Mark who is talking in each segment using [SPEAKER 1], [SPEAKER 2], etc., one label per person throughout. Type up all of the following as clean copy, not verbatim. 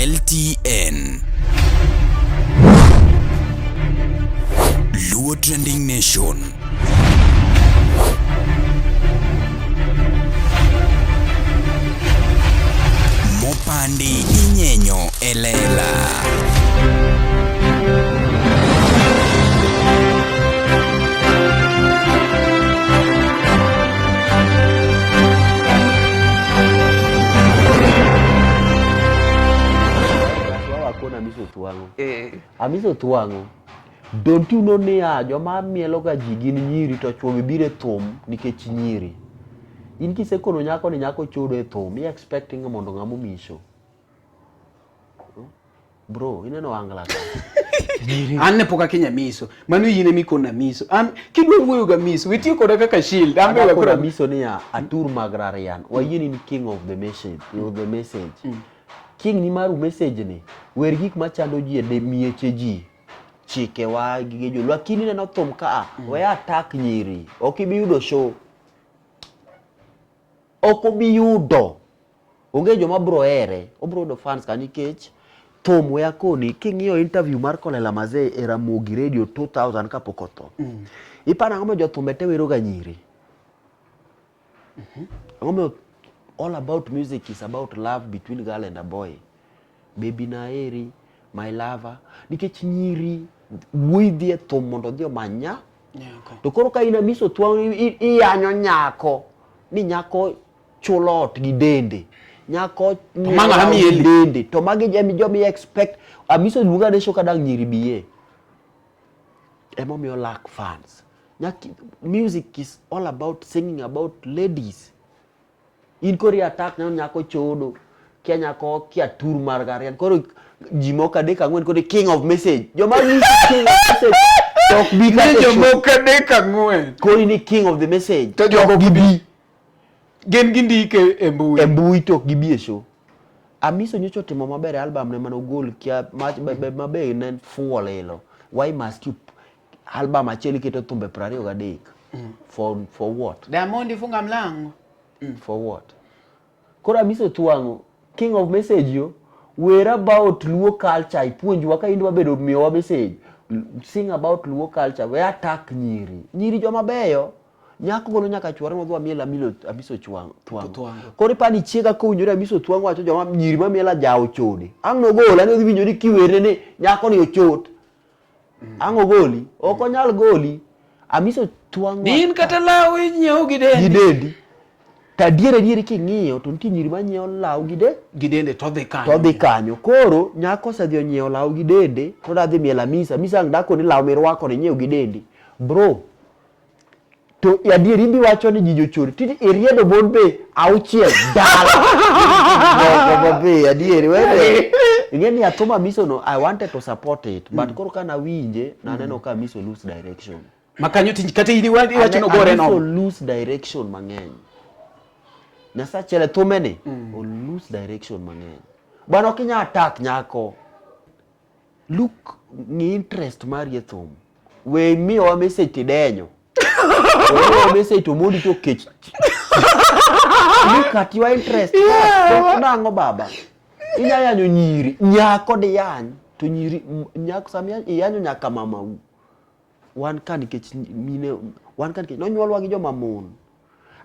[SPEAKER 1] LTN. Luo Trending Nation. Mopandi inyenyo e lela.
[SPEAKER 2] Amiso Amiso Twang'o. Don't you know niya joma mielo ga ji gin nyiri to chwo be biro e thum nikech nyiri. In kisekono nyako ni nyako chodo e thum, i expecting mondo ng'ama omiyi show. Bro, ineno angla ka.
[SPEAKER 3] An ne pok akinyo Amiso. Mano in ema ikona Amiso. An kidwa wuoyo ga Amiso, witiyo koda kaka shield. An be
[SPEAKER 2] Adwa
[SPEAKER 3] koro
[SPEAKER 2] Amiso niya, atur mag rarian. Wayie ni in king of the message, of the message. King ni maru message ni, wer gik machando ji e mieche ji. Chikewa gige joluo. Lakini ineno thum ka a, we attack nyiri. Ok ibi yudo show. Ok obi yudo. Onge joma bro here, obro yudo fans ka nikech thum we akoni king'iyo interview mar Kolela Mazee e Ramogi Radio 2000 kapok otho. Iparo ang'o momiyo jothumbe te wero ga nyiri? Ang'o momiyo all about music is about love between girl and a boy. Baby naeri, my lover. Nikech nyiri wuoyi dhi e thum mondo odhi omany nya.
[SPEAKER 3] Nyako.
[SPEAKER 2] To koro ka in Amiso Twang' iyanyo nyako ni nyako chulo ot gi dende. Nyako
[SPEAKER 3] To ma ng'ama mieli.
[SPEAKER 2] dende. To magi jemi joma i expect Amiso luonga ne show ka dang' nyiri biye. Emomiyo lack fans. Nyaki, music is all about singing about ladies. In koro i attack neno nyako chodo, kia nyako kia tur mar garian. Koro ji moko adek ang'wen koro king of message. Joma nyisi king of message to ok bi kata
[SPEAKER 3] Ni
[SPEAKER 2] e show.
[SPEAKER 3] jomoko adek ang'wen.
[SPEAKER 2] Koro ni king of the message.
[SPEAKER 3] To jogo
[SPEAKER 2] ok gibi
[SPEAKER 3] Gin gindike e mbui.
[SPEAKER 2] e mbui to ok gibi e show. Amiso nyocha otimo maber e album ne mane ogol kia ma be ne en fuwo lilo. Why must you album achiel iketo thumbe 23 for what?
[SPEAKER 3] Diamond funga mlango.
[SPEAKER 2] For what? Koro Amiso Twang'o, king of message yo, wer about Luo culture, ipuonjwa ka in dwa bedo miyowa message. Sing about Luo culture, we attack nyiri. Nyiri joma beyo, nyako golo nyaka chwore modhi miel Amilo Amiso Twang'o.
[SPEAKER 3] Twang'o.
[SPEAKER 2] Koro ipani chiega kowinjore Amiso Twang'o wacho joma nyiri mamiel ajawo chode. Ang' nogol, ani odhi winjo ni kiwerne ni nyako ni ochot. Ang' ogoli, ok onyal goli. Amiso Twang'o.
[SPEAKER 3] Din kata law inyiewo gi dendi.
[SPEAKER 2] Gi dendi. To adier adier king'iyo to nitie nyiri manyiewo law gi de
[SPEAKER 3] Gi dende to dhi kanyo.
[SPEAKER 2] to dhi kanyo. Koro nyako osedhi onyiewo law gi dende to odwa dhi miel Amisa. Amisa ang' dako ni law mirwako ni inyiew gi dendi. Bro, to adier imbi wacho ni ji jochori titi iriedo mon be auchiel dala. Moko mabe adier wede. Ing'e ni athum Amiso no I wanted to support it but koro ka nawinje naneno ka Amiso lose direction.
[SPEAKER 3] Ma kanyo tij kata in iwacho no gore
[SPEAKER 2] Amiso
[SPEAKER 3] no.
[SPEAKER 2] lose direction mang'eny. Nyasaye achiel e thume ni o lose direction mang'eny. Bwana ok inyal attack nyako. Look, ng'i interest mari e thum. We miyowa message tidenyo. We miyowa message to mondi to kech. Look at your interest. Yeah. Nang'o baba? Inya yanyo nyiri, nyako diyany to nyiri nyako sama iyanyo nyaka mamau. Wan ka nikech mine, wan ka nikech nonyuolwa gi joma mon.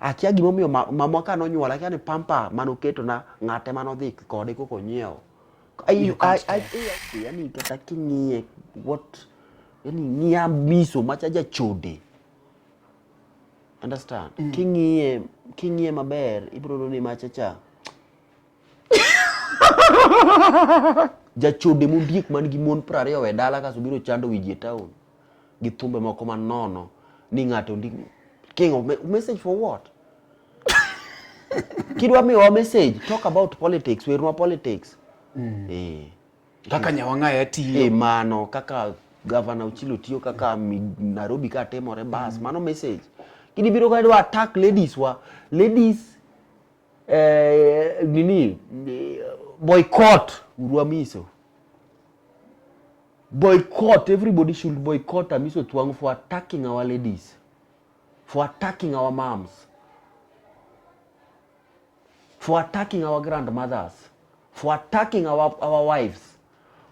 [SPEAKER 2] Akia gimomiyo mamwa ka nonyuola, akia ni pampa manoketona ng'ate manodhi kode koko onyiewo.
[SPEAKER 3] You can't
[SPEAKER 2] Yani kata king'iye what yani ng'iya miso macha jachode. Understand? King'iye king'iye maber ibiro neno ni macha cha jachode mondiek man gi mon 20 e dala kasto biro chando wi ji e town gi thumbe moko manono ni ng'ato ndik king of message for what? Kidwa miyowa message talk about politics, wernwa politics. Eh.
[SPEAKER 3] Kaka Nyawang'aya tiyo.
[SPEAKER 2] Eh, mano kaka Governor Ochilo tiyo kaka Nairobi ka timore bas mano message. Kidi biro ka idwa attack ladies wa ladies nini boycott uru Amiso. Boycott, everybody should boycott Amiso Twang'o for attacking our ladies, for attacking our moms, for attacking our grandmothers, for attacking our wives,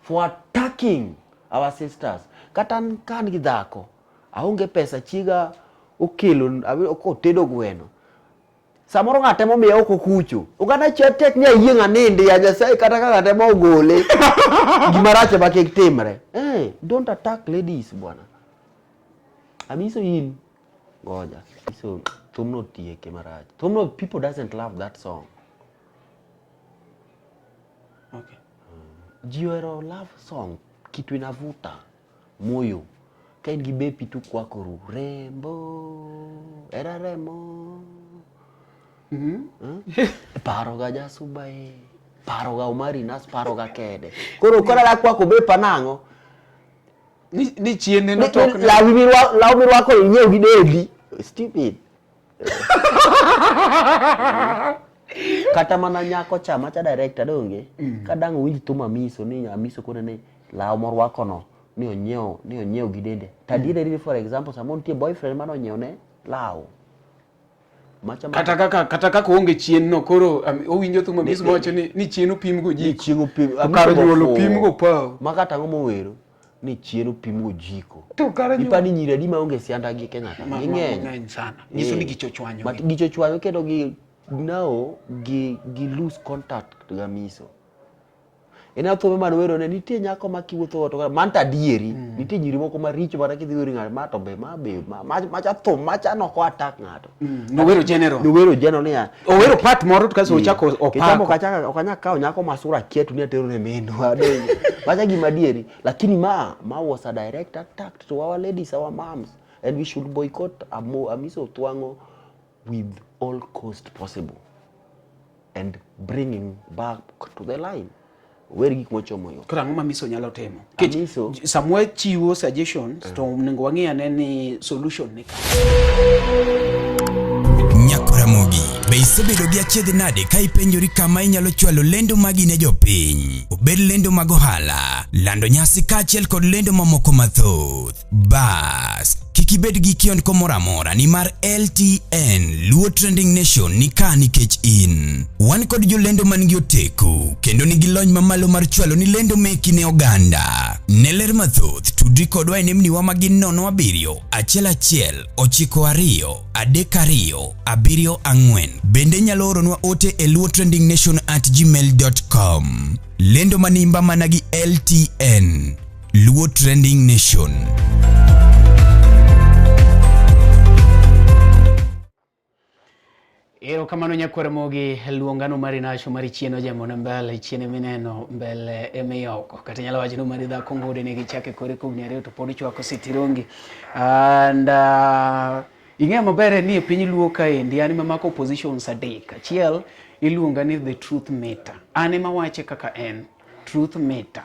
[SPEAKER 2] for attacking our sisters. Kata an ka an gi dhako, aonge pesa chiega okelo otedo gweno. Samoro ng'ate momiya ok okucho. Oganda chia tek ni ayieng' anindi ya Nyasaye kata ka ng'ate ma ogole. Gima rach ema kik timre. Eh, don't attack ladies bwana. Amiso in ngoja. Amiso thumno tieke marach. Thumno people doesn't love that song.
[SPEAKER 3] Okay.
[SPEAKER 2] Ji ohero love song, kitu inavuta moyo. Ka in gi bepi to ukwakoru rembo, era remo. Mm? Paro ga jasuba e, paro ga Omari Nas, paro ga Kede. Koro koro ada kwako bepa nang'o?
[SPEAKER 3] Ni chien ne notok ne.
[SPEAKER 2] Law mirwako inyiew gi dendi. Stupid. Kata mana nyako cha macha director donge mm. ka dang' owinj thum Amiso ni Amiso kone ni law morwako no ni onyiewo ni onyiewo gi dende to adier mm. for example samoro nitie boyfriend mane onyiewo ne law macha
[SPEAKER 3] kata kaka kata kaka onge chien no koro um, owinjo thum Amiso mawacho ni ni chien opim go jiko
[SPEAKER 2] chieng opim
[SPEAKER 3] kar nyuol opim go paw
[SPEAKER 2] makata ang'o mowero ni chien opim gojiko.
[SPEAKER 3] To kare
[SPEAKER 2] Ipa ni nyiri adi maonge sianda gi Kenya ka? Ging'eny.
[SPEAKER 3] Mang'eny sana. Nyiso ni gicho chwanyo.
[SPEAKER 2] But gicho chwanyo kendo gi now gi lose contact gi Amiso. Ina thumbe man wero ne nitie nyako ma kiwuotho to man to adieri mm. nitie nyiri moko maricho mana kidhi wero ng'ato ma to be ma be macha thum macha no ko attack ng'ato.
[SPEAKER 3] Mm. Nowero general.
[SPEAKER 2] Nowero general niya.
[SPEAKER 3] Owero part moro to kaso ochako opako.
[SPEAKER 2] Kitambo kachaka ok anyal kawo nyako ma sura kia to ni atero ne minwa. Macha gima adieri. Lakini ma was a direct attack to our ladies, our moms. And we should boycott Amiso Otwang'o with all cost possible. And bring him back to the line. Wer gik mochomo yo.
[SPEAKER 3] Koro ang'o ma Amiso nyalo timo? Nikech samwa chiwo suggestions to onego wang'i ane ni solution ni ka.
[SPEAKER 1] Nyakoramogi, be isebedo gi achiedh nade ka ipenjori kama inyalo chwalo lendo magi ne jopiny? Obed lendo mag ohala, lando nyasi kaachiel kod lendo mamoko mathoth. Bas, kik ibed gi kiondko moro amora nimar LTN Luo Trending Nation ni ka nikech in. Wan kod jolendo man gi oteku kendo nigi lony mamalo mar chwalo ni lendo meki ne oganda. Ne ler mathoth, tudri kodwa e nembniwa ma gin 07 11 92 32 74. Bende inyalo oronwa ote e luotrendingnation@gmail.com. Lendo manimba mana gi LTN. Luo Trending Nation.
[SPEAKER 3] Erokamano nyakwar Ramogi, luongano mari nasho mari chien ojemona mbele, chien emineno mbele emiyoko. Kata inyalo wacho ni mari dhako ngode ne gichake kore kuom ariyo to pod chwako sitirongi. And ing'eyo maber ni e piny Luo kaendi an ema mako positions adek. Achiel iluonga ni the truth meter. An ema wache kaka en, truth meter.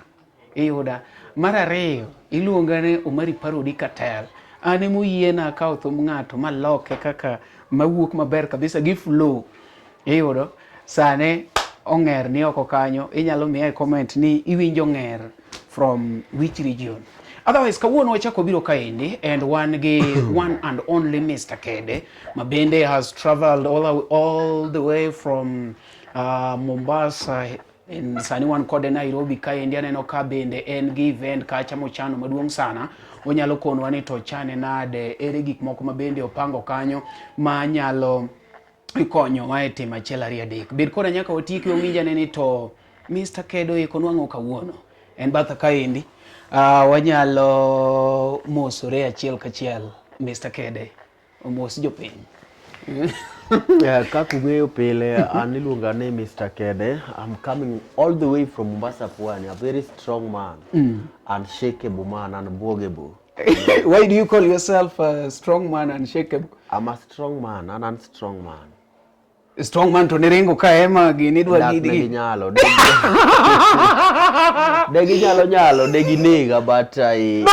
[SPEAKER 3] Iyuda. Mar ariyo, iluonga ni Omari Parodi Katel. An ema oyiena akawo thum ng'ato maloke kaka mawuok maber kabisa gi flow. Iyudo? Sani ong'er ni oko kanyo, inyalo miya e comment ni iwinjo ng'er from which region. Otherwise, kawuono wachako biro kaendi and wan gi one and only Mr. Kede ma bende has traveled all the way from Mombasa. En, sani wan kode Nairobi kaendi aneno ka bende en gi event kacha mochano maduong' sana. Onyalo konwa ni to chane nade, ere gik moko ma bende opango kanyo ma nyalo konyowa e timo achiel ariyo adek. Bed koda nyaka watieki wawinj ane ni to Mr. Kedo iko nwang'o kawuono. En batha kaendi. Wanyalo mosore achiel kachiel Mr. Kede. Omos jopiny.
[SPEAKER 2] Yeah, kaka ung'eyo pile an iluonga ni Mr. Kede. I'm coming all the way from Mombasa Pwani, a very strong man, unshakable man, unbwogable.
[SPEAKER 3] Why do you call yourself a strong man, unshakable?
[SPEAKER 2] I'm a strong man, an unstrong man.
[SPEAKER 3] Strong man to niringo ka ema gini idwa
[SPEAKER 2] Dak
[SPEAKER 3] gidi.
[SPEAKER 2] ne ginyalo. De ginyalo nyalo, de ginega but I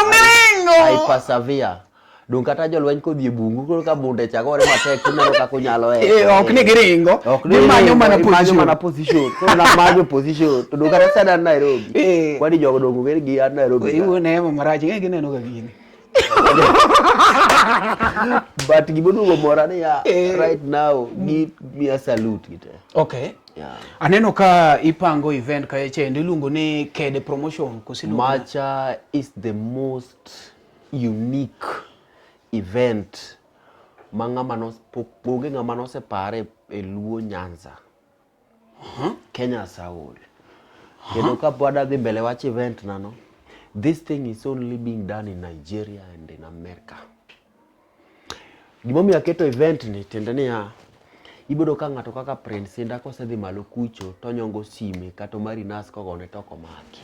[SPEAKER 2] persevere. Dong kata jolweny kodhi e bungu koro ka bunde cha gore matek tineno kaka onyalo
[SPEAKER 3] Eh, ok ni giringo.
[SPEAKER 2] Ok ni
[SPEAKER 3] Gimanyo mana
[SPEAKER 2] gimanyo
[SPEAKER 3] position.
[SPEAKER 2] mana position. Koro namanyo position. To dong kata sani an Nairobi.
[SPEAKER 3] Eh.
[SPEAKER 2] Kwani jogo dong ong'e ni gi an Nairobi. ka.
[SPEAKER 3] Iwuone ema marach, ing'e gineno ga gini.
[SPEAKER 2] But gimoduogo mora niya,
[SPEAKER 3] Eh.
[SPEAKER 2] right now gi miya salute gite.
[SPEAKER 3] Okay.
[SPEAKER 2] Yeah.
[SPEAKER 3] Aneno ka ipango event kaecha endo iluongo ni Kede Promotion koso iluongo ni-
[SPEAKER 2] Macha is the most unique event ma ng'ama nos, pok onge ng'ama nosepare e Luo Nyanza. Kenya as a whole. Kendo kapod adhi mbele wach event na no, this thing is only being done in Nigeria and in America. Gimomiyo aketo event ni tiende niya, iboyudo ka ng'ato kaka Prince Indah kosedhi malo kucho tonyongo sime kata Omari Nas kogone to ok omaki.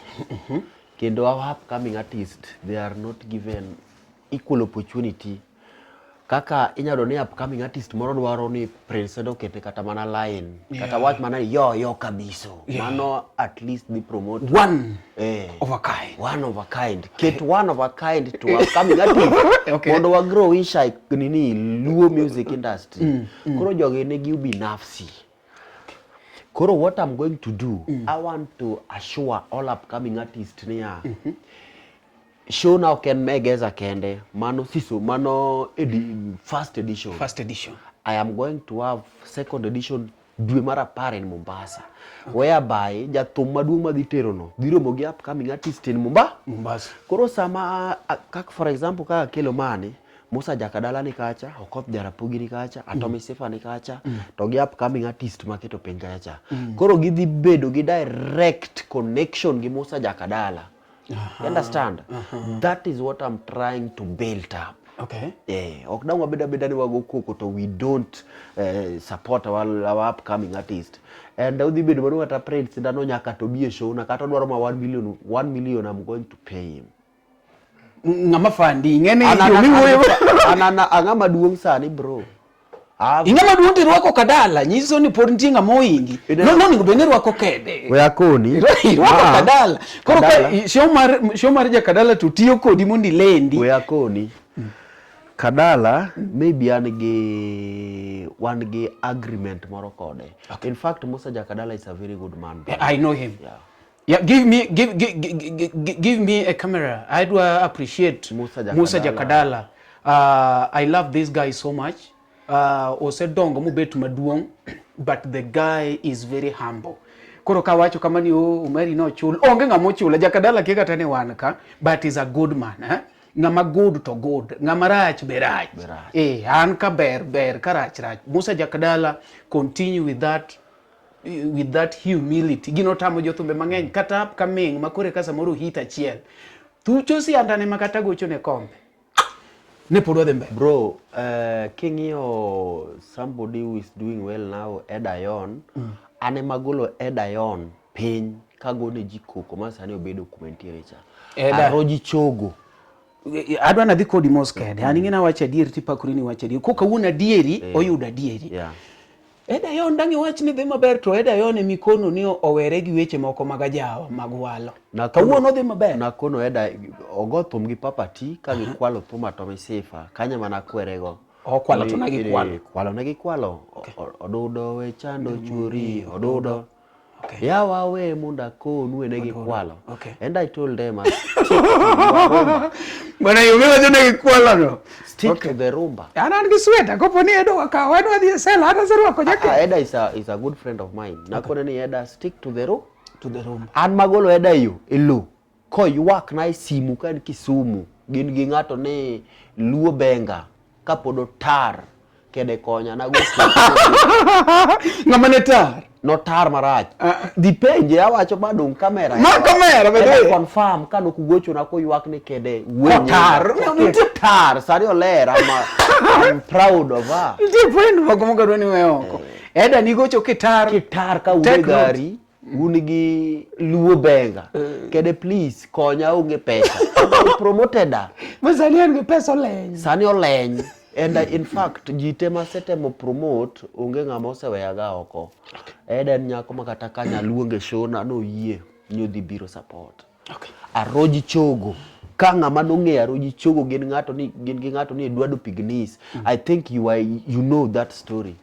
[SPEAKER 2] Kendo our upcoming artist they are not given equal opportunity kaka inyalo ni upcoming artist moro dwaro ni Prince Indah okete kata mana line kata wach mana ni yo yo kabiso mano at least dhi promote
[SPEAKER 3] One
[SPEAKER 2] eh,
[SPEAKER 3] of a kind.
[SPEAKER 2] one of a kind ket one of a kind to upcoming artist
[SPEAKER 3] Okay.
[SPEAKER 2] mondo wa grow inside nini Luo music industry koro jogi nigi ubinafsi koro what I'm going to do I want to assure all upcoming artists niya show na ok en Megeza kende mano siso mano edi, first edition
[SPEAKER 3] First edition.
[SPEAKER 2] I am going to have second edition dwe mar apar in Mombasa whereby jathum maduong' madhi tero no dhi romo gi upcoming artist in Mombasa
[SPEAKER 3] Mombasa.
[SPEAKER 2] koro sama kaka for example kaka kelo mani Musa Jakadala ni kacha, Okoth Jarapogi ni kacha, Atomy Sifa ni kacha, to gi upcoming artist maketo piny kacha. Koro gidhi bedo gi direct connection gi Musa Jakadala. You understand? That is what I'm trying to build up.
[SPEAKER 3] Okay.
[SPEAKER 2] Yeah, ok dang wabed abeda ni wago koko to we don't support our upcoming artist. And odhi bedo mano kata Prince ndano nyaka to bi e show na kata odwaro ma 1 million 1 million I'm going to pay him.
[SPEAKER 3] Ng'ama fandi ing'e ni
[SPEAKER 2] An- an-
[SPEAKER 3] yo miwuoyo
[SPEAKER 2] an- an- ang'ama maduong' sani bro. Ah,
[SPEAKER 3] ing'ama duong' to irwako kadala nyiso ni pod nitie ng'ama oingi.
[SPEAKER 2] Ineno-
[SPEAKER 3] No nonego bed ni irwako kede.
[SPEAKER 2] we akoni.
[SPEAKER 3] Irwako
[SPEAKER 2] Ah,
[SPEAKER 3] kadala. Koro ka
[SPEAKER 2] Kadala.
[SPEAKER 3] show mar jakadala to tiyo kodi mondo ilendi.
[SPEAKER 2] We akoni. Kadala maybe an gi wan gi agreement moro kode. In fact Musa Jakadala is a very good man. bro.
[SPEAKER 3] I know him.
[SPEAKER 2] Yeah.
[SPEAKER 3] Yeah, give me give give, give, give me a camera. I do appreciate
[SPEAKER 2] Musa Jakadala.
[SPEAKER 3] Musa Jakadala. I love this guy so much. Osedongo mobet maduong' but the guy is very humble. Koro kawacho kama ni oh, Omari nochul, onge ng'ama ochula. Jakadala kia kata ni wan ka, but is a good man. Eh? Ng'ama good to good, ng'ama rach be rach.
[SPEAKER 2] Be rach.
[SPEAKER 3] Eh, an ka ber ber, ka rach rach. Musa Jakadala continue with that humility. Gino tamo jothumbe mang'eny kata upcoming ma kore ka samoro hit achiel. Thucho siandane ma kata gocho ne kombe. Ne pod wadhi mbele.
[SPEAKER 2] Bro, king'iyo somebody who is doing well now, Edayon, an ema golo Edayon piny kagone ji koko ma sani obedo kuma entiere cha.
[SPEAKER 3] Eda.
[SPEAKER 2] Aroji Chogo.
[SPEAKER 3] Adwa nadhi kodi mos kede. An ing'e nawacho adieri tipakori ni wacho adieri. Koka wuon adieri oyudo adieri.
[SPEAKER 2] Yeah.
[SPEAKER 3] Edayon dang' iwach ni dhi maber to Edayon ema ikono ni owere gi weche moko mag ajawa mag walo. Kawuono odhi maber.
[SPEAKER 2] Nakono Eda ogo thum gi Papa T ka gikwalo thum Atomy Sifa kanyo ema nakwerego.
[SPEAKER 3] Okwalo to ne gikwalo.
[SPEAKER 2] Kwalo ne gikwalo. Odudo we chando chuori odudo.
[SPEAKER 3] Okay.
[SPEAKER 2] Yawa we mondo akonu ne gikwalo.
[SPEAKER 3] Okay.
[SPEAKER 2] And I told them
[SPEAKER 3] Bwana yo miwacho ne gikwalo no.
[SPEAKER 2] stick to the rumba.
[SPEAKER 3] An an gi sweta kopo ni Edo wakawo adwa dhi e sel an aserwako jacket.
[SPEAKER 2] Ah, Eda is a good friend of mine. Nakone ni Eda stick to the ru.
[SPEAKER 3] To the room.
[SPEAKER 2] An magolo Eda yo e lo koywak na e simu ka en Kisumu gin gi ng'ato ni Luo Benga kapod otar kede konya nago
[SPEAKER 3] Ng'ama ne tar.
[SPEAKER 2] notar marach dhi penje awacho ma dong kamera
[SPEAKER 3] Ma kamera, by the
[SPEAKER 2] Eda
[SPEAKER 3] way.
[SPEAKER 2] confirm ka nok ugochona koywak ni kede wuo
[SPEAKER 3] Otar.
[SPEAKER 2] tar sani oler I'm proud of her
[SPEAKER 3] Nitie point moko moko ni we oko. Eda nigocho kitar.
[SPEAKER 2] kitar ka un e
[SPEAKER 3] Take note.
[SPEAKER 2] gari un gi Luo Benga kede please konya onge pesa promoted her
[SPEAKER 3] Ma sani en gi pesa oleny.
[SPEAKER 2] sani oleny and in fact ji te masetemo promote onge ng'ama oseweyaga oko Eda en nyako ma kata ka nyaluonge show na noyie ni odhi biro support
[SPEAKER 3] Okay.
[SPEAKER 2] Aroji Chogo ka ng'ama nong'eyo Aroji Chogo gin ng'ato ni gin gi ng'ato ni Eduardo Pignis I think you are, you know that story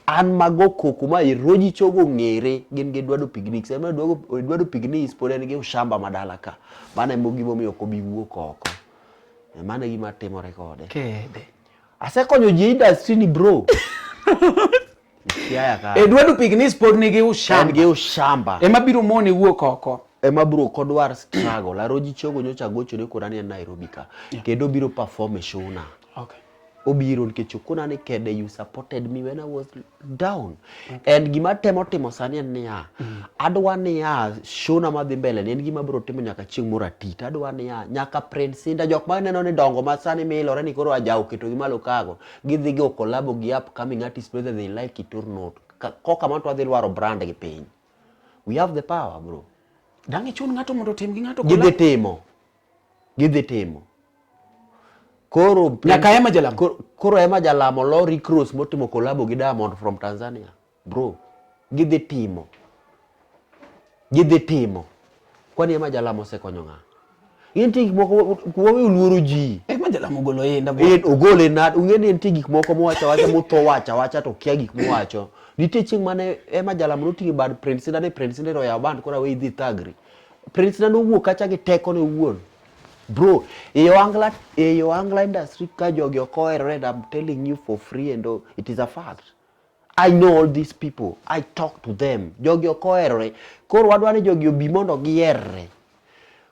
[SPEAKER 2] an mago koko ma Aroji Chogo ng'ere gin gi Eduardo Pignis ema Eduardo Pignis pod en gi ushamba madala ka mano ema gimomiyo ok obi wuok oko mano e gima timore kode
[SPEAKER 3] Kede.
[SPEAKER 2] asekonyo ji e industry ni bro. Siaya ka.
[SPEAKER 3] Eduardo Pignis pod nigi
[SPEAKER 2] En
[SPEAKER 3] ushamba.
[SPEAKER 2] gi ushamba.
[SPEAKER 3] Ema biro mone wuok oko.
[SPEAKER 2] Ema bro ok odwar struggle. Aroji Chogo nyocha gochone kora ni en Nairobi ka. Kendo obiro perform e show na.
[SPEAKER 3] Okay.
[SPEAKER 2] Obiro nikech okona ni kede you supported me when I was down. And gima temo timo sani en niya, adwa niya show na madhi mbele ni en gima biro timo nyaka chieng' moro ati. To adwa niya nyaka Prince Indah jok ma neno ni dongo ma sani milore ni koro ajawo oketogi malo kago. Gidhi go collabo gi upcoming artists whether they like it or not. Kok kamano to wadhi lwaro brand gi piny. We have the power bro.
[SPEAKER 3] Dang' ichun ng'ato mondo otim gi ng'ato
[SPEAKER 2] Gidhi
[SPEAKER 3] collab?
[SPEAKER 2] timo. Gidhi timo. Koro
[SPEAKER 3] Nyaka Emma Jalamo.
[SPEAKER 2] Koro Emma Jalamo lo Rick Ross motimo collabo gi Diamond from Tanzania. Bro, gidhi timo. Gidhi timo. Kwani Emma Jalamo osekonyo ng'a? Nitie gik moko wawe luoro ji.
[SPEAKER 3] Emma Jalamo ogolo inda.
[SPEAKER 2] En ogole na ung'e ni nitie gik moko mowacho awacha motho wacho awacha to kia gik mowacho. Nitie chieng' mane Emma Jalamo noting'o bad Prince Indah ne Prince Indah oyawo band koro awe idhi thagri. Prince Indah nowuok kacha gi tekone owuon. Bro, e ohangla e ohangla industry ka jogi ok oherore and I'm telling you for free and oh, it is a fact. I know all these people. I talk to them. Jogi ok oherore. Koro wadwa ni jogi obi mondo giherre.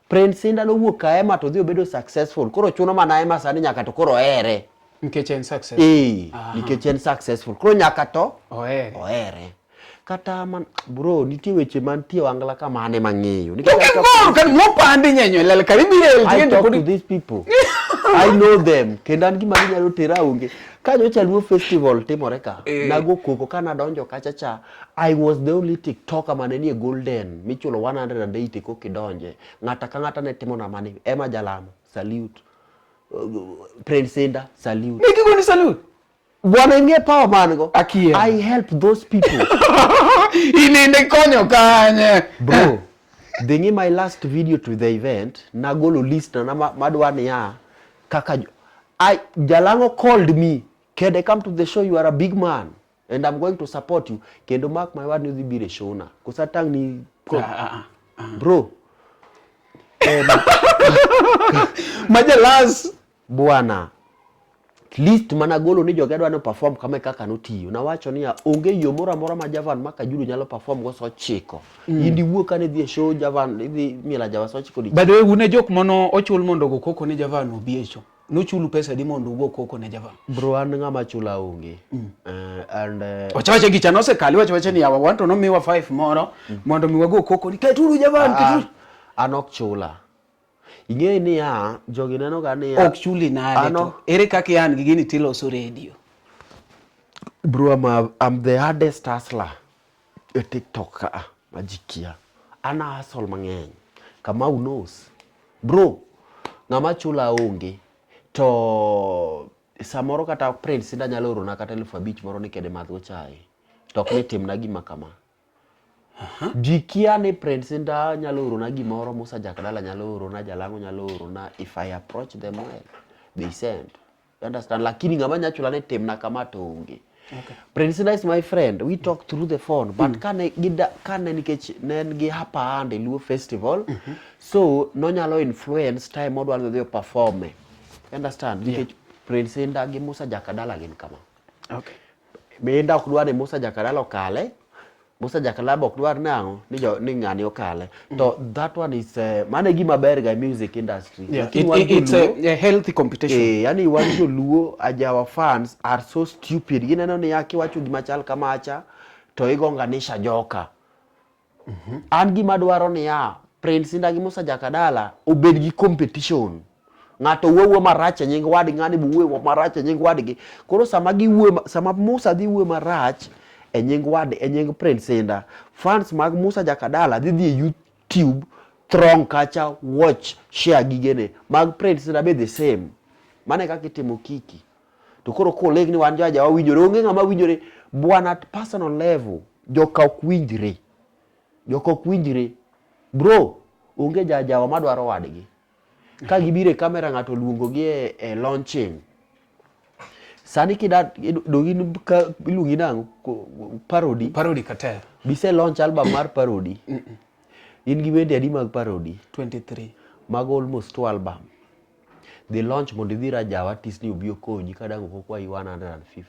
[SPEAKER 2] Prince Indah nowuok ka Emma to odhi obedo successful. Koro chuno mana Emma sani nyaka to koro ohere.
[SPEAKER 3] Nikech en success.
[SPEAKER 2] Eh, nikech en successful. Koro nyaka to
[SPEAKER 3] Ohere.
[SPEAKER 2] ohere. Kata man bro, nitie weche mantie wangla ka mane mang'eyo. Nikech
[SPEAKER 3] To
[SPEAKER 2] I talk
[SPEAKER 3] king'ur kan mopandi nyenyo e lel kar ibiro e
[SPEAKER 2] I
[SPEAKER 3] tiende
[SPEAKER 2] talk
[SPEAKER 3] pod
[SPEAKER 2] to these people. I know them. Kendo an gima ginyalo tera onge. Ka nyocha Luo Festival timore ka,
[SPEAKER 3] Eh.
[SPEAKER 2] nago koko ka nadonjo kacha cha, I was the only TikToker mane nie Golden michulo 180 koka idonje. Ng'ata ka ng'ata ne timona mani. Emma Jalamo, salute. Prince Indah, salute.
[SPEAKER 3] Ne gigoni salute.
[SPEAKER 2] Bwana ing'e power man go.
[SPEAKER 3] Akia.
[SPEAKER 2] I help those people.
[SPEAKER 3] Ininde konyo kanye.
[SPEAKER 2] Bro, dhi ng'i my last video to the event, nagolo list na madwa niya kaka I Jalango called me, Kede come to the show, you are a big man and I'm going to support you. Kendo mark my word ni udhi biro e show na. Kosa tang ni ko,
[SPEAKER 3] Ah, ah,
[SPEAKER 2] bro,
[SPEAKER 3] Majalas.
[SPEAKER 2] bwana list managolo ni jogi adwa ni perform kama e kaka notiyo nawacho niya onge yo moro amora ma Javan Makajudo nyalo perform go sochiko mm. in diwuo kane idhi e show Javan idhi mielo ajawa sochiko
[SPEAKER 3] By the way, une jok mano ochul mondo ogo koko ne Javan obi e show. Nochulu pesa di mondo ugo koko ne Javan.
[SPEAKER 2] bro an ng'ama chula onge and
[SPEAKER 3] Wacha wacha gicha nosekali wacha wacha ni yawa wan to nomiwa 5 moro mondo mi wago koko ni keturu Javan keturu.
[SPEAKER 2] an ok chula ing'e niya jogi neno ga niya
[SPEAKER 3] Ok chuli nade
[SPEAKER 2] Ano?
[SPEAKER 3] to. Ere kaka ian gi gini tiloso radio?
[SPEAKER 2] Bro, I'm the hardest hustler e TikTok ka ma ji kia. An a hustle mang'eny. Kamau knows. Bro, ng'ama chula onge. To samoro kata Prince Indah nyalo orona kata 5,000 moro ni kede madhgo chae. To ok ni timna gima kama. Ji kia ni Prince Indah nyalo orona gimoro, Musa Jakadala nyalo orona, Jalango nyalo orona. If I approach them well, they send. You understand? Lakini ng'ama nya chula ni timna kama to onge.
[SPEAKER 3] Okay.
[SPEAKER 2] Prince Indah is my friend. We talk through the phone. But kane gida kane nikech ne en gi upper hand e Luo Festival, so nonyalo influence time modwa ni odhi perform. You understand? Nikech Prince Indah gi Musa Jakadala gin kama.
[SPEAKER 3] Okay.
[SPEAKER 2] Be Indah ok dwar ni Musa Jakadala okale. Musa Jakadala be ok dwar ni ang'o ni jo ni ng'ani okale. To that one is mano e gima ber ga e music industry.
[SPEAKER 3] Yeah.
[SPEAKER 2] Lakini wan
[SPEAKER 3] It's
[SPEAKER 2] joluo-
[SPEAKER 3] a healthy competition.
[SPEAKER 2] Eh, yani wan joluo ajawa fans are so stupid. Gineno niya kiwacho gima chal kamacha to igonganisha joka. An gima dwaro niya Prince Indah gi Musa Jakadala obed gi competition. Ng'ato wuoyo marach e nying wadgi, ng'ani be wuoyo marach e nying wadgi. Koro sama giwuoyo, sama Musa dhi wuoyo marach e nying wad, e nying Prince Indah, fans mag Musa Jakadala dhi dhi e YouTube throng kacha watch share gigene. Mag Prince Indah be the same. Mano e kaka itimo kiki. To koro koleg ni wan jo ajawa winjore, onge ng'ama winjore. Bwana at personal level, joka ok winjre. Joka ok winjre. Bro, onge jajawa madwaro wadgi. Ka gibiro e kamera ng'ato oluongo gi e launching. Sani kida dong in ka iluongi nang'o? Parody.
[SPEAKER 3] Parody Cartel.
[SPEAKER 2] Bise launch album mar Parody. In gi wende adi mag Parody?
[SPEAKER 3] 23.
[SPEAKER 2] Mago almost two album. Dhi launch mondo idhi rajawa artist ni obi okonyi kadang' ok okwayi 150.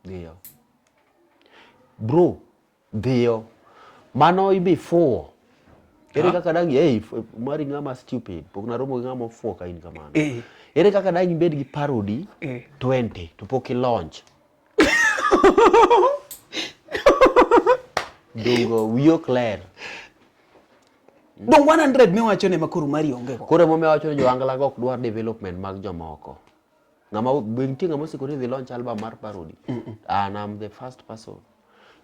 [SPEAKER 2] Dhiyo. Bro, dhiyo. Mano ibi fuwo. Ere kaka dang' hey, mari ng'ama stupid. Pok naromo gi ng'ama ofuwo ka in kamano.
[SPEAKER 3] Eh.
[SPEAKER 2] Ere kaka dang' ibed gi parody
[SPEAKER 3] Eh.
[SPEAKER 2] 20 to pok i-launch. Dongo wiyi ok ler.
[SPEAKER 3] Dong 100 miwacho ne makoro mari onge go.
[SPEAKER 2] Koro emomiyo awacho ni jo-Angla go ok dwar development mag jomoko. Ng'ama be nitie ng'ama osiko ni dhi launch album mar parody. And I'm the first person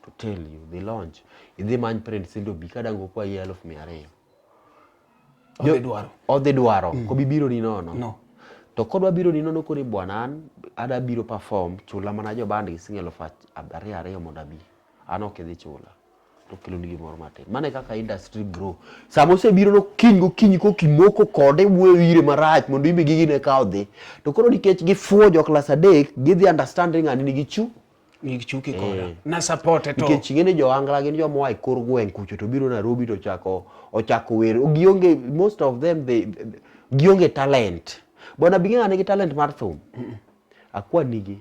[SPEAKER 2] to tell you dhi launch. Idhi many Prince Indah obi ka dang' okwayi 200,000.
[SPEAKER 3] Odhi dwaro.
[SPEAKER 2] Odhi dwaro. Mm. Kobi biro ni nono.
[SPEAKER 3] No.
[SPEAKER 2] To kodwa biro ni nono koni bwana an ada biro perform chula mana jo band gi siling 2000 ariyo mondo abi. An ok idhi chula. To keloni gimoro matin. Mano e kaka industry grow. Sama osebiro no kiny gokinyi kokimoko kode wuoyo ire marach mondo imbe gigine ka odhi. To koro nikech gifuwo jo klas adek, gidhi understand ni ng'ani nigi chu.
[SPEAKER 3] Nigi chuki koda. Eh. Na support to.
[SPEAKER 2] Nikech ing'e ni jo-Angla gin joma oa e kor gweng' kucho to biro Nairobi to ochako ochako wer. Gionge, most of them they, gionge talent. Bwana bi ng'a nigi talent mar thum? Akwanigi.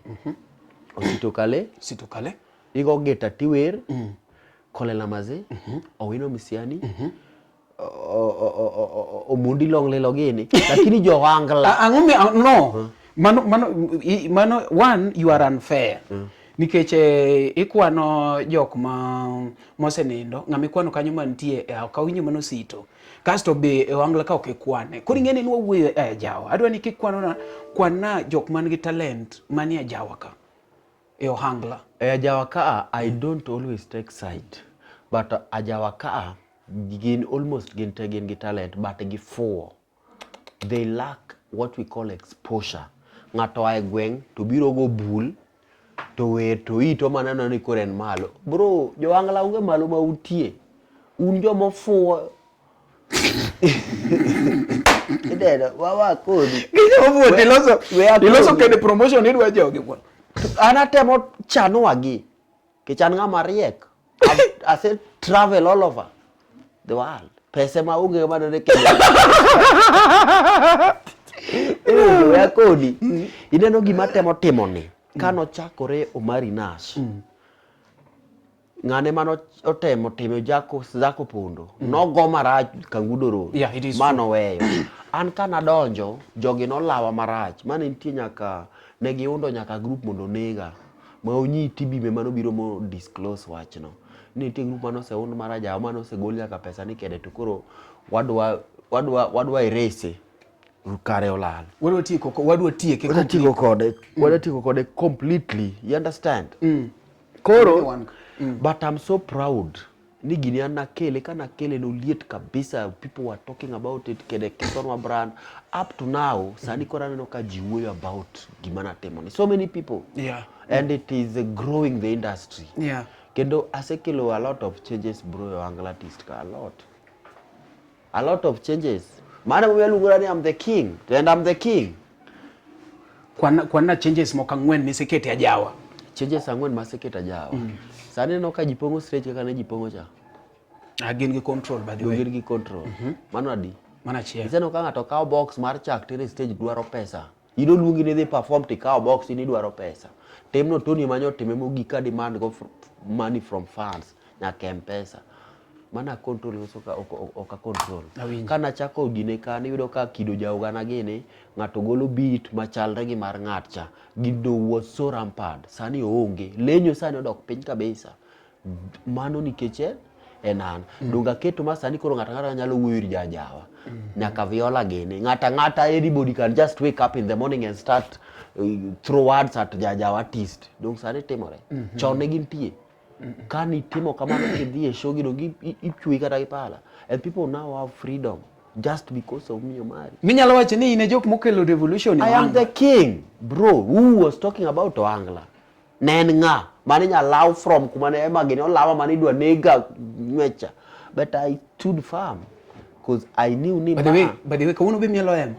[SPEAKER 2] Osito Kale.
[SPEAKER 3] Osito Kale.
[SPEAKER 2] Igo gita tiwer. Kolela Maze. Owino Misiani. Omondi Long Lilo gini. Lakini jo-Angla.
[SPEAKER 3] Ang'o mi no. Mano mano mano one you are unfair. Nikech eh, ikwano jok ma mosenindo, ng'ama ikwano kanyo mantie eh, ok awinjo mano sito. Kasto be e ohangla ka ok ikwane. Koro ing'e ni wawuoyo e ajawa. Adwa ni kikwanona kwana jok man gi talent manie ajawa ka. E ohangla.
[SPEAKER 2] E ajawa ka I don't always take side. But ajawa ka gin almost gin te gin gi talent but gifuwo. They lack what we call exposure. Ng'ato oa e gweng' to biro go bul to wer to ito maneno ni koro en malo. Bro, jo-Angla onge malo ma untie. Un joma ofuwo. Ineno, wawa kodi.
[SPEAKER 3] Gijofuwo tiloso
[SPEAKER 2] We
[SPEAKER 3] tiloso kede promotion idwa jogi bwana.
[SPEAKER 2] An atemo chanowa gi. Nikech an ng'ama riek. Ase travel all over the world. Pese ma onge manene Kenya. We akoni. Ineno gima temo timo ni. Kanochakore Omari Nash. Ng'ane mano otemo timo Jako Zako Pondo. Nogo marach Kangudo Road.
[SPEAKER 3] Yeah, it is
[SPEAKER 2] Mano weyo. An kanadonjo, jogi nolawa marach. Mane nitie nyaka, ne giundo nyaka group mondo onega. Ma onyi TB be manobiro mo disclose wachno. Ni nitie group mane oseund marach ajawa mane osegol nyaka pesa ni kede to koro wadwa wadwa wadwa erase. Kare olal.
[SPEAKER 3] Wadwa tieko wadwa tieke.
[SPEAKER 2] Wadwa tieko kode. Wadwa tieko kode completely. You understand? Koro,
[SPEAKER 3] One.
[SPEAKER 2] but I'm so proud ni gini an nakele ka nakele noliet kabisa people were talking about it kede kethonwa brand up to now sani koro aneno ka ji wuoyo about gima natimo ni so many people and it is growing the industry kendo asekelo a lot of changes bro e Ohangla artist ka a lot of changes mano emomiyo aluongora ni I'm the king and I'm the king.
[SPEAKER 3] Kwan kwan changes moko ang'wen misekete ajawa.
[SPEAKER 2] Changes ang'wen masekete ajawa. Sani ineno ka ji pong'o stage kaka ne ji pong'o cha.
[SPEAKER 3] Ah, gin gi control by the way.
[SPEAKER 2] Gin gi control. Mano adi?
[SPEAKER 3] Mano achiel.
[SPEAKER 2] Iseneno ka ng'ato kawo box mar chak tere stage dwaro pesa. In oluongi ni idhi perform tikawo box in idwaro pesa. Timno Tony manyo time mogik ka demand go money from fans nyaka M-Pesa. Mano a control koso ka ok a control.
[SPEAKER 3] Awinjo.
[SPEAKER 2] Ka nachako gine ka niyudo ka kido jaogana gini ng'ato golo beat machalre gi mar ng'at cha. Gino was so rampant. Sani oonge. Lenyo sani odok piny kabisa. Mano nikech en an. Donge aketo ma sani koro ng'ato ang'ata nyalo wuoyo ir jajawa. Nyaka Viola gini. Ng'ato ang'ata anybody can just wake up in the morning and start throw words at jajawa artist. Donge sani timore. Chon ne gintie. Ka nitimo kamano kidhi e show gi donge ichweyi kata gi pala. And people now have freedom just because of me Omari.
[SPEAKER 3] Minyalo wacho ni in e jok mokelo revolution e
[SPEAKER 2] I am
[SPEAKER 3] Ohangla.
[SPEAKER 2] the king, bro. Who was talking about Ohangla? Ne en ng'a? Mane inyalo law from kuma ne Emma gini olawa mane idwa nega ng'wecha. But I stood firm because I knew ni
[SPEAKER 3] By the way,
[SPEAKER 2] ma
[SPEAKER 3] by the way, kawuono be mielo Emma.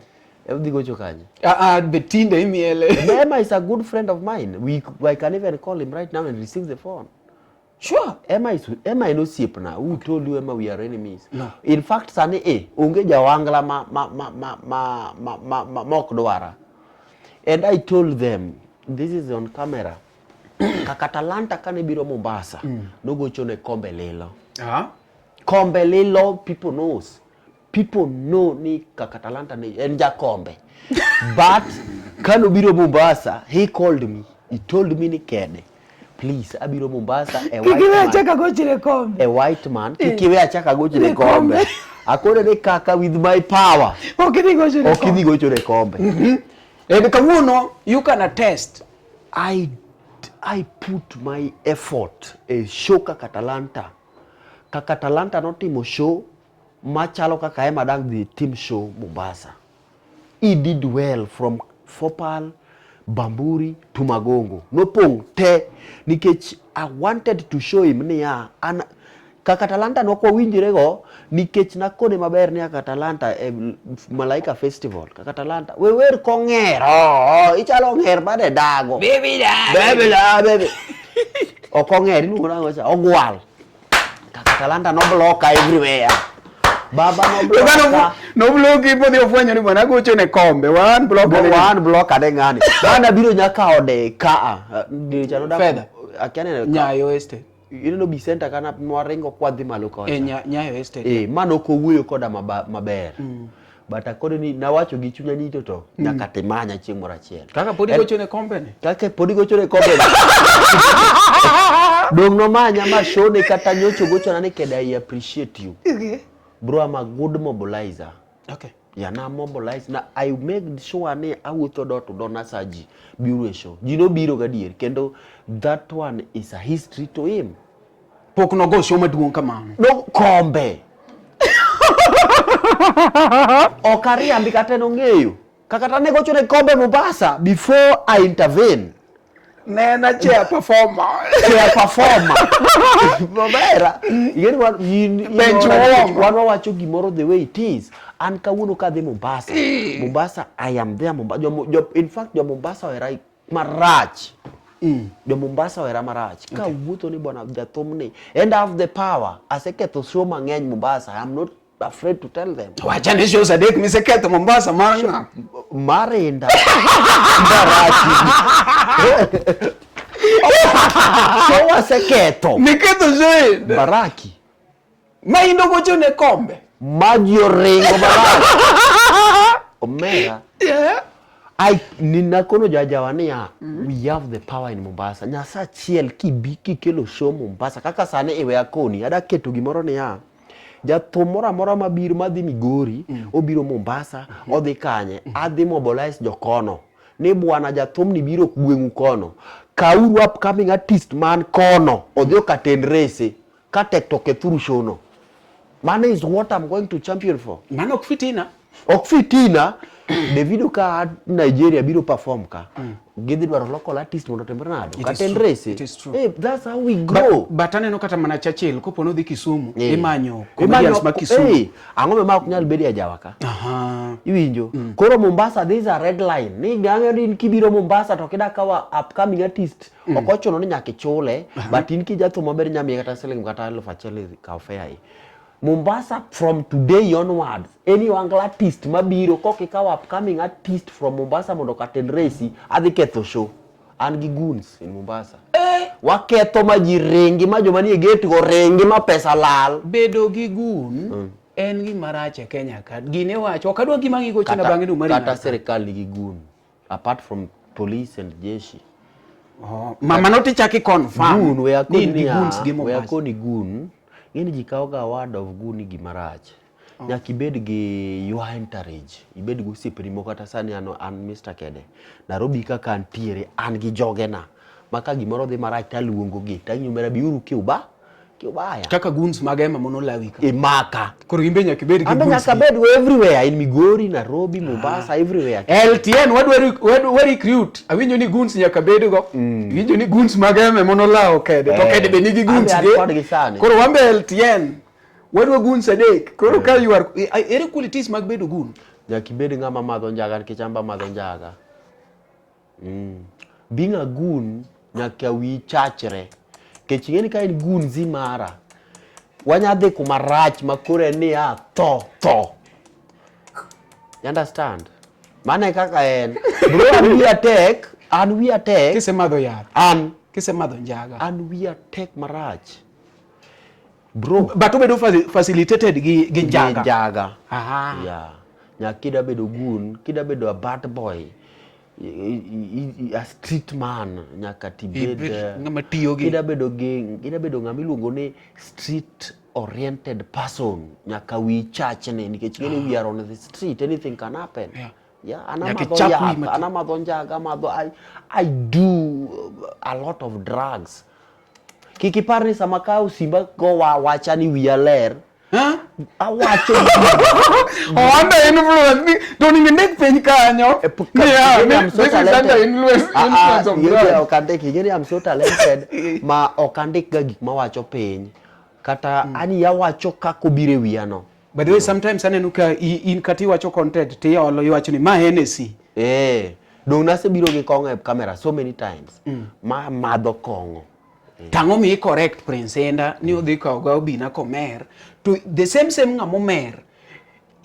[SPEAKER 2] Odhi gocho kanye?
[SPEAKER 3] Ah, ah, be tinde imiele.
[SPEAKER 2] Emma is a good friend of mine. I can even call him right now and receive the phone.
[SPEAKER 3] Sure.
[SPEAKER 2] Emma en osiepna. Who told you Emma we are enemies?
[SPEAKER 3] No.
[SPEAKER 2] In fact sani e onge jawangla ma ok dwara. And I told them this is on camera. Kaka Talanta kane biro Mombasa, nogocho ne Kombe Lilo.
[SPEAKER 3] Ah.
[SPEAKER 2] Kombe Lilo people knows. People know ni Kaka Talanta ne en jakombe. But kanobiro Mombasa, he called me. He told me ni kede. Please, abiro Mombasa a white
[SPEAKER 4] Kik iwe
[SPEAKER 2] man.
[SPEAKER 4] achaka gochire kombe.
[SPEAKER 2] A white man. Kik iwe achaka gochone
[SPEAKER 4] Ne kombe.
[SPEAKER 2] kombe. Akone ni kaka with my power.
[SPEAKER 4] Ok idhi gochone
[SPEAKER 2] Ok idhi gochone kombe.
[SPEAKER 3] And kawuono you can attest.
[SPEAKER 2] I put my effort e show kaka Talanta. Kaka Talanta notimo show machalo kaka ema dang' dhi tim show Mombasa. He did well from Fopal, Bamburi to Magongo. Nopong' te nikech I wanted to show him niya an kaka Talanta nok wawinjre go nikech nakone maber ni kaka Talanta e Malaika Festival kaka Talanta we wer kong'er oh, ichalo ong'er mane dago
[SPEAKER 3] Baby da.
[SPEAKER 2] baby la baby ok ong'er iluongo nang'o cha ogwal kaka Talanta nobloka everywhere baba nobloka
[SPEAKER 3] Nobloki podhi ofwenyo ni bwana gocho ne kombe. Wan block ne.
[SPEAKER 2] wan block ane ng'ani bana biro nyaka ode kaa dicha nodak
[SPEAKER 3] Fedha.
[SPEAKER 2] akia neno
[SPEAKER 3] Nyayo Estate.
[SPEAKER 2] ineno Bicenta kana nwaringo kwadhi malo kocha
[SPEAKER 3] E Nyayo Estate.
[SPEAKER 2] eh ma nok owuoyo koda maber but akone ni nawacho gi chunya ni to nyaka timanya chieng' moro achiel
[SPEAKER 3] Kaka pod igocho ne kombe ni.
[SPEAKER 2] Kaka pod igocho ne kombe dong' nomanya ma shone kata nyocho gochona ni keda I appreciate you
[SPEAKER 4] Okay.
[SPEAKER 2] bro I'm a good mobilizer
[SPEAKER 3] Okay.
[SPEAKER 2] Yeah, na mobilize na I make sure ni awuotho door to door nasa ji biro e show. Ji nobiro gadier kendo that one is a history to him.
[SPEAKER 3] Pok nogo show maduong' kamano.
[SPEAKER 2] No kombe. Ok ariambi kata en ong'eyo. Kaka ta ne gocho ne kombe Mombasa before I intervene.
[SPEAKER 3] Ne en a chair performer.
[SPEAKER 2] Chair performer. Mabera. Ing'eni wan in
[SPEAKER 3] Bench warmer.
[SPEAKER 2] wan wawacho gimoro the way it is. An kawuono kadhi Mombasa. Mombasa I am there Mombasa. Jo, in fact jo Mombasa ohera marach. Jo Mombasa ohera marach. Ka wuotho ni bwana jathum ni and I have the power. Aseketho show mang'eny Mombasa. I'm not afraid to tell them.
[SPEAKER 3] Wacha ni shows adek miseketho Mombasa mar ng'a?
[SPEAKER 2] Marinda. Marachi. Show aseketho.
[SPEAKER 3] Niketho show
[SPEAKER 2] Baraki.
[SPEAKER 3] Ma in ogocho ne kombe.
[SPEAKER 2] Maji oringo marach. Omera.
[SPEAKER 3] Yeah.
[SPEAKER 2] I ninakono jajawa niya we have the power in Mombasa. Nyasa achiel kibi kikelo show Mombasa kaka sani iwe akoni ada keto gimoro niya jathum moro amora mabiro madhi Migori obiro Mombasa odhi kanye adhi mobilize jokono ni bwana jathum ni biro gweng'u kono kauru upcoming artist man kono odhi okaten rese ka tek to kethuru show no. Mano is what I'm going to champion for.
[SPEAKER 3] Mano ok fitina.
[SPEAKER 2] Ok fitina. Davido ka Nigeria biro perform ka. Gidhi dwaro local artist mondo otimre nade?
[SPEAKER 3] It is
[SPEAKER 2] Katen
[SPEAKER 3] true.
[SPEAKER 2] rese.
[SPEAKER 3] It is true.
[SPEAKER 2] Eh, that's how we grow.
[SPEAKER 3] But aneno kata mana Churchill kopo nodhi Kisumu
[SPEAKER 2] Eh.
[SPEAKER 3] imanyo comedians ma Kisumu.
[SPEAKER 2] Eh, ang'o ma ok nyal bedo e ajawa ka?
[SPEAKER 3] Aha.
[SPEAKER 2] Iwinjo? Koro Mombasa this is a red line. Ni gang'e ni in kibiro Mombasa to kida kawa upcoming artist ok ochuno ni nyaka ichule but in kijathum maber inya miye kata siling kata 1000 kaw fare. Mombasa from today onwards any Wangla artist mabiro kok ikawo upcoming artist from Mombasa mondo okaten resi adhi ketho show. An gi goons in Mombasa. Waketho ma ji ringi ma joma nie gate go ringi ma pesa lal.
[SPEAKER 3] Bedo gi goon en gima rach e Kenya ka. Gine wacho ok adwa gima gigo chena bang'e no mari.
[SPEAKER 2] Kata sirikal nigi goon apart from police and jeshi.
[SPEAKER 3] Oh, mama no tichaki confirm.
[SPEAKER 2] Goon we
[SPEAKER 3] ni
[SPEAKER 2] akoni
[SPEAKER 3] in gi
[SPEAKER 2] niya,
[SPEAKER 3] goons gi
[SPEAKER 2] we
[SPEAKER 3] Mombasa.
[SPEAKER 2] akoni goon ng'eni ji kawo ga word of goon ni gima rach. Nyaka ibed gi your entourage, ibed gi osiepeni moko kata sani an, an Mr. Kede. Nairobi kaka antiere, an gi jogena. Ma ka gimoro dhi marach taluongo gi, tang'iyo mera biuru kiuba, kiubaya.
[SPEAKER 3] Kaka goons mag ema mono lawi ka.
[SPEAKER 2] Imaka.
[SPEAKER 3] Koro in be nyaka ibed gi
[SPEAKER 2] An be
[SPEAKER 3] goons.
[SPEAKER 2] nyaka abed go everywhere, in Migori, Nairobi, Mombasa, everywhere.
[SPEAKER 3] LTN wadwa recruit. Awinjo ni goons nyaka bed go. Awinjo ni goons mag ema mono lawo kede. To
[SPEAKER 2] Eh.
[SPEAKER 3] kede be nigi goons
[SPEAKER 2] An be
[SPEAKER 3] ge.
[SPEAKER 2] an kodgi sani.
[SPEAKER 3] Koro wan be LTN. Wadwa goons adek. Koro ka you are ere qualities mag bedo goon?
[SPEAKER 2] Nyaka ibed ng'ama madho njaga nikech an be amadho njaga. Being a goon nyaka wiyi chachre. Nikech ing'e ni ka in goon zi mara, wanya dhi kuma rach ma koro en niya tho tho. You understand? Mano e kaka en. Bro an wiya tek, an wiya tek.
[SPEAKER 3] Kisemadho yath.
[SPEAKER 2] An.
[SPEAKER 3] Kisemadho njaga.
[SPEAKER 2] An wiya tek marach. Bro.
[SPEAKER 3] But obedo facilitated gi njaga.
[SPEAKER 2] Gi njaga.
[SPEAKER 3] Aha.
[SPEAKER 2] Yeah. Nyaka kida bedo goon, kida bedo a bad boy, a street man, nyaka tibed
[SPEAKER 3] ng'ama tiyo gi.
[SPEAKER 2] Kida bedo gi, kida bedo ng'ama iluongo ni street oriented person, nyaka wi chachni nikech ing'e ni we are on the street, anything can happen.
[SPEAKER 3] Yeah.
[SPEAKER 2] Yeah, an
[SPEAKER 3] Nyaka
[SPEAKER 2] amadho
[SPEAKER 3] ichak wi
[SPEAKER 2] yath,
[SPEAKER 3] matin.
[SPEAKER 2] an amadho njaga, amadho, I do a lot of drugs. Kik ipar ni sama kawo simba go wacha ni wiya ler.
[SPEAKER 3] Huh?
[SPEAKER 2] Awacho
[SPEAKER 3] Oh, under influence ni to onego indik piny kanyo.
[SPEAKER 2] Eh,
[SPEAKER 3] Niya,
[SPEAKER 2] ing'e ni I'm so
[SPEAKER 3] this is under
[SPEAKER 2] talented. Ah, ah,
[SPEAKER 3] influence of
[SPEAKER 2] ing'e ni
[SPEAKER 3] drugs.
[SPEAKER 2] ok andik, ing'e ni I'm so talented ma ok andik ga gik mawacho piny. Kata ani awacho kaka obiro e wiya no.
[SPEAKER 3] By the way, sometimes aneno ka in kata iwacho content to iolo iwacho ni ma Hennessy.
[SPEAKER 2] Eh, dong nasebiro gi kong'o e camera so many times. Ma madho kong'o.
[SPEAKER 3] Tang'o mi correct Prince Indah ni odhi kawo ga Obina komer to the same same ng'ama omer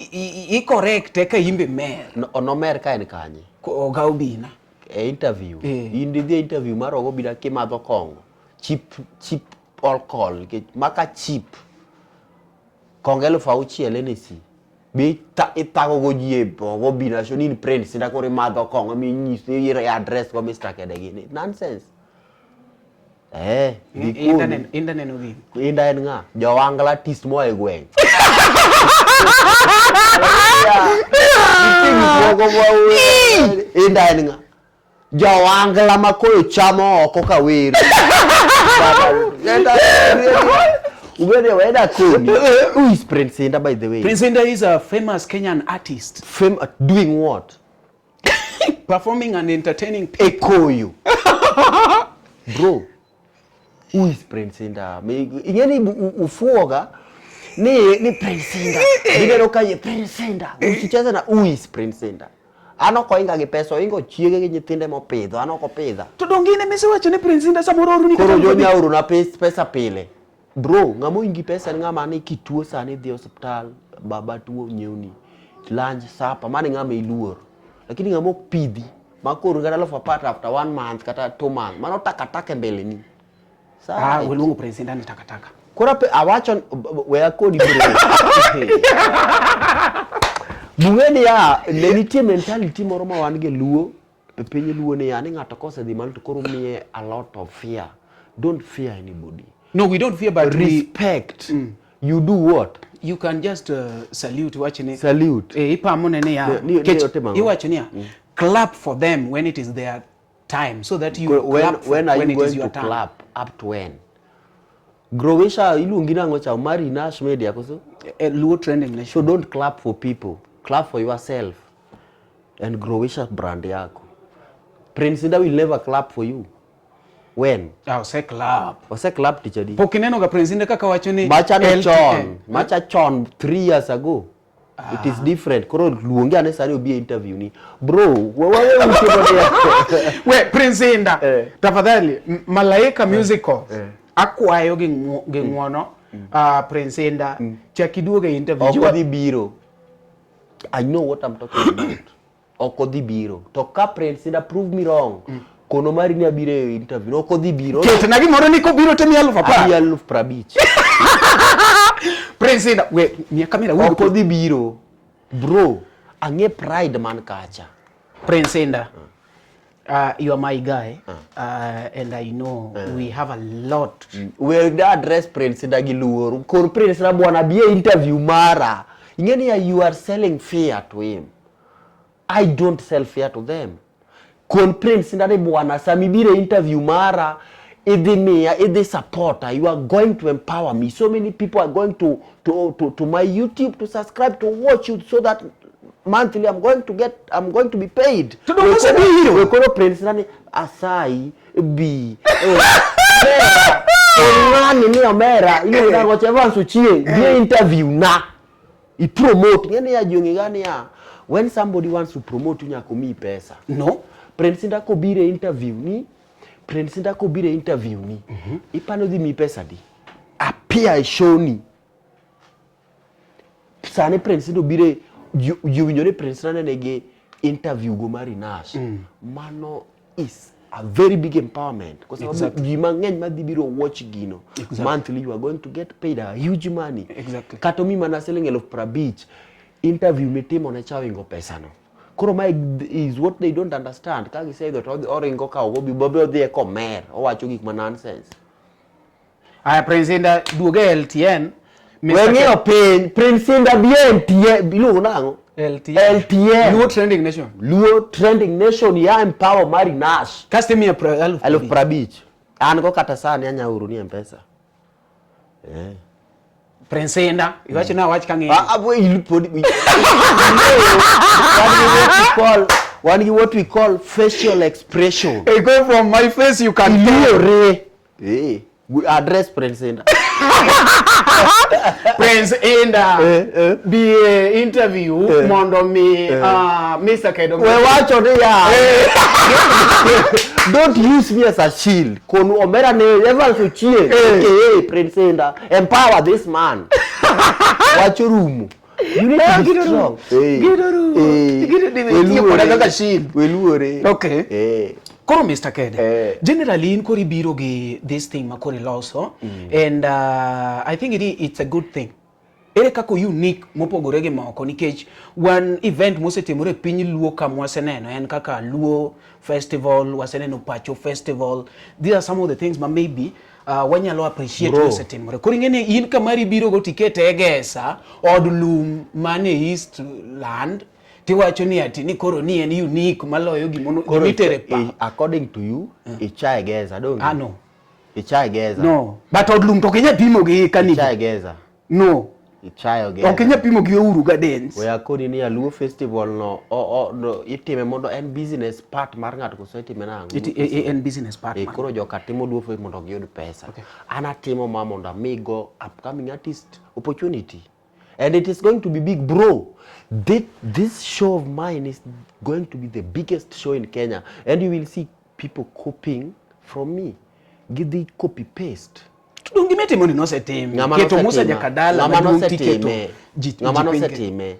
[SPEAKER 3] i correct eka imbe mer.
[SPEAKER 2] No, onomer ka en kanye?
[SPEAKER 3] Oga Obina.
[SPEAKER 2] E interview.
[SPEAKER 3] Eh.
[SPEAKER 2] In idhi e interview mar Oga Obina kimadho kong'o. Cheap, cheap alcohol nikech maka cheap. Kong'o 6000 Hennessy. Be ithago go ji e Oga Obina so ni in Prince Indah koro imadho kong'o minyisi i address go Mr. Kede gini. Nonsense. Eh,
[SPEAKER 3] Indah Indah neno gini.
[SPEAKER 2] Indah en ng'a? Jowangla artist moa e gweng'. Indah en ng'a? Jowangla ma koyo chamo oko ka wer. Ubede weda koni. Who is Prince Indah by the way?
[SPEAKER 3] Prince Indah is a famous Kenyan artist.
[SPEAKER 2] Fame doing what?
[SPEAKER 3] Performing and entertaining people.
[SPEAKER 2] Ekoyo. Bro, who is Prince Indah? Ing'e ni ufuoga ni Prince Indah. Gineno ka ye Prince Indah. Usicheze na who is Prince Indah? An ok oinga gi pesa, oingo chiege gi nyithinde mopidho, an ok opidha.
[SPEAKER 3] To donge in ema isewacho ni Prince Indah samoro oroni
[SPEAKER 2] Koro
[SPEAKER 3] kata
[SPEAKER 2] jo nyauro na pesa pile. Bro, ng'ama oingi pesa en ng'ama ni kituo sani idhi e osiptal, baba tuo nyiewni, lunch, supper, mano e ng'ama iluor. Lakini ng'ama ok pidhi, ma koro kata 10,000 after 1 month kata 2 month, mano takataka e mbele ni.
[SPEAKER 3] Ah, waluongo Prince Indah ni takataka.
[SPEAKER 2] Koro awacho we akodi bro. Bung'e niya, ne nitie mentality moro ma wan gi Luo, e piny Luo niya, ni ng'ato kosedhi malo to koro miye a lot of fear. Don't fear anybody.
[SPEAKER 3] No, we don't fear, but
[SPEAKER 2] respect. We, You do what?
[SPEAKER 3] You can just salute wacho ni
[SPEAKER 2] Salute.
[SPEAKER 3] Ipamo ne niya.
[SPEAKER 2] Ni otimo ang'o?
[SPEAKER 3] Iwacho niya, clap for them when it is their time so that you clap for
[SPEAKER 2] When are
[SPEAKER 3] when
[SPEAKER 2] you
[SPEAKER 3] it is
[SPEAKER 2] going
[SPEAKER 3] your
[SPEAKER 2] to
[SPEAKER 3] time.
[SPEAKER 2] clap? Up to when? Growisha iluongi nang'o cha Mari Nash Media koso?
[SPEAKER 3] Luo Trending Nation.
[SPEAKER 2] So don't clap for people. Clap for yourself. And Growisha brand yako. Prince Indah will never clap for you. When?
[SPEAKER 3] Ah, ose clap.
[SPEAKER 2] Ose clap tich adi?
[SPEAKER 3] Pok ineno ga Prince Indah kaka wacho ni
[SPEAKER 2] Macha ne
[SPEAKER 3] LTN.
[SPEAKER 2] chon. Macha chon 3 years ago. It is different. Koro luongi ane sani obi e interview ni. Bro, wewe uche
[SPEAKER 3] We Prince Indah. Tafadhali Malaika Musical. Akwayo gi ng'uono. Prince Indah. Chak iduog e interview.
[SPEAKER 2] Ok
[SPEAKER 3] Jiwa-
[SPEAKER 2] odhi biro. I know what I'm talking about. Ok odhi biro. To ka Prince Indah prove me wrong. Kono mari ni abiro e interview. Ok odhi biro.
[SPEAKER 3] Ketna gimoro ni kobiro to miya 10,000.
[SPEAKER 2] Amiyi 50,000.
[SPEAKER 3] Prince Indah, we miya kamera wuog.
[SPEAKER 2] Ok odhi biro. Bro, ang'e pride man kacha.
[SPEAKER 3] Prince Indah. You are my guy, and I know we have a lot.
[SPEAKER 2] We address Prince Indah gi luor. Kor Prince Indah bwana bi e interview mara. Ing'e ni you are selling fear to him. I don't sell fear to them. Kon Prince Indah ni bwana sama ibiro e interview mara idhi miya, idhi supporta, you are going to empower me. So many people are going to my YouTube to subscribe, to watch you, so that monthly I'm going to get, I'm going to be paid.
[SPEAKER 3] To donge osebiro?
[SPEAKER 2] We koro Prince Indah ni asai bi. Omera. Ng'ani ni omera, iluongo nang'o cha Evans Ochieng, bi e interview na. I promote. Ng'e ni ya ji ong'e ga niya, when somebody wants to promote you nyaka omiyi pesa.
[SPEAKER 3] No.
[SPEAKER 2] Prince Indah kobiro e interview ni, Prince Indah kobiro e interview ni, ipano dhi miyi pesa di? Appear e show ni. Sani Prince Indah obiro e, ji owinjo ni Prince Indah ne nigi interview go Mari Nash. Mano is a very big empowerment kwa sababu
[SPEAKER 3] Exactly.
[SPEAKER 2] ji mang'eny madhi biro watch gino
[SPEAKER 3] Exactly.
[SPEAKER 2] monthly you are going to get paid a huge money
[SPEAKER 3] Exactly.
[SPEAKER 2] kata omi mana siling 50,000 interview mitimo ne cha oingo pesano koro mae is what they don't understand ka giseidho to oringo kawo go bobe odhi e komer owacho gik ma nonsense
[SPEAKER 3] Aya Prince Inda duoge e LTN. Mr.
[SPEAKER 2] We ng'iyo piny Prince Inda bi e LTN iluongo nang'o
[SPEAKER 3] LTN.
[SPEAKER 2] LTN.
[SPEAKER 3] Luo Trending Nation.
[SPEAKER 2] Luo Trending Nation ya empower mari Nash
[SPEAKER 3] Kasto imiya eluf
[SPEAKER 2] 50,000 an go kata sani anya oro ni mpesa eh.
[SPEAKER 3] Prince Inda iwacho na wach kang'eyo.
[SPEAKER 2] Ah, ah, we pod wan gi what we call facial expression.
[SPEAKER 3] Hey, go from my face you can tell.
[SPEAKER 2] Iliore. Eh, we address Prince Inda.
[SPEAKER 3] Prince Inda
[SPEAKER 2] Eh, eh.
[SPEAKER 3] bi e interview mondo mi ah, Mr. Kedo
[SPEAKER 2] We wacho ni ya. Don't use me as a shield. Konu omera ne Evans Ochieng. AKA Prince Inda. Empower this man. Wacho rumo. You need to be strong. Eh,
[SPEAKER 3] Gino rumo.
[SPEAKER 2] eh,
[SPEAKER 3] Gino tiyo koda kaka shield.
[SPEAKER 2] Weluore.
[SPEAKER 3] Okay.
[SPEAKER 2] Eh.
[SPEAKER 3] Koro Mr. Kede,
[SPEAKER 2] Eh.
[SPEAKER 3] generally in koro ibiro gi this thing ma koro iloso and I think it's a good thing. Ere kaka unique mopogore gi moko nikech wan event mosetimore e piny Luo ka mwaseneno en kaka Luo Festival, waseneno Pacho Festival. These are some of the things ma maybe wanyalo appreciate
[SPEAKER 2] Bro.
[SPEAKER 3] mosetimore. Koro ing'e ni in kamari ibiro go tikete e Gesa, od lum mane East Land, tiwacho ni ati ni koro ni en unique maloyo gimono
[SPEAKER 2] Koro
[SPEAKER 3] gimitere pa.
[SPEAKER 2] According to you, ichaye Geza, don't
[SPEAKER 3] Ah, no.
[SPEAKER 2] Ichaye Geza.
[SPEAKER 3] No. But od lum to ok inyal pimo gi kanigi.
[SPEAKER 2] Ichaye Geza.
[SPEAKER 3] No.
[SPEAKER 2] Ichayo Geza.
[SPEAKER 3] Ok inyal pimo gi Uhuru Gardens.
[SPEAKER 2] We akoni ni Luo Festival no, no itime mondo en business part mar ng'ato koso itime nang'o?
[SPEAKER 3] En business part.
[SPEAKER 2] E, koro joka timo Luo Festival mondo giyud pesa.
[SPEAKER 3] Okay.
[SPEAKER 2] An atimo ma mondo amigo upcoming artist opportunity. And it is going to be big, bro. This show of mine is going to be the biggest show in Kenya. And you will see people copying from me. Gidhi copy paste.
[SPEAKER 3] To donge gima itimo ni nosetim.
[SPEAKER 2] Ng'ama
[SPEAKER 3] Keto Musa
[SPEAKER 2] nosetime?
[SPEAKER 3] Jakadala
[SPEAKER 2] Ng'ama
[SPEAKER 3] maduong' tiketo
[SPEAKER 2] nosetime?
[SPEAKER 3] ji
[SPEAKER 2] Ng'ama
[SPEAKER 3] piny Kenya.
[SPEAKER 2] nosetime?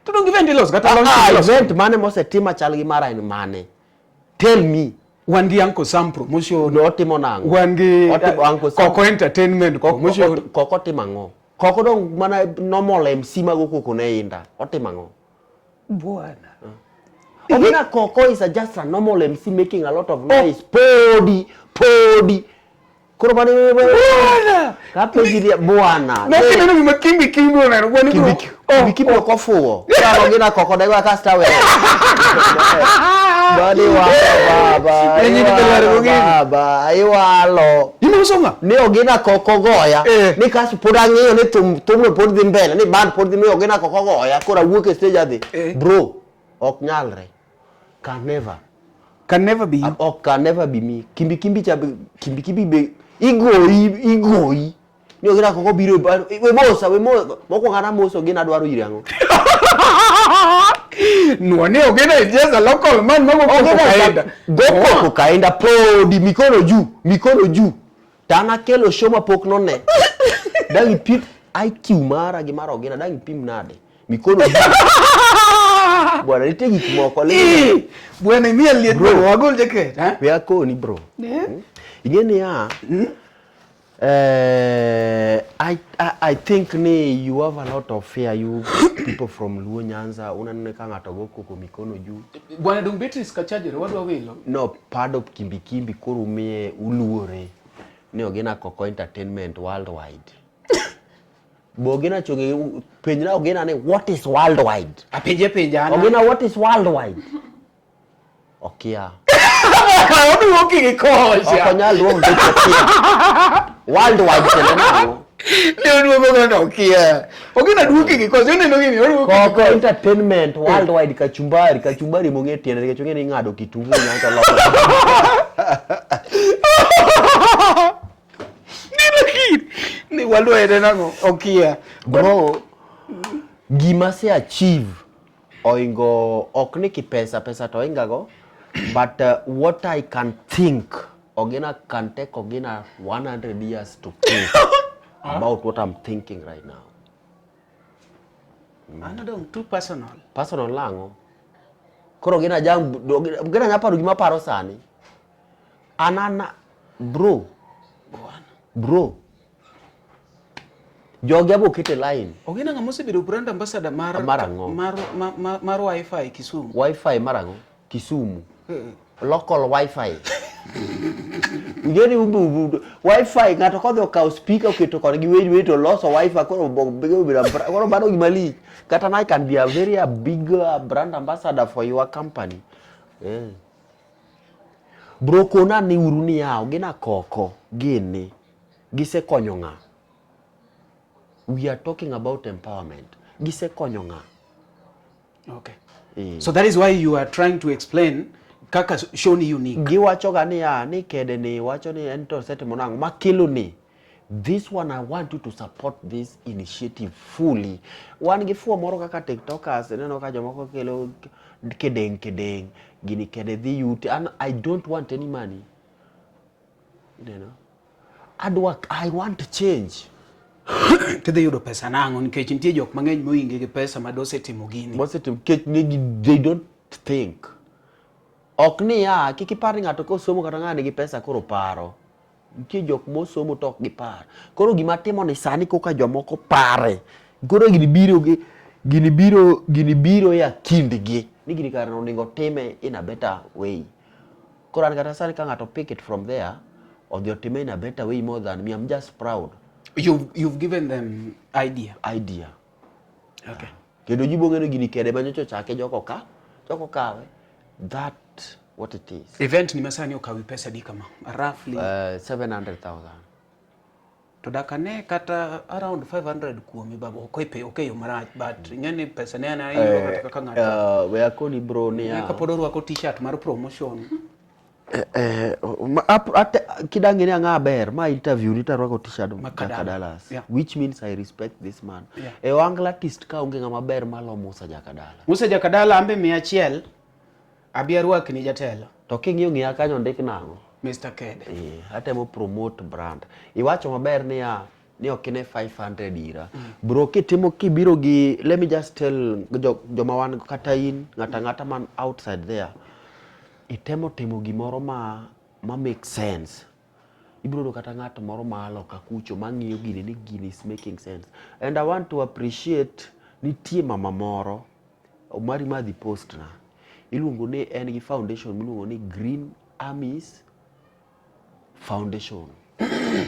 [SPEAKER 3] To donge event iloso kata launch
[SPEAKER 2] Ah,
[SPEAKER 3] iloso.
[SPEAKER 2] event mane mosetim machal gi mara en mane? Tell me.
[SPEAKER 3] Wan gi Uncle Sam promotion.
[SPEAKER 2] Notimo nang'o?
[SPEAKER 3] Wan gi
[SPEAKER 2] Otimo Uncle Sam.
[SPEAKER 3] Koko Entertainment promotion.
[SPEAKER 2] Koko timo ang'o? Koko dong mana normal MC mago koko ne Inda. Otimo ang'o?
[SPEAKER 3] Bwana.
[SPEAKER 2] Ogina Koko is a just a normal MC making a lot of noise. Podi, podi. Koro mane
[SPEAKER 3] Bwana.
[SPEAKER 2] Kapenji ni bwana.
[SPEAKER 3] Nokineno gima Kimbi Kimbi oneno bwana.
[SPEAKER 2] Kimbi Kimbi Kimbi ok ofuwo. Koro Ogina Koko nego ka star we. Bani walo baba.
[SPEAKER 3] Enyi ni
[SPEAKER 2] iwalo
[SPEAKER 3] belwaro gini.
[SPEAKER 2] Baba, iwalo.
[SPEAKER 3] Inuso ng'a?
[SPEAKER 2] Ni Ogina Koko goya.
[SPEAKER 3] Eh.
[SPEAKER 2] Ni kasto pod ang'eyo ni thum thumno pod dhi mbele ni band pod dhi miyo Ogina Koko goya koro awuok e stage adhi.
[SPEAKER 3] Eh.
[SPEAKER 2] Bro, ok nyalre. Can never.
[SPEAKER 3] Can never be you.
[SPEAKER 2] Ok can never be me. Kimbi kimbi cha kimbi kimbi be igoyi igoyi. Ni Ogina Koko biro we mosa we mosa mokwongo an amoso Ogina adwaro ire ang'o.
[SPEAKER 3] Nuo ni Ogina is just a local man mago koko
[SPEAKER 2] Ogina
[SPEAKER 3] kaenda.
[SPEAKER 2] go koko kaenda podi mikono juu mikono juu. To an akelo show mapok none. Dang ipim IQ mara gi mar Ogina dang ipim nade. Mikono juu. Bwana nitie gik moko
[SPEAKER 3] Eh, Bwana imiya liet
[SPEAKER 2] Bro.
[SPEAKER 3] bro, wagol jacket, ha?
[SPEAKER 2] We akoni bro.
[SPEAKER 3] Eh?
[SPEAKER 2] Ing'e niya, I think ni you have a lot of fear you people from Luo Nyanza unanene ka ng'ato go koko mikono juu.
[SPEAKER 3] Bwana dong Beatrice Kachajore wadwa wilo.
[SPEAKER 2] No pado kimbi kimbi koro umiye uluore ni Ogina Koko Entertainment worldwide. Bo Ogina choge penjna Ogina ni what is worldwide?
[SPEAKER 3] Apenje penja ana.
[SPEAKER 2] Ogina what is worldwide? Okia.
[SPEAKER 3] Oduoki gi kocha.
[SPEAKER 2] Ok onyal duoko nikech okia. Worldwide tiende nang'o?
[SPEAKER 3] Ne oduogo ga nokia. Ogina duoki gi kocha. Oneno gini oduoki gi
[SPEAKER 2] Koko
[SPEAKER 3] kocha.
[SPEAKER 2] Entertainment worldwide kachumbari kachumbari mong'e tiende nikech ong'e ni ing'ado kitungu nyaka loko.
[SPEAKER 3] Neno gini. Ni worldwide en ang'o? Okia.
[SPEAKER 2] Bro, gima se achieve oingo ok ni kipesa pesa to oinga go but what I can think Ogina can take Ogina 100 years to think about what I'm thinking right now.
[SPEAKER 3] Mano dong too personal.
[SPEAKER 2] Personal lang'o? Koro Ogina jam Ogina nyalo paro gima aparo sani. An ana bro. Bro. Jogi abo kete line.
[SPEAKER 3] Ogina ng'ama osebedo brand ambassador mar
[SPEAKER 2] Mar ang'o?
[SPEAKER 3] Mar, ma, ma, mar wifi Kisumu.
[SPEAKER 2] Wifi mar ang'o? Kisumu. Local wifi. Ungeni umbu wifi ng'ato kodhi okawo speaker oketo kodgi weni weni to loso wifi koro obedo koro mano gima lich. Kata I can be a very a big brand ambassador for your company. Yeah. Bro kona ni uru ni yaw gina koko gini gisekonyo ng'a? We are talking about empowerment. Gisekonyo ng'a?
[SPEAKER 3] Okay. So that is why you are trying to explain kaka show ni unique.
[SPEAKER 2] Giwacho ga niya ni kede ni wacho ni en to osetimo nang'o makelo ni this one I want you to support this initiative fully. Wan gi fuo moro kaka tiktokers ineno ka jomoko kelo kedeng kedeng gini kede dhi yute and I don't want any money. Ineno? Adwa I want change.
[SPEAKER 3] Tidhi yudo pesa nang'o nikech nitie jok mang'eny moinge gi pesa ma dosetimo gini.
[SPEAKER 2] Mosetimo nikech negi they don't think. Ok niya kik ipar ni ng'ato kosomo kata ng'ani nigi pesa koro paro. Nitie jok mosomo to ok gipar. Koro gima timo ni sani koka jomoko pare. Koro gini biro gi gini biro gini biro ya kindgi ni gini kare onego time in a better way. Koro an kata sani ka ng'ato pick it from there odhi otime in a better way more than me. I'm just proud.
[SPEAKER 3] You've given them idea.
[SPEAKER 2] Idea.
[SPEAKER 3] Okay.
[SPEAKER 2] Kendo ji bong'e ni gini kede ma nyocha ochake joko ka joko kawe. That what it is.
[SPEAKER 3] Event ni masani okawi pesa di kama? Roughly.
[SPEAKER 2] 700,000.
[SPEAKER 3] To dak ane kata around 500 kuomi baba ok e ok e yo marach but ing'e ni pesa ne an ayudo kata kaka ng'ato.
[SPEAKER 2] We akoni bro niya.
[SPEAKER 3] Kapod orwako t-shirt mar promotion.
[SPEAKER 2] Kidang'e ni ang'a ber ma interview ni tarwako t-shirt
[SPEAKER 3] Ma
[SPEAKER 2] Jaka
[SPEAKER 3] Kadalas.
[SPEAKER 2] Dallas
[SPEAKER 3] Yeah.
[SPEAKER 2] which means I respect this man.
[SPEAKER 3] Yeah.
[SPEAKER 2] E ohangla artist ka onge ng'ama ber malo Musa Jakadala.
[SPEAKER 3] Musa Jakadala ambe 100 abi arwakni jatelo.
[SPEAKER 2] To king'iyo ng'iya kanyo ondik nang'o?
[SPEAKER 3] Mr. Kede.
[SPEAKER 2] Atemo promote brand. Iwacho maber niya ni ok ine 500 ira. Bro kitimo kibiro gi let me just tell joma wan kata in ng'ata ng'ata man outside there. Itemo timo gimoro ma make sense. Ibiro yudo kata ng'at moro ma loka kucho mang'iyo gini ni gini is making sense. And I want to appreciate nitie mama moro Omari madhi post na iluongo ni en gi foundation miluongo ni Green Armies Foundation.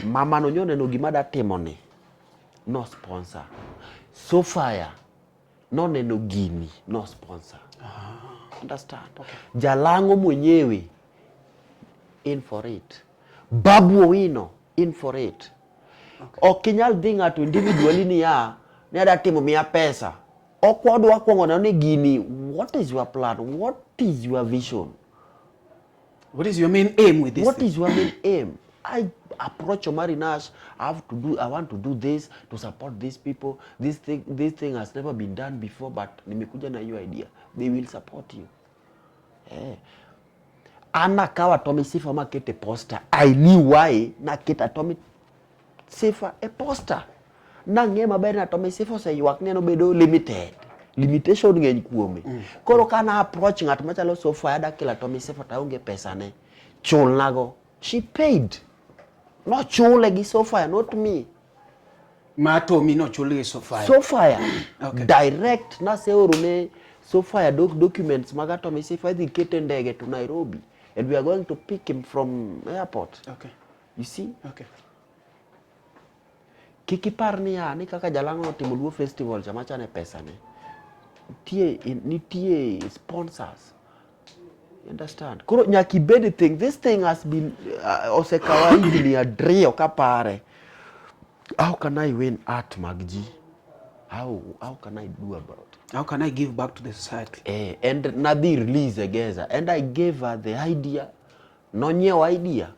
[SPEAKER 2] Mama no nyoneno gima da timo ni no sponsor. Sophia noneno gini no sponsor. Understand?
[SPEAKER 3] Okay.
[SPEAKER 2] Jalango mwenyewe in for it. Babu Owino in for it. Ok inyal dhi ng'ato individually niya ni adwa timo miya pesa. Ok wadwa kwongo neno ni gini what is your plan? What is your vision?
[SPEAKER 3] What is your main aim with this?
[SPEAKER 2] What
[SPEAKER 3] thing?
[SPEAKER 2] is your main aim? I approach Omari Nash. I have to do. I want to do this to support these people. This thing has never been done before, but nimekuja na hiyo idea. They will support you. Ana kawa Tommy Sifa makete poster. I knew why naketa Tommy Sifa e poster. Nang'e maber na Tommy Sifa oseywak ni en obedo limited. Limitation ng'eny kuome. Koro ka na approach ng'at machalo Sofa ada kila Tommy Sifa to aonge pesa ne. Chulnago. She paid. Nochule gi Sofa, not me.
[SPEAKER 3] Ma Tommy nochul gi Sofa.
[SPEAKER 2] Sofa.
[SPEAKER 3] Okay.
[SPEAKER 2] Direct naseoro ne Sofa documents mag Tommy Sifa idhi kete ndege to Nairobi and we are going to pick him from airport.
[SPEAKER 3] Okay.
[SPEAKER 2] You see?
[SPEAKER 3] Okay.
[SPEAKER 2] Kik ipar niya ni kaka Jalang'o notimo Luo Festival cha machane pesa ne. Nitie sponsors. You understand? Koro nyaka ibed thing. This thing has been osekawa higni abiriyo kapare. How can I win art mag ji? How can I do about it?
[SPEAKER 3] How can I give back to the society?
[SPEAKER 2] And nadhi release Egeza and I gave her the idea. Nonyiewo idea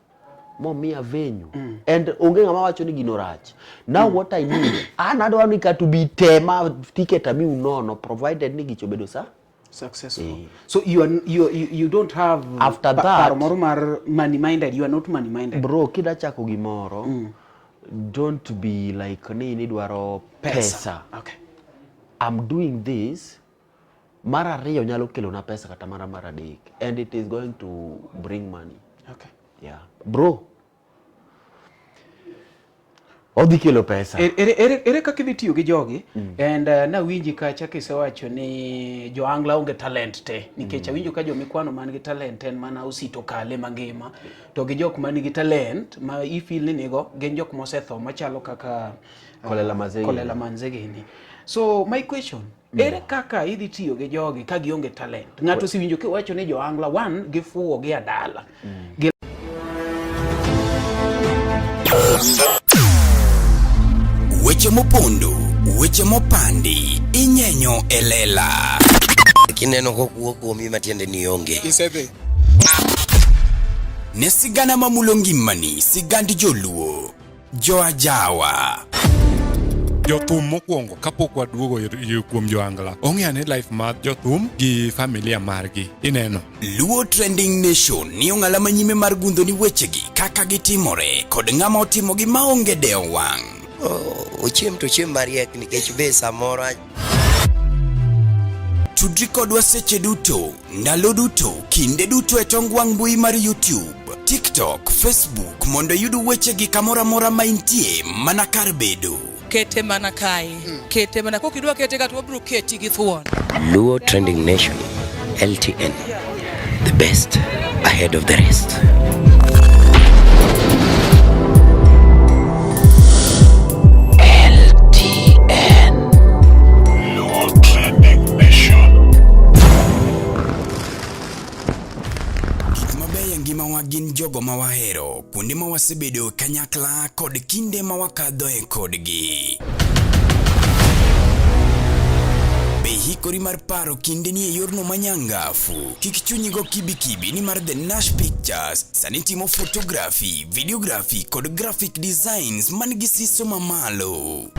[SPEAKER 2] momiya venue. And onge ng'ama wacho ni gino rach. Now what I need, an adwa ni kata ubi tema ticket amiu nono provided ni gicho bedo sa
[SPEAKER 3] successful. So you don't have
[SPEAKER 2] After that,
[SPEAKER 3] paro moro mar money minded. You are not money minded.
[SPEAKER 2] Bro, kida chako gimoro, don't be like ni nidwaro pesa.
[SPEAKER 3] Okay.
[SPEAKER 2] I'm doing this. Mar ariyo nyalo kelona pesa kata mar adek and it is going to bring money.
[SPEAKER 3] Okay.
[SPEAKER 2] Yeah. Bro. Odhi kelo pesa.
[SPEAKER 3] Ere, ere, ere kaka idhi tiyo gi jogi mm. and uh, nawinji kacha kisewacho ni joangla onge talent te nikech mm. awinjo ka jomikwano man gi talent en mana Osito Kale mangima to gi jok man gi talent ma ifeel ni nigo gin jok mosetho machalo kaka
[SPEAKER 2] uh, Kolela Manzegini.
[SPEAKER 3] Kolela Manzegini. So my question mm. ere kaka idhi tiyo gi jogi ka gionge talent? Ng'ato osewinjo kiwacho ni joangla one gifuwo gi adala mm. gi
[SPEAKER 1] Weche mopondo, weche mopandi, inyenyo e lela.
[SPEAKER 4] Kineno kokuo kuomi matiende ni onge.
[SPEAKER 5] Isedhi.
[SPEAKER 1] Ne sigana mamulo ngimani, sigand joluo. Joajawa.
[SPEAKER 5] Jothum mokwongo kapok waduogo kuom joangla ong'e ane life mar jothum gi familia margi ineno
[SPEAKER 1] Luo Trending Nation ni ong'ala manyime mar gundho ni wechegi kaka gitimore kod ng'ama otimogi maonge dewo wang'.
[SPEAKER 4] Ochiem to ochiem mariek nikech be samoro
[SPEAKER 1] Tudri kodwa seche duto, ndalo duto, kinde duto e tong wang' mbui mar YouTube, TikTok, Facebook mondo iyud wechegi kamoro amora ma intie mana kar bedo.
[SPEAKER 6] Kete mana kae. Kete mana kokidwa kete ka to wabiro keti gi thuon.
[SPEAKER 4] Luo Trending Nation LTN the best ahead of the rest.
[SPEAKER 1] LTN.
[SPEAKER 7] Luo Trending Nation.
[SPEAKER 1] Gik mabeyo e ngimawa gin jogo ma wahero, kuonde ma wasebedo kanyakla kod kinde ma wakadhoe kodgi. Be ihikori mar paro kindeni e yorno manyangafu? Kik chunyi go kibikibi nimar The Nash Pictures sani timo photography, videography kod graphic designs man gi siso mamalo.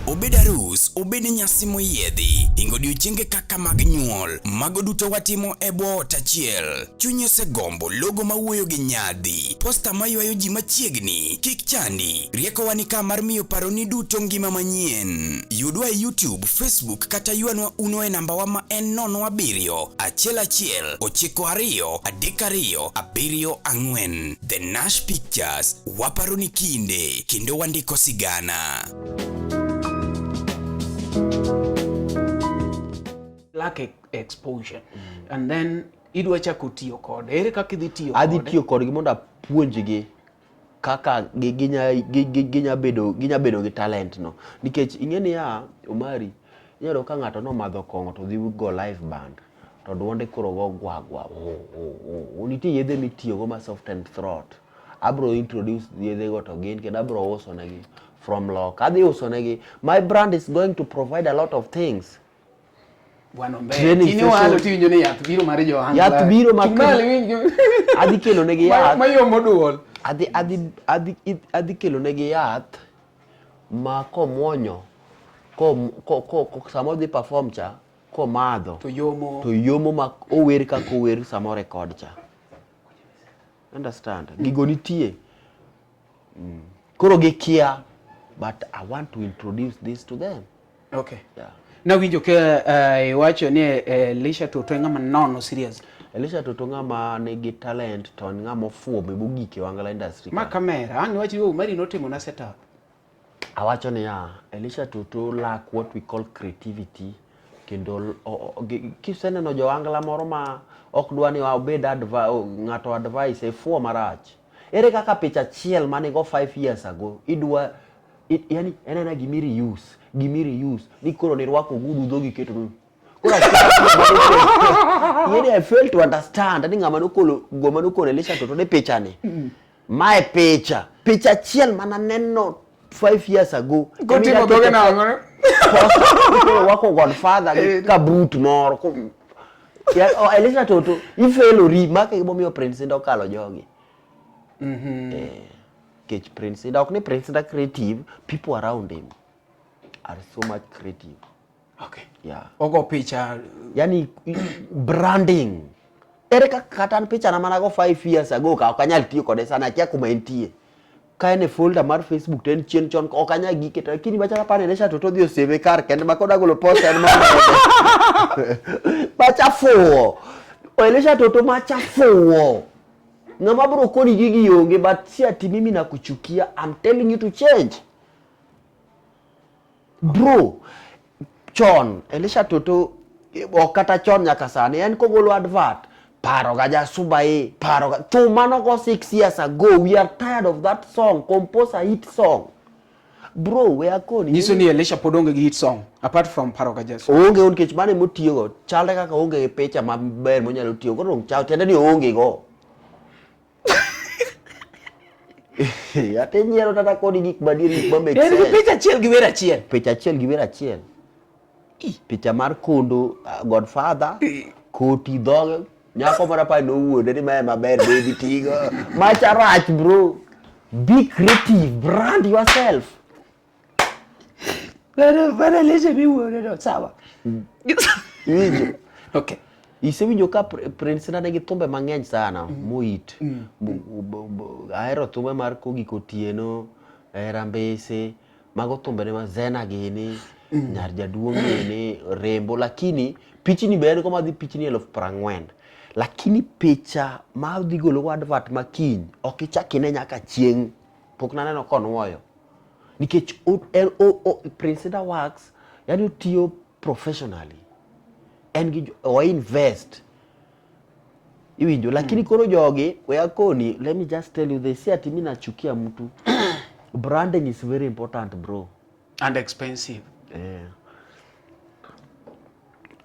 [SPEAKER 1] Obed arus, obed nyasi moyiedhi, hingo odiochienge kaka mag nyuol, mago duto watimo e bwo ot achiel. Chunyi osegombo logo mawuoyo gi nyadhi, posta maywayo ji machiegni, kik chandi, riekowa ni ka mar miyo paroni duto ngima manyien. Yudwa e YouTube, Facebook kata ywanwa uno e nambawa ma en 07 11 92 32 74. The Nash Pictures, waparo ni kinde kendo wandiko sigana.
[SPEAKER 3] Lack exposure and then idwa chako tiyo kode ere kaka idhi tiyo
[SPEAKER 2] Adhi
[SPEAKER 3] kode
[SPEAKER 2] tiyo kodgi mondo apuonjgi kaka ginya bedo ginya bedo gi talent no nikech ing'e niya Omari inyalo ka ng'ato nomadho kong'o to dhi go live band to duonde koro go gwa gwa oh, oh, oh. Nitie yedhe mitiyogo ma soften throat abro introduce yedhe go to gin kendo abro uso negi from loka adhi uso negi my brand is going to provide a lot of things
[SPEAKER 3] Bwana Ombe,
[SPEAKER 2] Training
[SPEAKER 3] in ohala
[SPEAKER 2] session.
[SPEAKER 3] tiwinjo ni yath biro mar jo ohala.
[SPEAKER 2] Yath biro ma-
[SPEAKER 3] Chung' malo iwinj.
[SPEAKER 2] Adhi kelo negi
[SPEAKER 3] Ma-
[SPEAKER 2] yath.
[SPEAKER 3] Mayomo duol.
[SPEAKER 2] Adhi adhi adhi adhi kelo negi yath ma komuonyo ko ko ko sama odhi perform cha komadho
[SPEAKER 3] To yomo.
[SPEAKER 2] to yomo ma ower kaka ower sama o record cha. Understand? Gigo nitie. Mm. Koro gikia but I want to introduce this to them.
[SPEAKER 3] Okay.
[SPEAKER 2] Yeah.
[SPEAKER 3] Nawinjo ka eh, iwacho ni eh, Elisha Toto e ng'ama nono serious.
[SPEAKER 2] Elisha Toto ng'ama nigi talent to en ng'ama ofuwo be mogik e Wangala industry.
[SPEAKER 3] Ma
[SPEAKER 2] ka.
[SPEAKER 3] kamera, ang' niwach ni Omari notimo na setup.
[SPEAKER 2] Awacho niya, Elisha Toto lack what we call creativity kendo kiseneno jo Wangala moro ma ok dwa ni obed adva, ng'ato advice e fuwo marach. Ere kaka picha achiel mane go 5 years ago idwa yani en ena gimi reuse gimi reuse ni koro nirwako ogudu dhogi keto koro yani I fail to understand ni ng'ama nokolo goma nokono Elisha Toto ni picha ni mae picha picha achiel mana neno 5 years ago
[SPEAKER 3] Kotimo dhoge nang'o?
[SPEAKER 2] Koro wako godfather gi kabrut moro ko- Ya, oh, Elisha Toto ifelori maka gimomiyo Prince Indah okalo jogi Eh, nikech Prince Indah ok ni Prince Indah creative people around him are so much creative
[SPEAKER 3] Okay.
[SPEAKER 2] yeah.
[SPEAKER 3] Ogo picha
[SPEAKER 2] yani branding ere kaka kata an picha na mana go 5 years ago ka ok anyal tiyo kode sana akia kuma entie ka en e folder mar Facebook to en chien chon ok anyal gike to lakini machalo apani Elisha Toto odhi osave kar kende ma koda golo post en mana pacha fuwo. Elisha Toto macha fuwo. Ng'ama bro koni gigi onge but si ati mimi nakuchukia. I'm telling you to change. Bro, chon Elisha Toto ok kata chon nyaka sani en kogolo advert paro ga jasuba e paro ga thum mano go 6 years ago we are tired of that song compose a hit song bro we akoni
[SPEAKER 3] Nyiso ni Elisha pod onge gi hit song apart from Paro ga Jasu.
[SPEAKER 2] oonge go nikech mano emotiyogo chalre kaka oonge gi picha maber monyalo tiyo koro dong chal tiende ni oonge go ate nyiero tata kodi gik madier gik ma make
[SPEAKER 3] En gi
[SPEAKER 2] sense
[SPEAKER 3] picha achiel gi wer achiel.
[SPEAKER 2] picha achiel gi wer achiel picha mar kondo godfather koti dhoge nyako moro apani nowuonde ni mae maber baby tigo macha rach bro be creative brand yourself
[SPEAKER 3] Pero pero Elisha miwuonde no sawa.
[SPEAKER 2] iwinjo
[SPEAKER 3] Okay.
[SPEAKER 2] Isewinjo ka Prince Indah nigi thumbe mang'eny sana moit. Ahero thumbe mar Kogik Otieno, Hera Mbese, mago thumbene ma Zena gini, Nyar Jaduong' gini, Rembo, lakini pichni be en go madhi pichni eluf prang'wen. Lakini picha ma odhi gologo advert ma kiny, ok ichak ine nyaka chieng'. Pok naneno konuoyo. Nikech Prince Indah works, yani otiyo professionally. En gi o invest. Iwinjo, lakini koro jogi, we akoni, let me just tell you this, si ati mimi nachukia mtu. Branding is very important bro.
[SPEAKER 3] And expensive.
[SPEAKER 2] Eh.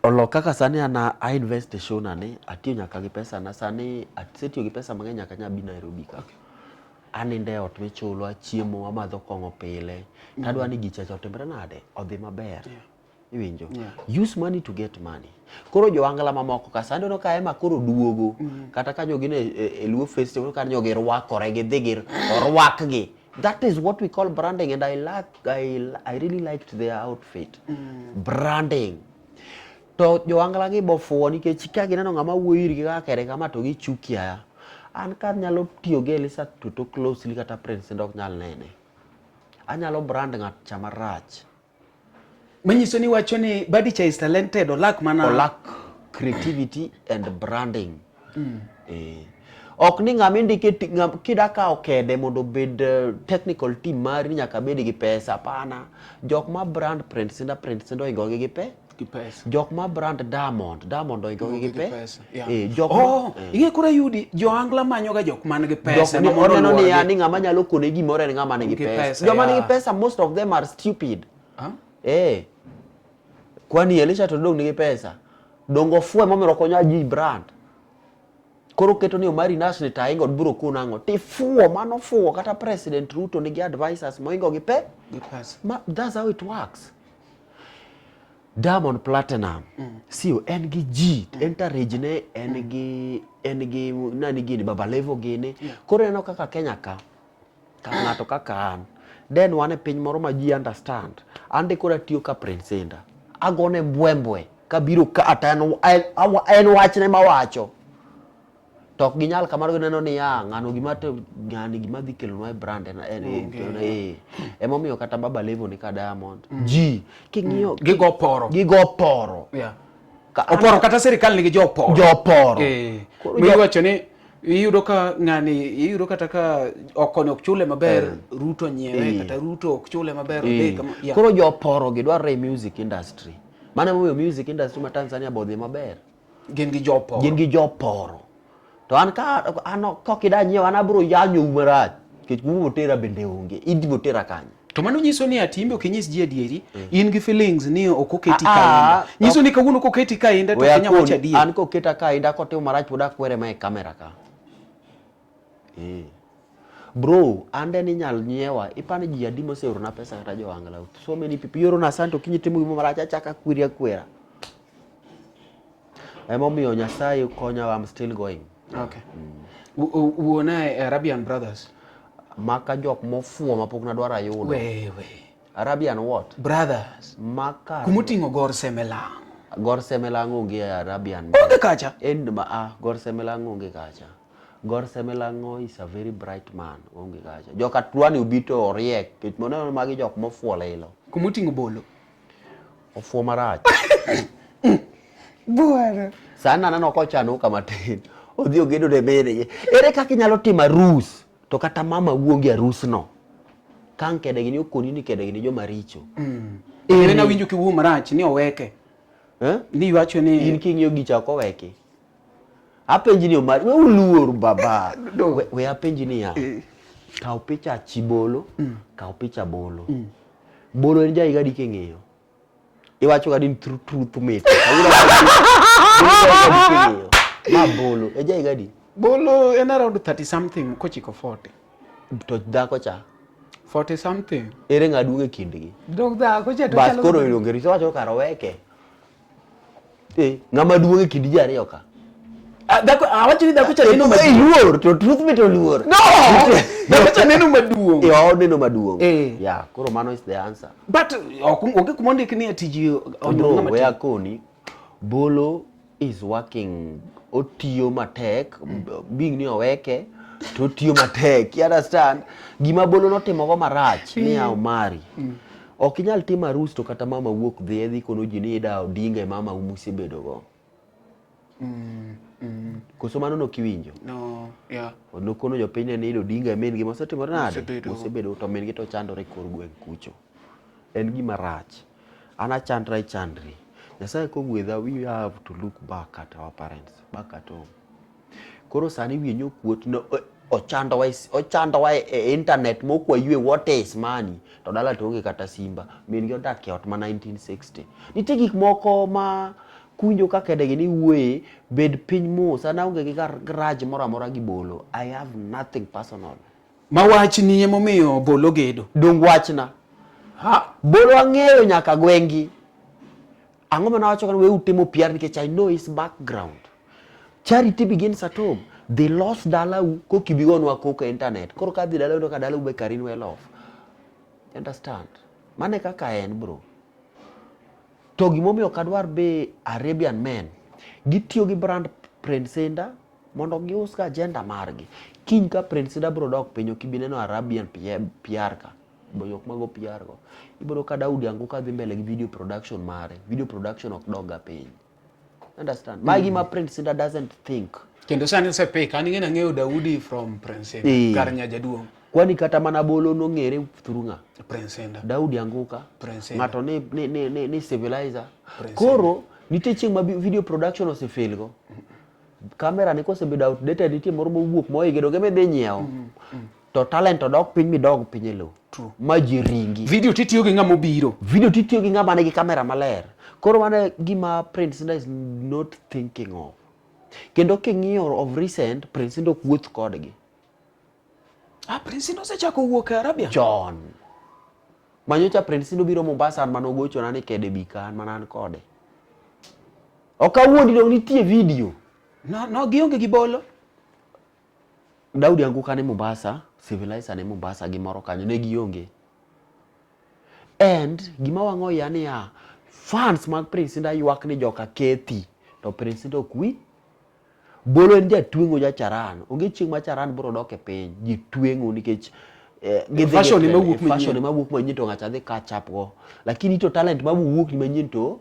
[SPEAKER 2] Olo kaka sani an a invest e show na ni, atiyo nyaka gi pesa na sani asetiyo gi pesa mang'eny nyaka nya bi Nairobi ka. Anindo e ot michulo, achiemo, amadho kong'o pile. Mm. Tadwa ni gicha cha otimre nade? Odhi maber. Yeah. Iwinjo? Yeah. Use money to get money. Koro joangla mamoko ka sani ka ema koro duogo. Mm. Kata ka jogi ne e, e Luo Festival ka nyogi rwakore gidhi gi orwakgi. That is what we call branding and I like I really liked their outfit. Mm. Branding. To joangla gi bofuwo nikech ka gineno ng'ama wuoyo irgi kaka kere kama to gichuki aya. An ka nyalo tiyo gi Elisa Toto closely kata Prince Indah ok nyal nene. Anyalo brand ng'at cha marach.
[SPEAKER 3] Manyiso ni wacho ni Badicha is talented, olak mana
[SPEAKER 2] olak creativity and branding. Mm. Eh. Ok ni ng'ama indike kida kawo kede mondo obed eh, technical team mari ni nyaka bed gi pesa hapana. Jok ma brand Prince Indah Prince Indah oingogi gi pe
[SPEAKER 3] gi pesa.
[SPEAKER 2] Jok ma brand Diamond Diamond oingogi gi pe
[SPEAKER 3] pesa. Yeah.
[SPEAKER 2] Eh, jok
[SPEAKER 3] oh,
[SPEAKER 2] ma,
[SPEAKER 3] eh. ing'e koro ayudi jo-Angla manyoga jok man gi pesa.
[SPEAKER 2] Jok ni oneno niya ni ng'ama nyalo kone gimoro en ng'ama nigi pesa.
[SPEAKER 3] pesa.
[SPEAKER 2] Joma nigi
[SPEAKER 3] yeah.
[SPEAKER 2] pesa most of them are stupid.
[SPEAKER 3] Huh?
[SPEAKER 2] Eh. Kwani Elisha to dong nigi pesa. Dongo ofuwe momiyo ok onyal ji brand. Koro keto ni Omari Nash ni taingo biro kono ang'o? Tifuwo mano fuwo kata President Ruto nigi advisors moingo gi pe.
[SPEAKER 3] Gi pesa.
[SPEAKER 2] Ma, that's how it works. Diamond Platinum mm. sio en gi ji mm. entourage ne en mm. gi en gi nani gini Baba Levo gini yeah. Koro ineno kaka Kenya ka ka ng'ato kaka an den wan e piny moro ma ji understand an de koro atiyo ka Prince Indah agone mbwembwe kabiro ka ata en, en, en wachne mawacho to ok ginyal kamano gineno niya ng'ano gima to ng'ani gima dhi kelonwa e brand en en eh emomiyo kata Baba Levo ni ka Diamond mm. ji king'iyo mm.
[SPEAKER 3] gigo poro
[SPEAKER 2] gigo poro
[SPEAKER 3] yeah. ka, oporo kata sirikal nigi joporo
[SPEAKER 2] joporo
[SPEAKER 3] eh miwacho ni iyudo ka ng'ani iyudo kata ka okoni ok chule maber eh. Ruto nyiewe eh. kata Ruto ok chule maber
[SPEAKER 2] eh. kama yeah. Koro joporo gi dwarore e music industry mano emomiyo music industry ma Tanzania bodhi maber
[SPEAKER 3] Gin gi joporo.
[SPEAKER 2] Gin gi joporo. To an ka an kok ida nyiewo an abiro yanyou marach nikech kuma tera bende onge. Idhi tera kanye?
[SPEAKER 3] To mano nyiso ni ati imbe ok inyis ji adieri, mm. in gi feelings ni ok oketi ah, kainda. Ah, nyiso ni kawuono koketi kainda to ok inyal wacho adieri.
[SPEAKER 2] An koketa kainda kotimo marach pod akwere ma e kamera ka. Eh. Bro, an de ninyal nyiewa, ipani ji adi moseorona pesa kata jo Angla. So many people iorona asante okinyi timo gima marach achaka kweri akwera. Emomiyo Nyasaye konya I'm still going.
[SPEAKER 3] Okay. Mm. Wuona e Arabian Brothers.
[SPEAKER 2] Maka jok mofuwo mapok nadwaro ayudo.
[SPEAKER 3] Wewe.
[SPEAKER 2] Arabian what?
[SPEAKER 3] Brothers.
[SPEAKER 2] Maka.
[SPEAKER 3] Kumuting'o Gor Semelang.
[SPEAKER 2] Gor Semelang onge e Arabian.
[SPEAKER 3] Onge kacha.
[SPEAKER 2] En ma ah, Gor Semelang onge kacha. Gor Semelango is a very bright man, onge kacha. Joka dwa ni obi to oriek, nikech moneno magi jok mofuwo lilo.
[SPEAKER 3] Kuma oting'o bolo.
[SPEAKER 2] Ofuwo marach.
[SPEAKER 3] Bwana.
[SPEAKER 2] Sani aneno kochano kama tin. Odhi ogedo ne mingi. Ere kaka inyalo timo arus to kata mama wuonge arusno? Ka ang' kedegi ni okoni ni kedegi ni joma richo.
[SPEAKER 3] Mm. Ere nawinjo kiwuo marach ni oweke.
[SPEAKER 2] Eh?
[SPEAKER 3] Ni iwacho ni
[SPEAKER 2] In king'iyo gicha ok oweki. Apenji ni Omari, we uluor baba. We, we apenji niya.
[SPEAKER 3] Eh.
[SPEAKER 2] Kaw picha chi bolo, kaw picha bolo. Bolo en ja higa adi king'iyo? Iwacho ga ni truth truth mit. Kawuono awacho ni king'iyo. Ma bolo, e ja higa adi?
[SPEAKER 3] Bolo en around 30 something kochiko 40.
[SPEAKER 2] To dhako cha,
[SPEAKER 3] 40 something.
[SPEAKER 2] ere ng'a duong' e kindgi?
[SPEAKER 8] Dong dhako cha to
[SPEAKER 2] Bas
[SPEAKER 8] chalo
[SPEAKER 2] koro iluonge richo wacho kar oweke. Eh, ng'ama duong' e kind ji ariyo ka.
[SPEAKER 3] Ah, dhako awacho ni dhako cha neno
[SPEAKER 2] Eh,
[SPEAKER 3] maduong'.
[SPEAKER 2] iluor to truth mit oluor.
[SPEAKER 3] No! Dhako cha neno maduong'.
[SPEAKER 2] Eh, oneno maduong'.
[SPEAKER 3] Eh.
[SPEAKER 2] Yeah, koro mano is the answer.
[SPEAKER 3] But ok onge kuma ondik ni ati ji onyuol
[SPEAKER 2] Bro,
[SPEAKER 3] ng'ama
[SPEAKER 2] we
[SPEAKER 3] tin.
[SPEAKER 2] akoni, Bolo is working, otiyo matek, being ni oweke, to otiyo matek, you understand? Gima Bolo notimogo marach, ni ya Omari. Ok inyal timo arus to kata mama wuok dhi edhi kono ji ni ida Odinga e mama u musebedogo. Koso mano nokiwinjo?
[SPEAKER 3] No, yeah.
[SPEAKER 2] Nokono jopiny ni Ida Odinga e min gi mosetimore nade?
[SPEAKER 3] Mosebedo.
[SPEAKER 2] Mosebedo to min gi to chandore e kor gweng' kucho. En gima rach. An achandra ichandri. Nyasaye kogwedha we have to look back at our parents, back at home. Koro sani wiye nyokuot no ochandowa e ochandowa e internet mok wayue what is money to dala to onge kata simba. Min gi odak e ot ma 1960. Nitie gik moko ma kuwinjo ka kedegi ni wuoye, bed piny mos. An aonge gi grudge moro amora gi Bolo. I have nothing personal.
[SPEAKER 3] Ma wachni emomiyo Bolo gedo.
[SPEAKER 2] Dong wachna.
[SPEAKER 3] Ha.
[SPEAKER 2] Bolo ang'eyo nyaka gweng'gi. Ang'o mane awacho ni we utimo PR nikech I know his background. Charity begins at home. They lost dalau kokibigonwa koko e internet. Koro ka dhi dalau to ka dalau be karin well off. You understand? Mano e kaka en bro. To gimomiyo ok adwar be Arabian men, gitiyo gi brand Prince Indah mondo gius ga agenda margi. Kiny ka Prince Indah bro dok piny ok ibi neno Arabian PR ka. Jok mago PR go. Ibiro ka Daudi Anguka dhi mbele gi video production mare. Video production ok dog ga piny. Understand? Ma gima Prince Indah doesn't think.
[SPEAKER 3] Kendo sani osepik. An ing'e nang'eyo Daudi from Prince Indah.
[SPEAKER 2] Eh.
[SPEAKER 3] Kar Nyajaduong'.
[SPEAKER 2] Kwani kata mana Bolo nong'ere through ng'a?
[SPEAKER 3] Prince Indah.
[SPEAKER 2] Daudi Anguka.
[SPEAKER 3] Prince Indah.
[SPEAKER 2] Ng'ato ni, ni, ni, ni, ni civilizer.
[SPEAKER 3] Prince
[SPEAKER 2] Koro nitie chieng' ma video production osefail go. Camera ni kosebedo outdated nitie moro mowuok moige donge midhi nyiewo. To talent odok piny midog piny e lowo.
[SPEAKER 3] True.
[SPEAKER 2] Ma ji ringi.
[SPEAKER 3] Video titiyo gi ng'ama obiro.
[SPEAKER 2] Video titiyo gi ng'ama nigi kamera maler. Koro mano e gima Prince Indah is not thinking of. Kendo king'iyo of recent, Prince Indah ok wuoth kodgi.
[SPEAKER 3] Ah, Prince Indah osechako wuok e Arabia?
[SPEAKER 2] Chon. Manyocha Prince Indah obiro Mombasa an mane ogochona ni kede bi ka an mana an kode. Ok awuondi dong nitie video.
[SPEAKER 3] No, no gionge gi bolo.
[SPEAKER 2] Daudi Anguka ne Mombasa, Civilizer ne Mombasa gi moro kanyo ne gionge. And gima wang'o iya niya, fans mag Prince Indah ywak ni joka kethi to Prince Indah ok wi. Bolo en jatweng'o ja charan. Onge chieng' ma charan biro dok e piny. Ji tweng'o nikech eh, gidhi gi
[SPEAKER 3] Fashion ema
[SPEAKER 2] trend,
[SPEAKER 3] wuok
[SPEAKER 2] eh, fashion
[SPEAKER 3] manyien.
[SPEAKER 2] ema wuok manyien to ng'acha dhi catch up go. Lakini to talent ma wuok ni manyien to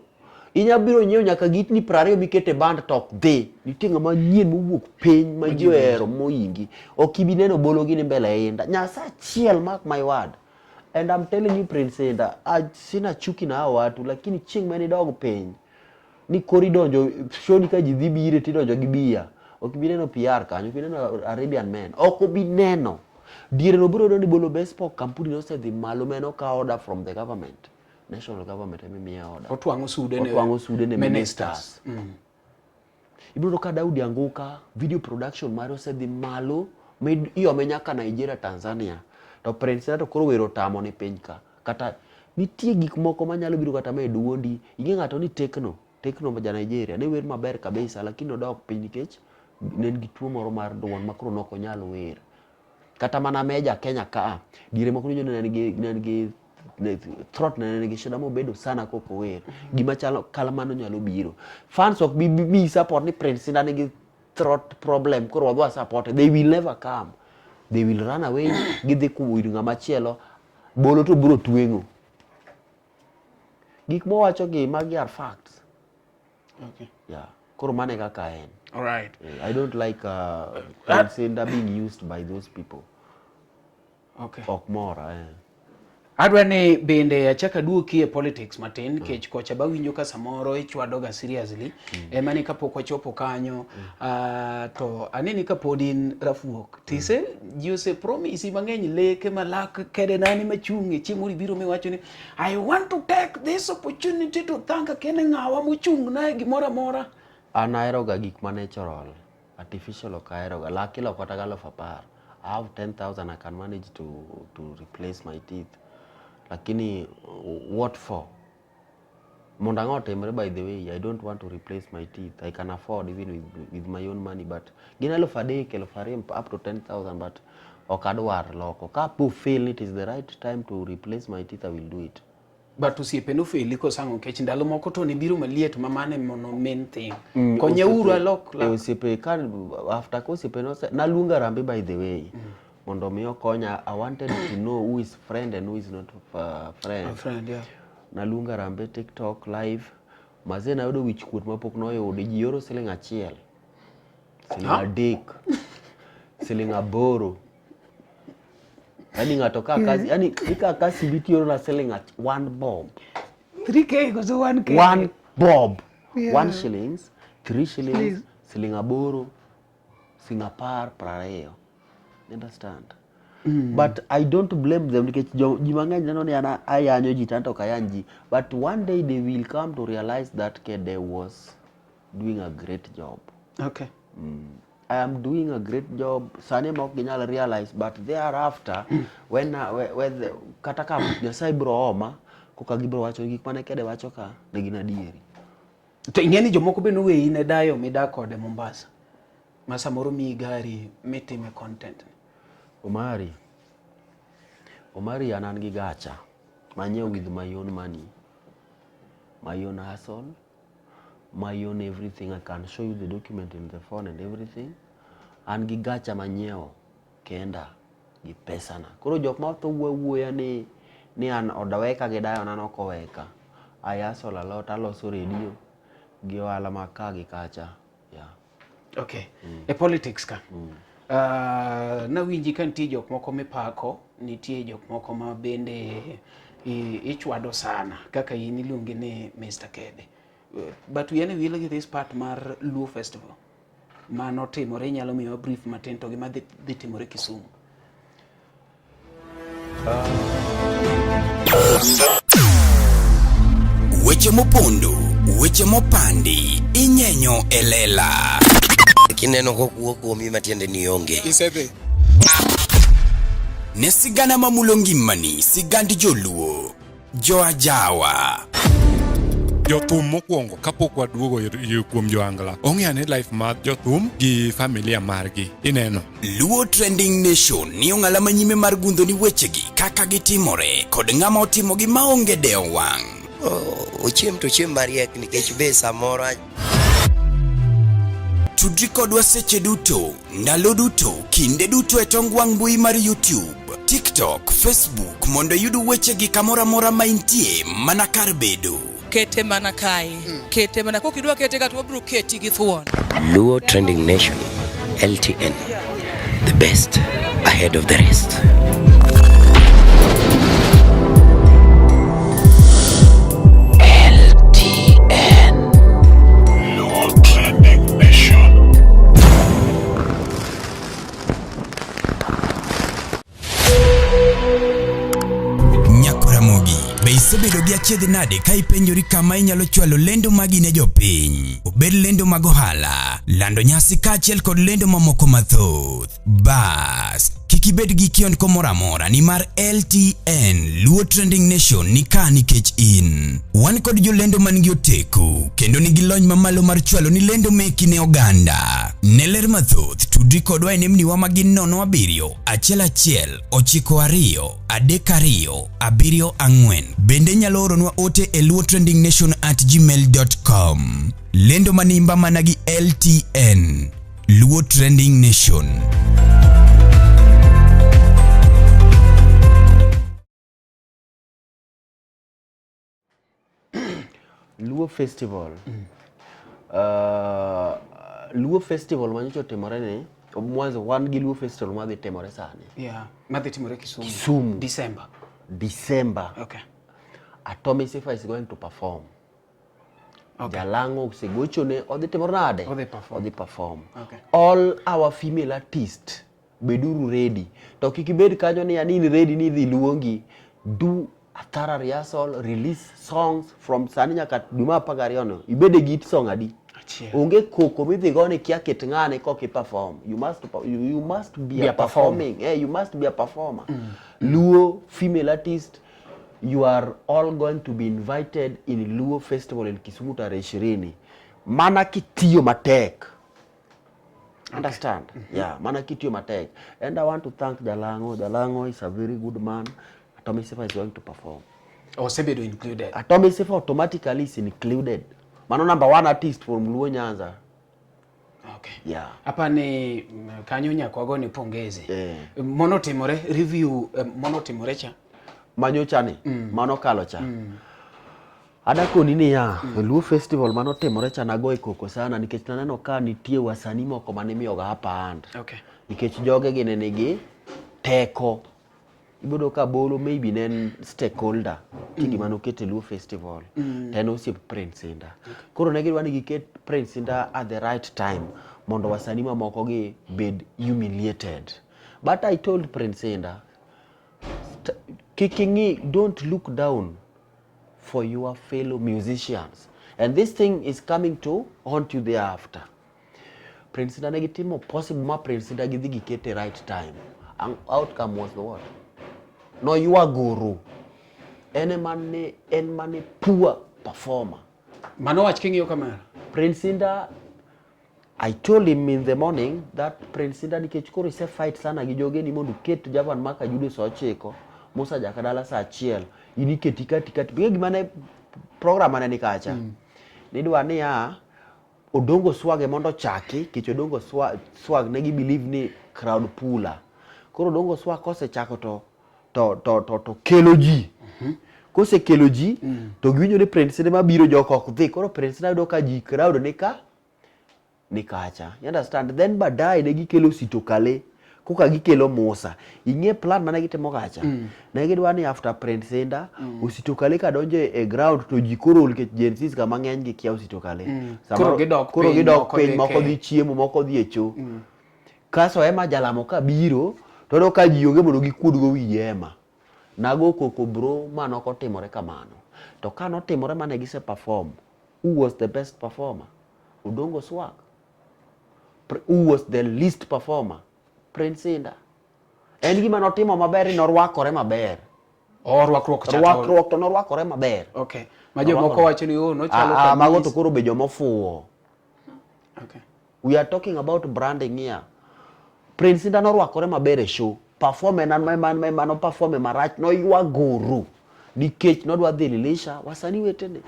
[SPEAKER 2] inya biro nyiewo nyaka gitni 20 mikete band to ok dhi. Nitie ng'ama nyien mowuok piny ma ji ohero moingi. Ok ibi neno bolo gini mbele Indah. Nyasaye achiel mark my word. And I'm telling you Prince Indah, sina chuki na hao watu lakini chieng' ma nidog piny ni koro idonjo show ni ka ji dhi bire tidonjo gi bia ok ibi neno PR kanyo ok ibi neno Arabian men ok obi neno diere no biro yudo ni Bolo Bespoke kampuni nosedhi malo ma en okawo order from the government national government ema imiye order
[SPEAKER 3] Otwang'o sude ne
[SPEAKER 2] otwang'o sude ne
[SPEAKER 3] ministers.
[SPEAKER 2] ministers ibiro yudo ka Daudi Anguka video production mare osedhi malo ma iome nyaka Nigeria Tanzania to Prince Indah to koro wer otamo ni piny ka kata nitie gik moko manyalo biro kata ma e duondi ing'e ng'ato ni Tekno Tekno ma ja Nigeria ne wer maber kabisa lakini odok piny nikech ne en gi tuo moro mar duol ma koro nok onyal wer kata mana Meja Kenya ka diere moko niwinjo ni ne en gi ne en gi throat ne nigi shida mobedo sana kok ower gima chalo kamano nyalo biro fans ok bi bi support ni Prince Indah nigi throat problem koro wadwa support they will never come they will run away gidhi ir ng'ama chielo bolo to biro tweng'o gik mowacho gi magi are facts.
[SPEAKER 3] Okay.
[SPEAKER 2] Yeah. Koro mano e kaka en.
[SPEAKER 3] All right.
[SPEAKER 2] I don't like Senda being used by those people.
[SPEAKER 3] Okay.
[SPEAKER 2] Ok mora eh.
[SPEAKER 3] Adwa ni bende achak aduoki e politics matin nikech kocha bawinjo ka samoro ichwadoga seriously ema ni kapok wachopo kanyo to aneni ka pod in rafuok tise ji ose promise mang'eny leke malak kede nani machung' e chieng' moro ibiro miwacho ni I want to take this opportunity to thank kene ng'awa mochung' na e gimoro amora.
[SPEAKER 2] An aheroga gik ma natural. Artificial ok aheroga. Lak iloko kata gi aluf apar. I have 10,000 I can manage to replace my teeth. Lakini what for? Mondo ang'o otimre by the way, I don't want to replace my teeth. I can afford even with my own money but gin 3000, 2000 up to 10,000 but ok adwar loko. Ka po feel it is the right time to replace my teeth, I will do it.
[SPEAKER 3] But osiepe nofeli koso ang'o nikech ndalo moko to nibiro maliet ma mano ema no main thing. Konyauru alok
[SPEAKER 2] E
[SPEAKER 3] lak.
[SPEAKER 2] osiepe ka after ka osiepe nose naluongo Harambee by the way mondo mi okonya. I wanted to know who is friend and who is not friend.
[SPEAKER 3] A friend, yeah.
[SPEAKER 2] Naluongo Harambee TikTok live. Mazee nayudo wich kuot mapok noyudi. Ji oro siling 1, siling 3, siling 8. Yani ng'ato ka kasi, yani ika kasi bitioro na siling 1 bob.
[SPEAKER 3] 3K koso 1K?
[SPEAKER 2] 1 bob. 1 shillings, 3 shillings, siling 8, siling 10, 20. You understand? But I don't blame them nikech ji mang'eny neno ni an ayanyo ji to an to ok ayany ji. But one day they will come to realize that Kede was doing a great job.
[SPEAKER 3] Okay.
[SPEAKER 2] I am doing a great job. Sani ema ok ginyal realize but thereafter when the, kata ka Nyasaye biro oma koka gibiro wacho gik mane Kede wacho ka ne gin adieri.
[SPEAKER 3] To ing'e ni jomoko be noweyi ne dayo midak kode Mombasa. Ma samoro miyi gari mitime content.
[SPEAKER 2] Omari. Omari an an gi gacha manyiewo with my own money, my own hustle, my own everything. I can show you the document in the phone and everything. An gi gacha manyiewo kenda gi pesana. Koro jok ma tho wuoyo wuoya ni an odaweka gi dayo na ok oweka. I hustle a lot, aloso radio gi ohala ma ka gi kacha. Yeah.
[SPEAKER 3] Okay. E politics ka. Nawinji ka nitie jok moko mipako, nitie jok moko ma bende ichwado sana kaka in iluongi ni Mr. Kede. But wiya ne wil gi this part mar Luo Festival manotimore, inyalo miyowa brief matin to gima dhi timore Kisumu.
[SPEAKER 1] Weche mopondo, weche mopandi, inyenyo e lela.
[SPEAKER 4] Kineno kokuo kuomi matiende ni onge.
[SPEAKER 5] Isedhi.
[SPEAKER 1] Ne sigana mamulo ngimani, sigand joluo, joajawa.
[SPEAKER 5] Jothum mokwongo kapok waduogo kuom joangla ong'eyo ni life mar jothum gi familia margi ineno.
[SPEAKER 1] Luo Trending Nation ni ong'ala manyime mar gundho ni wechegi kaka gitimore kod ng'ama otimogi maonge dewo wang'.
[SPEAKER 4] Ochiem to ochiem mariek nikech be samoro
[SPEAKER 1] Tudri kodwa seche duto, ndalo duto, kinde duto e tong wang' mbui mar YouTube, TikTok, Facebook mondo iyud wechegi kamoro amora ma intie mana kar bedo.
[SPEAKER 6] Kete mana kae. Kete mana kok idwa kete ka to wabiro keti gi thuon.
[SPEAKER 4] Luo Trending Nation, LTN, the best ahead of the rest.
[SPEAKER 7] LTN. Luo Trending Nation.
[SPEAKER 1] Nyakoramogi, be isebedo gi achiedh nade ka ipenjori kama inyalo chwalo lendo magi ne jopiny? Obed lendo mag ohala, lando nyasi kaachiel kod lendo mamoko mathoth. Bas, kik ibed gi kiondko moro amora nimar LTN Luo Trending Nation ni ka nikech in. Wan kod jolendo man gi oteku kendo nigi lony mamalo mar chwalo ni lendo meki ne oganda. Ne ler mathoth, tudri kodwa e nembniwa ma gin 0 7 1 1 9 2 3 2 7 4. Bende inyalo oronwa ote e luotrendingnation@gmail.com. Lendo manimba mana gi LTN. Luo Trending Nation.
[SPEAKER 2] Luo Festival. Luo Festival manyocha otimore ni mwanzo wan gi Luo Festival madhi timore sani.
[SPEAKER 3] Yeah, madhi timore Kisumu.
[SPEAKER 2] Kisumu.
[SPEAKER 3] December.
[SPEAKER 2] December.
[SPEAKER 3] Okay.
[SPEAKER 2] Atomy Sifa is going to perform.
[SPEAKER 3] Okay.
[SPEAKER 2] Jalang'o osegochone odhi timore nade?
[SPEAKER 3] Odhi perform.
[SPEAKER 2] Odhi perform.
[SPEAKER 3] Okay.
[SPEAKER 2] All our female artists beduru ready. To kik ibed kanyo ni ani in ready ni idhi luongi. Do a thorough rehearsal, release songs from sani nyaka dwe mar 12 no. Ibed e gi hit song adi?
[SPEAKER 3] Achiel.
[SPEAKER 2] Onge koko midhi go ni kia ket ng'ane kok i perform. You must, you must be,
[SPEAKER 3] Be
[SPEAKER 2] a
[SPEAKER 3] a performer.
[SPEAKER 2] performing. Eh, you must be a performer. Luo female artist, you are all going to be invited in Luo Festival in Kisumu tarehe 20. Mana kitiyo matek. Understand? Yeah, mana kitiyo matek. And I want to thank Jalango. Jalango is a very good man. Atomy Sifa is going to perform.
[SPEAKER 3] Osebedo included.
[SPEAKER 2] Atomy Sifa automatically is included. Mano number one artist from Luo Nyanza.
[SPEAKER 3] Okay.
[SPEAKER 2] Yeah.
[SPEAKER 3] Hapa ni kanyo nyaka wago ni pongezi.
[SPEAKER 2] Eh.
[SPEAKER 3] Mono timore review mono timore cha.
[SPEAKER 2] Manyocha ni, mano kalo cha. Adakoni niya, Luo Festival manotimore cha nago e koko sana nikech naneno ka nitie wasanii moko mane imiyoga upper hand.
[SPEAKER 3] Okay.
[SPEAKER 2] Nikech joge gi ne nigi teko. Iboyudo ka Bolo maybe ne en stakeholder nitie gima noketo e Luo Festival to en osiep Prince Indah. Koro ne gidwa ni giket Prince Indah at the right time mondo wasanii mamoko gi bed humiliated. But I told Prince Indah, kik ing'i, don't look down for your fellow musicians. And this thing is coming to haunt you thereafter. Prince Indah ne gitimo possible ma Prince Indah gidhi gikete right time. Ang outcome was the what? Noywa guru. En ema ne en mane poor performer.
[SPEAKER 3] Mano wach king'iyo kamera.
[SPEAKER 2] Prince Indah I told him in the morning that Prince Indah nikech koro ise fight sana gi jogeni mondo uket Javan Maka Judo saa 9, Musa Jakadala saa 1, in iketi kati kati. Because gima ne program mane ni kacha. Nidwa niya Odongo Swag mondo ochaki nikech Odongo Swag ne gi believe ni crowd puller. Koro Odongo Swag kosechako to kelo ji. Kosekelo ji to giwinjo ni Prince Indah mabiro joko ok dhi. Koro Prince Indah yudo ka ji crowd ni ka ni kacha. You understand? Then baadaye ne gikelo Sito Kale koka gikelo Musa. Ing'e plan mane gitimo kacha? Ne gidwa ni after Prince Indah Osito Kale ka donjo e ground to ji koro ol nikech Gen Zs kama ng'eny gi kia Osito Kale.
[SPEAKER 3] Koro gidok
[SPEAKER 2] koro
[SPEAKER 3] piny,
[SPEAKER 2] gidok
[SPEAKER 3] moko
[SPEAKER 2] piny,
[SPEAKER 3] dhi
[SPEAKER 2] moko
[SPEAKER 3] ke.
[SPEAKER 2] dhi chiemo, moko dhi e cho. Kaso Emma Jalamo ka biro to oyudo ka ji onge mondo gikuod go wi Emma. Nago koko bro ma nok otimore kamano. To ka notimore mane gise perform, who was the best performer? Odongo Swag. Who was the least performer? Prince Indah. En gima notimo maber ni norwakore maber.
[SPEAKER 3] Oh, rwakruok cha.
[SPEAKER 2] Rwakruok to norwakore maber.
[SPEAKER 3] Okay. Ma jomoko wacho ni oh nochalo
[SPEAKER 2] Ah, ah, mago
[SPEAKER 3] kamis.
[SPEAKER 2] to koro be jomofuwo.
[SPEAKER 3] Okay.
[SPEAKER 2] We are talking about branding here. Prince Indah norwakore maber e show. Perform en man no perform e marach noywa guru nikech nodwa dhi lilisha wasanii wetene.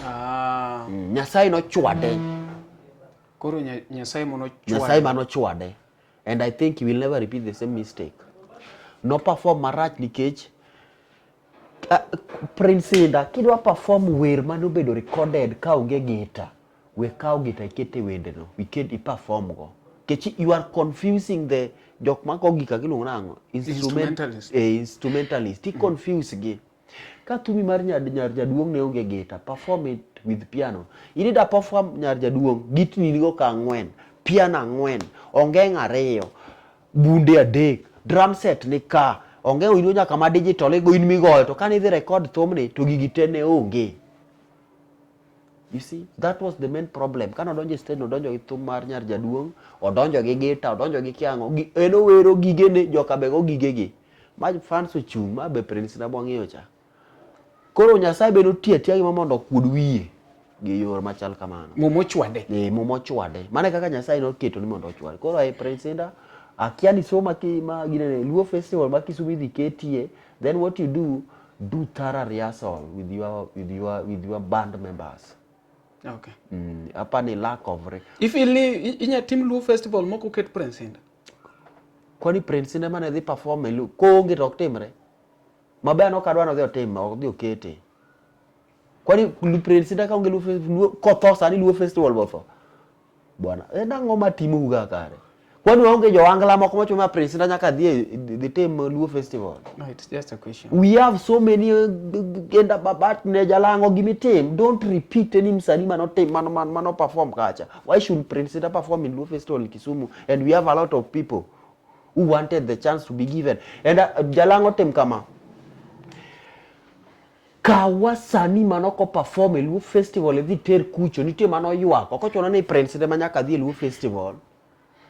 [SPEAKER 3] Ah.
[SPEAKER 2] Nyasaye nochwade.
[SPEAKER 3] Koro Nyasaye mono chwade.
[SPEAKER 2] Nyasaye manochwade. And I think he will never repeat the same mistake. No perform marach nikech Prince Indah kidwa perform wer manobedo recorded ka onge gita, we kaw gita iket e wendeno, iket i perform go. Nikech you are confusing the jok mako gika giluongo nang'o?
[SPEAKER 3] Instrumentalist.
[SPEAKER 2] Instrumentalist. I confuse gi. Ka thumi mar nyar jaduong' ne onge gita, perform it with piano. In ida perform nyar jaduong', gitni nigo ka 4, piano 4, ongeng' 2, bunde 3, drum set ni ka, ongeng' in go nyaka ma digital igo in migoyo, to kane idhi record thumni to gigi te ne onge. You see, that was the main problem. Kane odonjo e stage nodonjo gi thum mar nyar jaduong', odonjo gi gita, odonjo gi kiang'o, en owero gigene, joka be go gigegi. Ma fans ochung', ma be Prince Indah mwang'iyo cha. Koro Nyasaye be notiyo atiya gi ma mondo okuod wiye gi yor machal kamano.
[SPEAKER 3] Mumochwade.
[SPEAKER 2] Mumochwade. Mano e kaka Nyasaye noketo ni mondo ochwade. Koro Prince Indah, akia ni somo ki ma ginene Luo Festival ma Kisumu idhi ketie, then what you do, do thorough rehearsal with your band members.
[SPEAKER 3] Okay.
[SPEAKER 2] Hapa ni lack of re.
[SPEAKER 3] If ili inya tim Luo Festival moko ket Prince Indah.
[SPEAKER 2] Kwani Prince Indah mane dhi perform e Luo, koonge to ok timre. Maber nok adwa nodhi otim, ok dhi okete. Kwani Prince Indah ka onge Luo Festival, kotho sani Luo Festival botho. Bwana, en ang'o matimou ga kare? Kwani waonge jo-Angla moko machuno ma Prince Indah nyaka dhi e- dhi tim Luo Festival?
[SPEAKER 3] No, it's just a question.
[SPEAKER 2] We have so many genda babat ne jalango gimitim. Don't repeat any msanii manotim mano mano mano perform kacha. Why should Prince Indah perform in Luo Festival in Kisumu and we have a lot of people who wanted the chance to be given. And Jalango tim kama. Kaw wasanii mane ok o-perform e Luo Festival idhi ter kucho, nitie mane oywak. Ok ochuno ni Prince ema nyaka dhi e Luo Festival.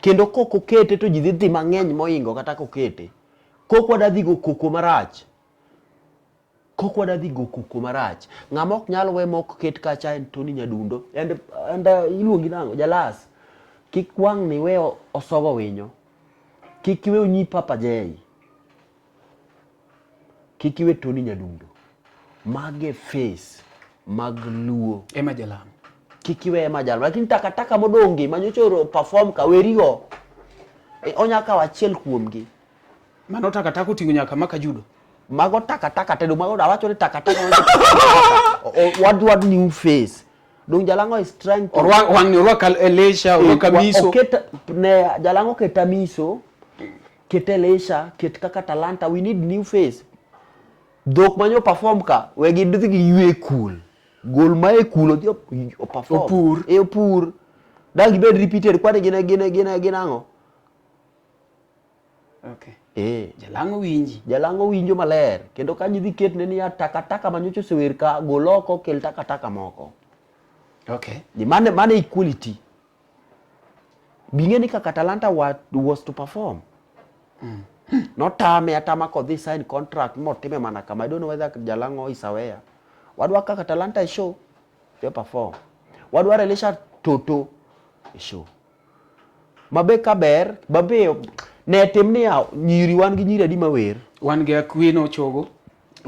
[SPEAKER 2] Kendo kok okete to ji dhi dhi mang'eny mohingo kata kokete. Kok wadwa dhi go koko marach. Kok wadwa dhi go koko marach. Ng'ama ok nyal we mok ket kacha en Tony Nyadundo. And, and iluongi nang'o? Jalas. Kik wang' ni we osogo winyo. Kik iwe onyi Papa Jay. Kik iwe Tony Nyadundo. Mage face mag Luo.
[SPEAKER 3] Emma Jalamo.
[SPEAKER 2] Kik iwe Emma Jalamo. Lakini takataka modong' gi manyocha oro perform ka werigo. E, onya kawo achiel kuomgi.
[SPEAKER 3] Mano takataka oting'o nyaka maka judo.
[SPEAKER 2] Mago takataka tedo mago awacho ni takataka. Wadwa new face. Dong Jalang'o is trying to
[SPEAKER 3] Orwak wang'ni orwak Elisha, orwak Amiso.
[SPEAKER 2] Oket ne Jalang'o ket Amiso. Ket Elisha, ket kaka Talanta, we need new face. Dhok manyo perform ka, we gidhi giywe kul. Gol ma e kul odhi o perform.
[SPEAKER 3] Opur.
[SPEAKER 2] E opur. Dang gibed repeated kwani gin gin gin gin ang'o?
[SPEAKER 3] Okay.
[SPEAKER 2] Eh.
[SPEAKER 3] Jalang'o winji.
[SPEAKER 2] Jalang'o winjo maler kendo kanyo idhi ketne niya takataka manyocha osewer ka gol oko kel takataka moko.
[SPEAKER 3] Okay.
[SPEAKER 2] Mane mane equality. Bing'e ni kaka Talanta wa, was to perform. Notame atama kodhi sign contract motime mana kama. I don't know whether Jalang'o is aware. Wadwa kaka Talanta e show, they perform. Wadwa Elisha Toto e show. Mabe kaber, mabe ne tim niya nyiri wan gi nyiri adi mawer.
[SPEAKER 3] Wan gi Akwino Chogo.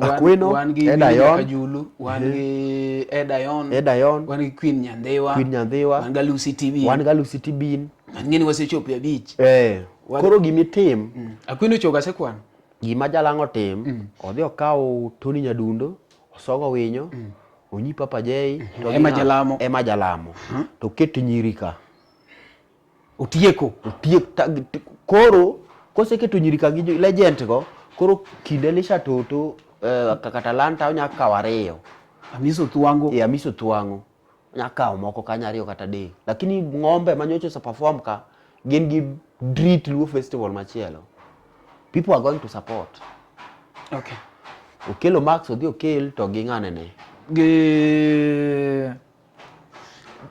[SPEAKER 2] Akwino,
[SPEAKER 3] wan gi
[SPEAKER 2] Ed Ayon.
[SPEAKER 3] Kajulu, wan gi Ed Ayon,
[SPEAKER 2] Ed Ayon.
[SPEAKER 3] wan gi Queen Nyandhiwa,
[SPEAKER 2] Queen Nyandhiwa.
[SPEAKER 3] wan gi Lucy TV,
[SPEAKER 2] Wan ga Lucy Tibin.
[SPEAKER 3] Ang'e ni wasechopo e abich.
[SPEAKER 2] Eh. Koro gimitim,
[SPEAKER 3] Akwino Chogo asekwano.
[SPEAKER 2] gima Jalang'o tim, odhi okaw Tony Nyadundo, osogo winyo, onyi Papa Jay, to gi
[SPEAKER 3] Emma
[SPEAKER 2] ng'a?
[SPEAKER 3] Jalamo.
[SPEAKER 2] Emma Jalamo. To ket nyiri ka.
[SPEAKER 3] Otieko.
[SPEAKER 2] Otiek koro koseketo nyiri ka gi legend go, koro kinde Elisha Toto kaka Talanta onya kawo ariyo.
[SPEAKER 3] Amiso Thuango.
[SPEAKER 2] E Amiso Thuango. Onya kawo moko kanyo ariyo kata adek. Lakini ng'ombe manyocha ose perform ka gin gi Drit Luo Festival machielo. People are going to support.
[SPEAKER 3] Okay.
[SPEAKER 2] Okelo Max odhi okel to gi ng'ane ne.
[SPEAKER 3] Gi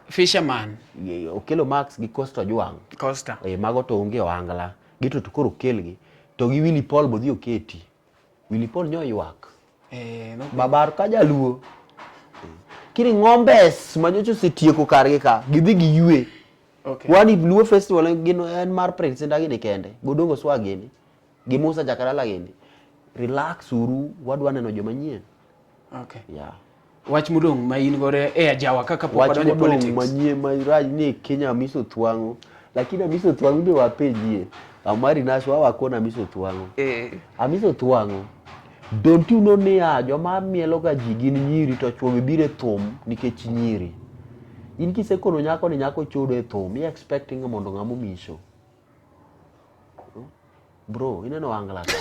[SPEAKER 3] Fisherman.
[SPEAKER 2] Okelo Max gi Costa Ojwang'.
[SPEAKER 3] Costa.
[SPEAKER 2] E, mago to onge ohangla. Gito to koro okelgi. To gi Willy Paul bodhi oketi. Willy Paul nyo ywak.
[SPEAKER 3] Eh, no.
[SPEAKER 2] Babar ka jaluo. Kini ng'ombes manyocha osetieko kargi ka, gidhi giywe.
[SPEAKER 3] Okay.
[SPEAKER 2] Wani Luo Festival gin en mar Prince Indah gini kende. Godongo Swag gini. Gi Musa Jakadala gini. Relax uru, wadwa neno joma nyien.
[SPEAKER 3] Okay.
[SPEAKER 2] Yeah.
[SPEAKER 3] Wach modong' ma in godo e ajawa kaka pok
[SPEAKER 2] Wach
[SPEAKER 3] wadonjo e
[SPEAKER 2] modong'
[SPEAKER 3] politics.
[SPEAKER 2] manyien marach ni Kenya Amiso Thwang'o. Lakini Amiso Thwang'o be wapenjie. Amari Nash wawakona Amiso Thwang'o.
[SPEAKER 3] Eh.
[SPEAKER 2] Amiso Thwang'o. Don't you know niya joma mielo ga ji gin nyiri to chwo be biro e thum nikech nyiri. In kisekono nyako ni nyako chodo e thum, i expecting mondo ng'ama omiyi show. Bro, ineno wangla ka.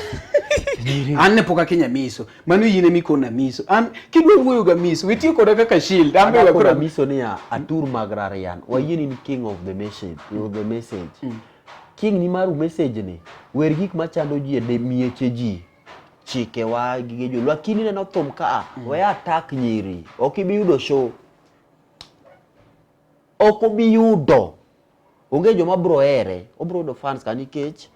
[SPEAKER 3] An ne pok akinyo Amiso. Mano in ema ikona Amiso. An kidwa wuoyo ga Amiso, witiyo koda kaka shield. An be
[SPEAKER 2] Adwa
[SPEAKER 3] koro
[SPEAKER 2] kono Amiso niya, Atur mag Rarian, wayieni ni king of the message, of the message. King ni mar message ni, wer gik machando ji e mieche ji. Chikewa gige joluo. Lakini ineno thum ka a, we attack nyiri. Ok ibi yudo show. Ok obi yudo. Onge joma bro here, obro yudo fans ka nikech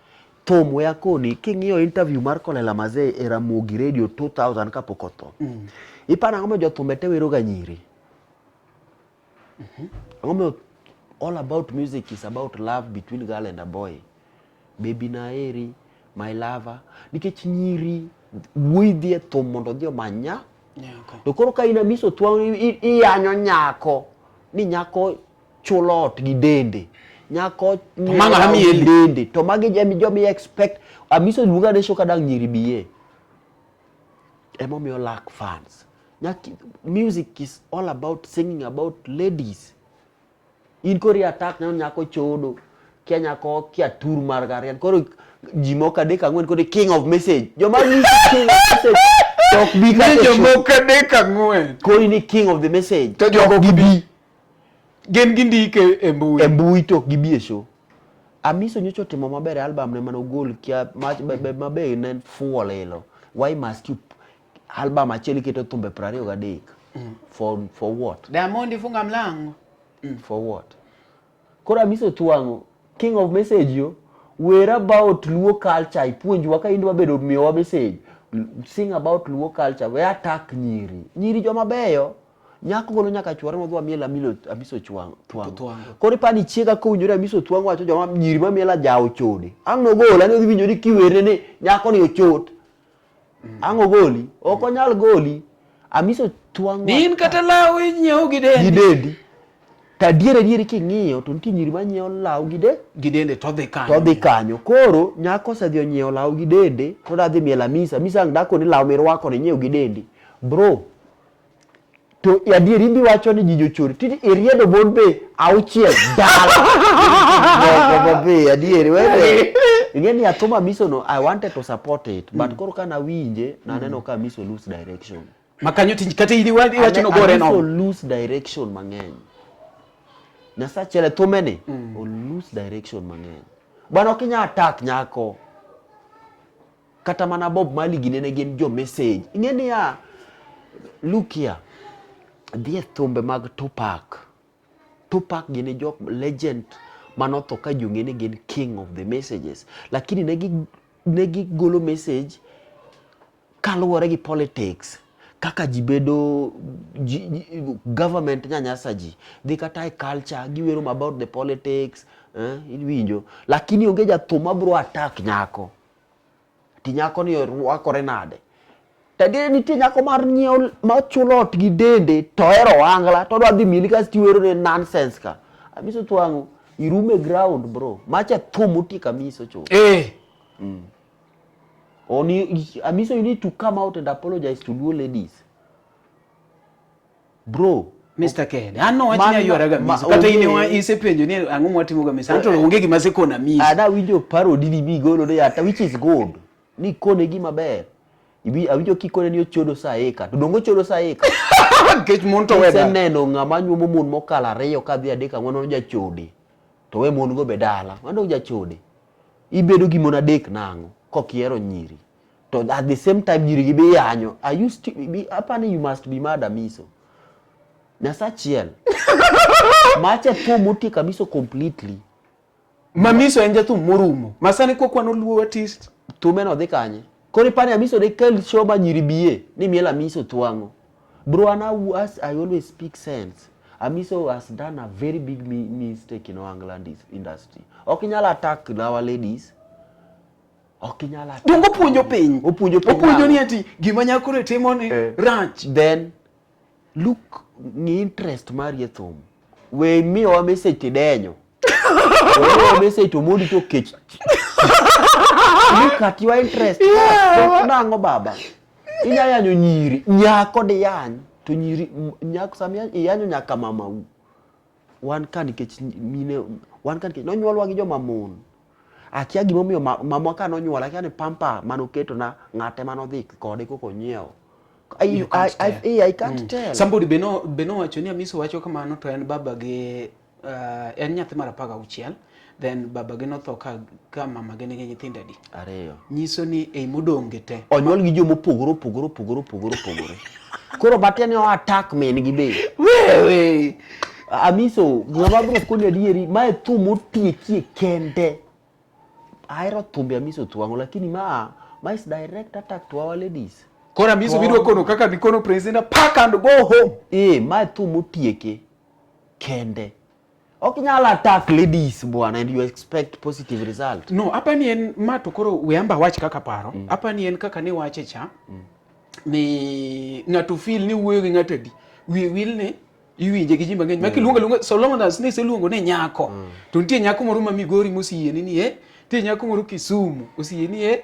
[SPEAKER 2] thum we akoni king'iyo interview mar Kolela Mazee e Ramogi Radio 2000 kapok otho. Iparo ang'o momiyo jothumbe te wero ga nyiri? Ang'o momiyo all about music is about love between girl and a boy. Baby naeri, my lover. Nikech nyiri wuoyi dhi e thum mondo odhi omany nya.
[SPEAKER 3] Nyako.
[SPEAKER 2] To koro ka in Amiso Thwang' iyanyo nyako ni nyako chulo ot gi dende. Nyako
[SPEAKER 3] To ma ng'a mieli?
[SPEAKER 2] dende. To magi joma i expect Amiso luonga ne show ka dang' nyiri biye. Emomiyo lack fans. Nyaki, music is all about singing about ladies. In koro i attack neno nyako chodo, kia nyako kia tur mar garian. Koro ji moko adek ang'wen koro king of message. Joma nyisi king of message to ok bi kata
[SPEAKER 3] Ni
[SPEAKER 2] e show.
[SPEAKER 3] jomoko adek ang'wen.
[SPEAKER 2] Koro in i king of the message.
[SPEAKER 3] To jogo
[SPEAKER 2] ok gibi
[SPEAKER 3] Gin gindike e mbui.
[SPEAKER 2] e mbui to ok gibi e show. Amiso nyocha otimo maber e album ne mane ogol kia mabe ne en fuwo lilo. Why must you album achiel iketo thumbe 23 for what?
[SPEAKER 3] Diamond funga mlango.
[SPEAKER 2] For what? Koro Amiso Twang'o, king of message yo, wer about Luo culture, ipuonjwa ka in dwa bedo miyowa message. Sing about Luo culture, we attack nyiri. Nyiri joma beyo, nyako golo nyaka chwore modhi miel Amilo Amiso Twang'o.
[SPEAKER 3] Twang'o.
[SPEAKER 2] Koro ipani chiega kowinjore Amiso Twang'o wacho joma nyiri ma miel ajawo chode. Ang' nogola ni odhi winjo ni kiwerne ni nyako ni ochot. Ang' ogoli? Ok onyal goli. Amiso twang'o.
[SPEAKER 3] Ni in kata law inyiewo gi
[SPEAKER 2] Gi
[SPEAKER 3] dendi.
[SPEAKER 2] dendi. To adier adier king'iyo to nitie nyiri manyiewo law gi de
[SPEAKER 3] Gi dende to dhi kanyo.
[SPEAKER 2] to dhi kanyo. Koro nyako osedhi onyiewo law gi dende to odwa dhi miel Amisa. Amisa ang' dako ni law mirwako ni inyiewo gi dendi. Bro, to adier in biwacho ni ji jochori titi iriedo mon be auchiel dala moko mabe adier wede ing'e ni athum Amiso no I wanted to support it but koro ka nawinje naneno ka Amiso lose direction
[SPEAKER 3] Makanyo tich kata in iwacho no gore
[SPEAKER 2] Amiso
[SPEAKER 3] no.
[SPEAKER 2] lose direction mang'eny Nyasaye achiel thume ni o lose direction mang'eny bwana ok inyal attack nyako kata mana Bob Marley gi nene gin jo message ing'e niya look here dhi e thumbe mag Tupac Tupac gin e jok legend manotho ka ji ong'e ni gin king of the messages lakini ne gigolo message kaluwore gi politics kaka ji bedo ji, government nyanyasa ji dhi kata e culture giwero about the politics iwinjo lakini onge jathum mabro attack nyako ti nyako ni orwakore nade to adier nitie nyako mar nyiewo machulo ot gi dende to ohero ohangla to odwa dhi mieli kasto iwero ne nonsense ka Amiso twang'o irume ground bro macha thum otieko Amiso chuth Oni, Amiso you need to come out and apologize to Luo ladies bro
[SPEAKER 3] Mr. Ken, an nowach ni aywara ga Amiso. Kata in ema isepenjo ni ang'o mwatimo ga Amiso. Anto onge gima asekona Amiso.
[SPEAKER 2] Ada winjo parody ni migolo ni ata which is good. Ni kone gima ber. Ibi awinjo kikone ni ochodo sa eka. To donge ochodo sa eka.
[SPEAKER 3] Nikech mon to weda.
[SPEAKER 2] Iseneno ng'ama nyuomo mon mokalo ariyo kadhi adek ang'wen ono jachode. To we mon go be dala. Mano jachode. Ibedo gi mon adek nang'o kok ihero nyiri. To at the same time nyiri gi be iyanyo. Are you be, apani you must be mad Amiso. Nyasachiel. Macha thum otieko Amiso completely.
[SPEAKER 3] Mamiso en jathum morumo. Masani kwa kwano Luo artist.
[SPEAKER 2] Thume no dhi kanye? Koro ipani Amiso de kel show ma nyiri biye ni miel Amiso twang'o. Bro, an as I always speak sense. Amiso has done a very big mistake in Ohangla industry. Ok inyal attack our ladies. Ok inyal attack.
[SPEAKER 3] Donge opuonjo piny?
[SPEAKER 2] Opuonjo piny.
[SPEAKER 3] Opuonjo ni ati gima nyako ni timo ni rach.
[SPEAKER 2] Then look ng'i interest mari e thum. We miyowa message tidenyo. We miyowa message to mondi to kech. Look at your interest. Yeah. Nang'o baba? Inya yanyo nyiri, nyako diyany to nyiri nyako sama iyanyo nyaka mamau. Wan ka nikech mine wan ka nikech nonyuolwa gi joma mon. Akia gimomiyo mamwa ka nonyuola akia ni pampa manoketo na ng'ate manodhi kode koko onyiewo.
[SPEAKER 3] You can't tell.
[SPEAKER 2] I can't tell.
[SPEAKER 3] Somebody be no be nowacho ni Amiso wacho kamano to en baba gi en nyathi mar 16 then baba gi notho ka mama gi nigi nyithindo adi?
[SPEAKER 2] Ariyo.
[SPEAKER 3] Nyiso ni ei modong' te.
[SPEAKER 2] Onyuol gi joma opogore opogore opogore opogore opogore. Koro matin ni o attack min gi be.
[SPEAKER 3] Wewe.
[SPEAKER 2] Amiso ng'ama biro koni adieri mae thum motiekie kende. Ahero thumbe Amiso twang'o lakini ma is direct attack to our ladies.
[SPEAKER 3] Koro Amiso biro kono kaka nikono president pack and go home.
[SPEAKER 2] Mae thum motieke kende. Ok inyal attack ladies bwana and you expect positive result.
[SPEAKER 3] No, apa ni en ma to koro we amba wach kaka paro. Apa ni en kaka ni wache cha. Ni ng'ato feel ni wuoyo gi ng'ato adi. Wiye wil ni iwinje gi ji mang'eny. Ma kiluongo aluonga so long as ni iseluongo ni nyako. To nitie nyako moro ma Migori mosiyieni ni Nitie nyako moro Kisumu osieni e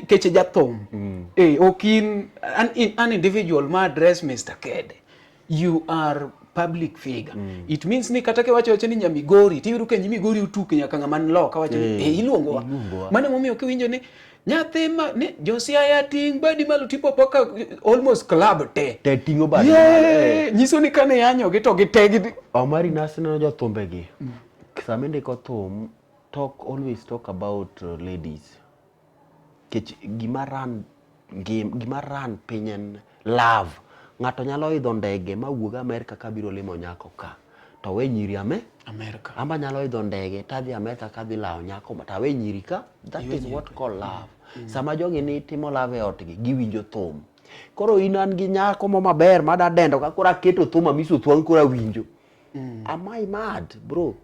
[SPEAKER 3] keche jathum. Eh, ok in an individual ma address Mr. Kede. You are public figure. It means ni kata kiwacho wacho ni Nyamigori, tiyudo ka Nyamigori otuk nyaka ng'ama ni loka wacho ni eh, iluongowa.
[SPEAKER 2] Iluongowa.
[SPEAKER 3] Mano emomiyo kiwinjo ni nyathi ma ni Josiah ting' badi malo tipo paka almost club te.
[SPEAKER 2] Te ting'o badi
[SPEAKER 3] Yeah,
[SPEAKER 2] malo, eh.
[SPEAKER 3] nyiso ni kane yanyogi to gite gi
[SPEAKER 2] Omari Nas neno jothumbegi. Sama indiko thum, talk always talk about ladies. Nikech gima run ngim, gima run piny en love. Ng'ato nyalo idho ndege ma wuog Amerka kabiro limo nyako ka. To we nyiri ame?
[SPEAKER 3] Amerka.
[SPEAKER 2] Amba nyalo idho ndege tadhi Amerka kadhi lawo nyako to awe nyiri ka. That is what call love. Sama jogi ni timo love e otgi, giwinjo thum. Koro in an gi nyako mo maber mada dendo ka koro aketo thum Amiso Thwang' koro awinjo. Am I mad, bro?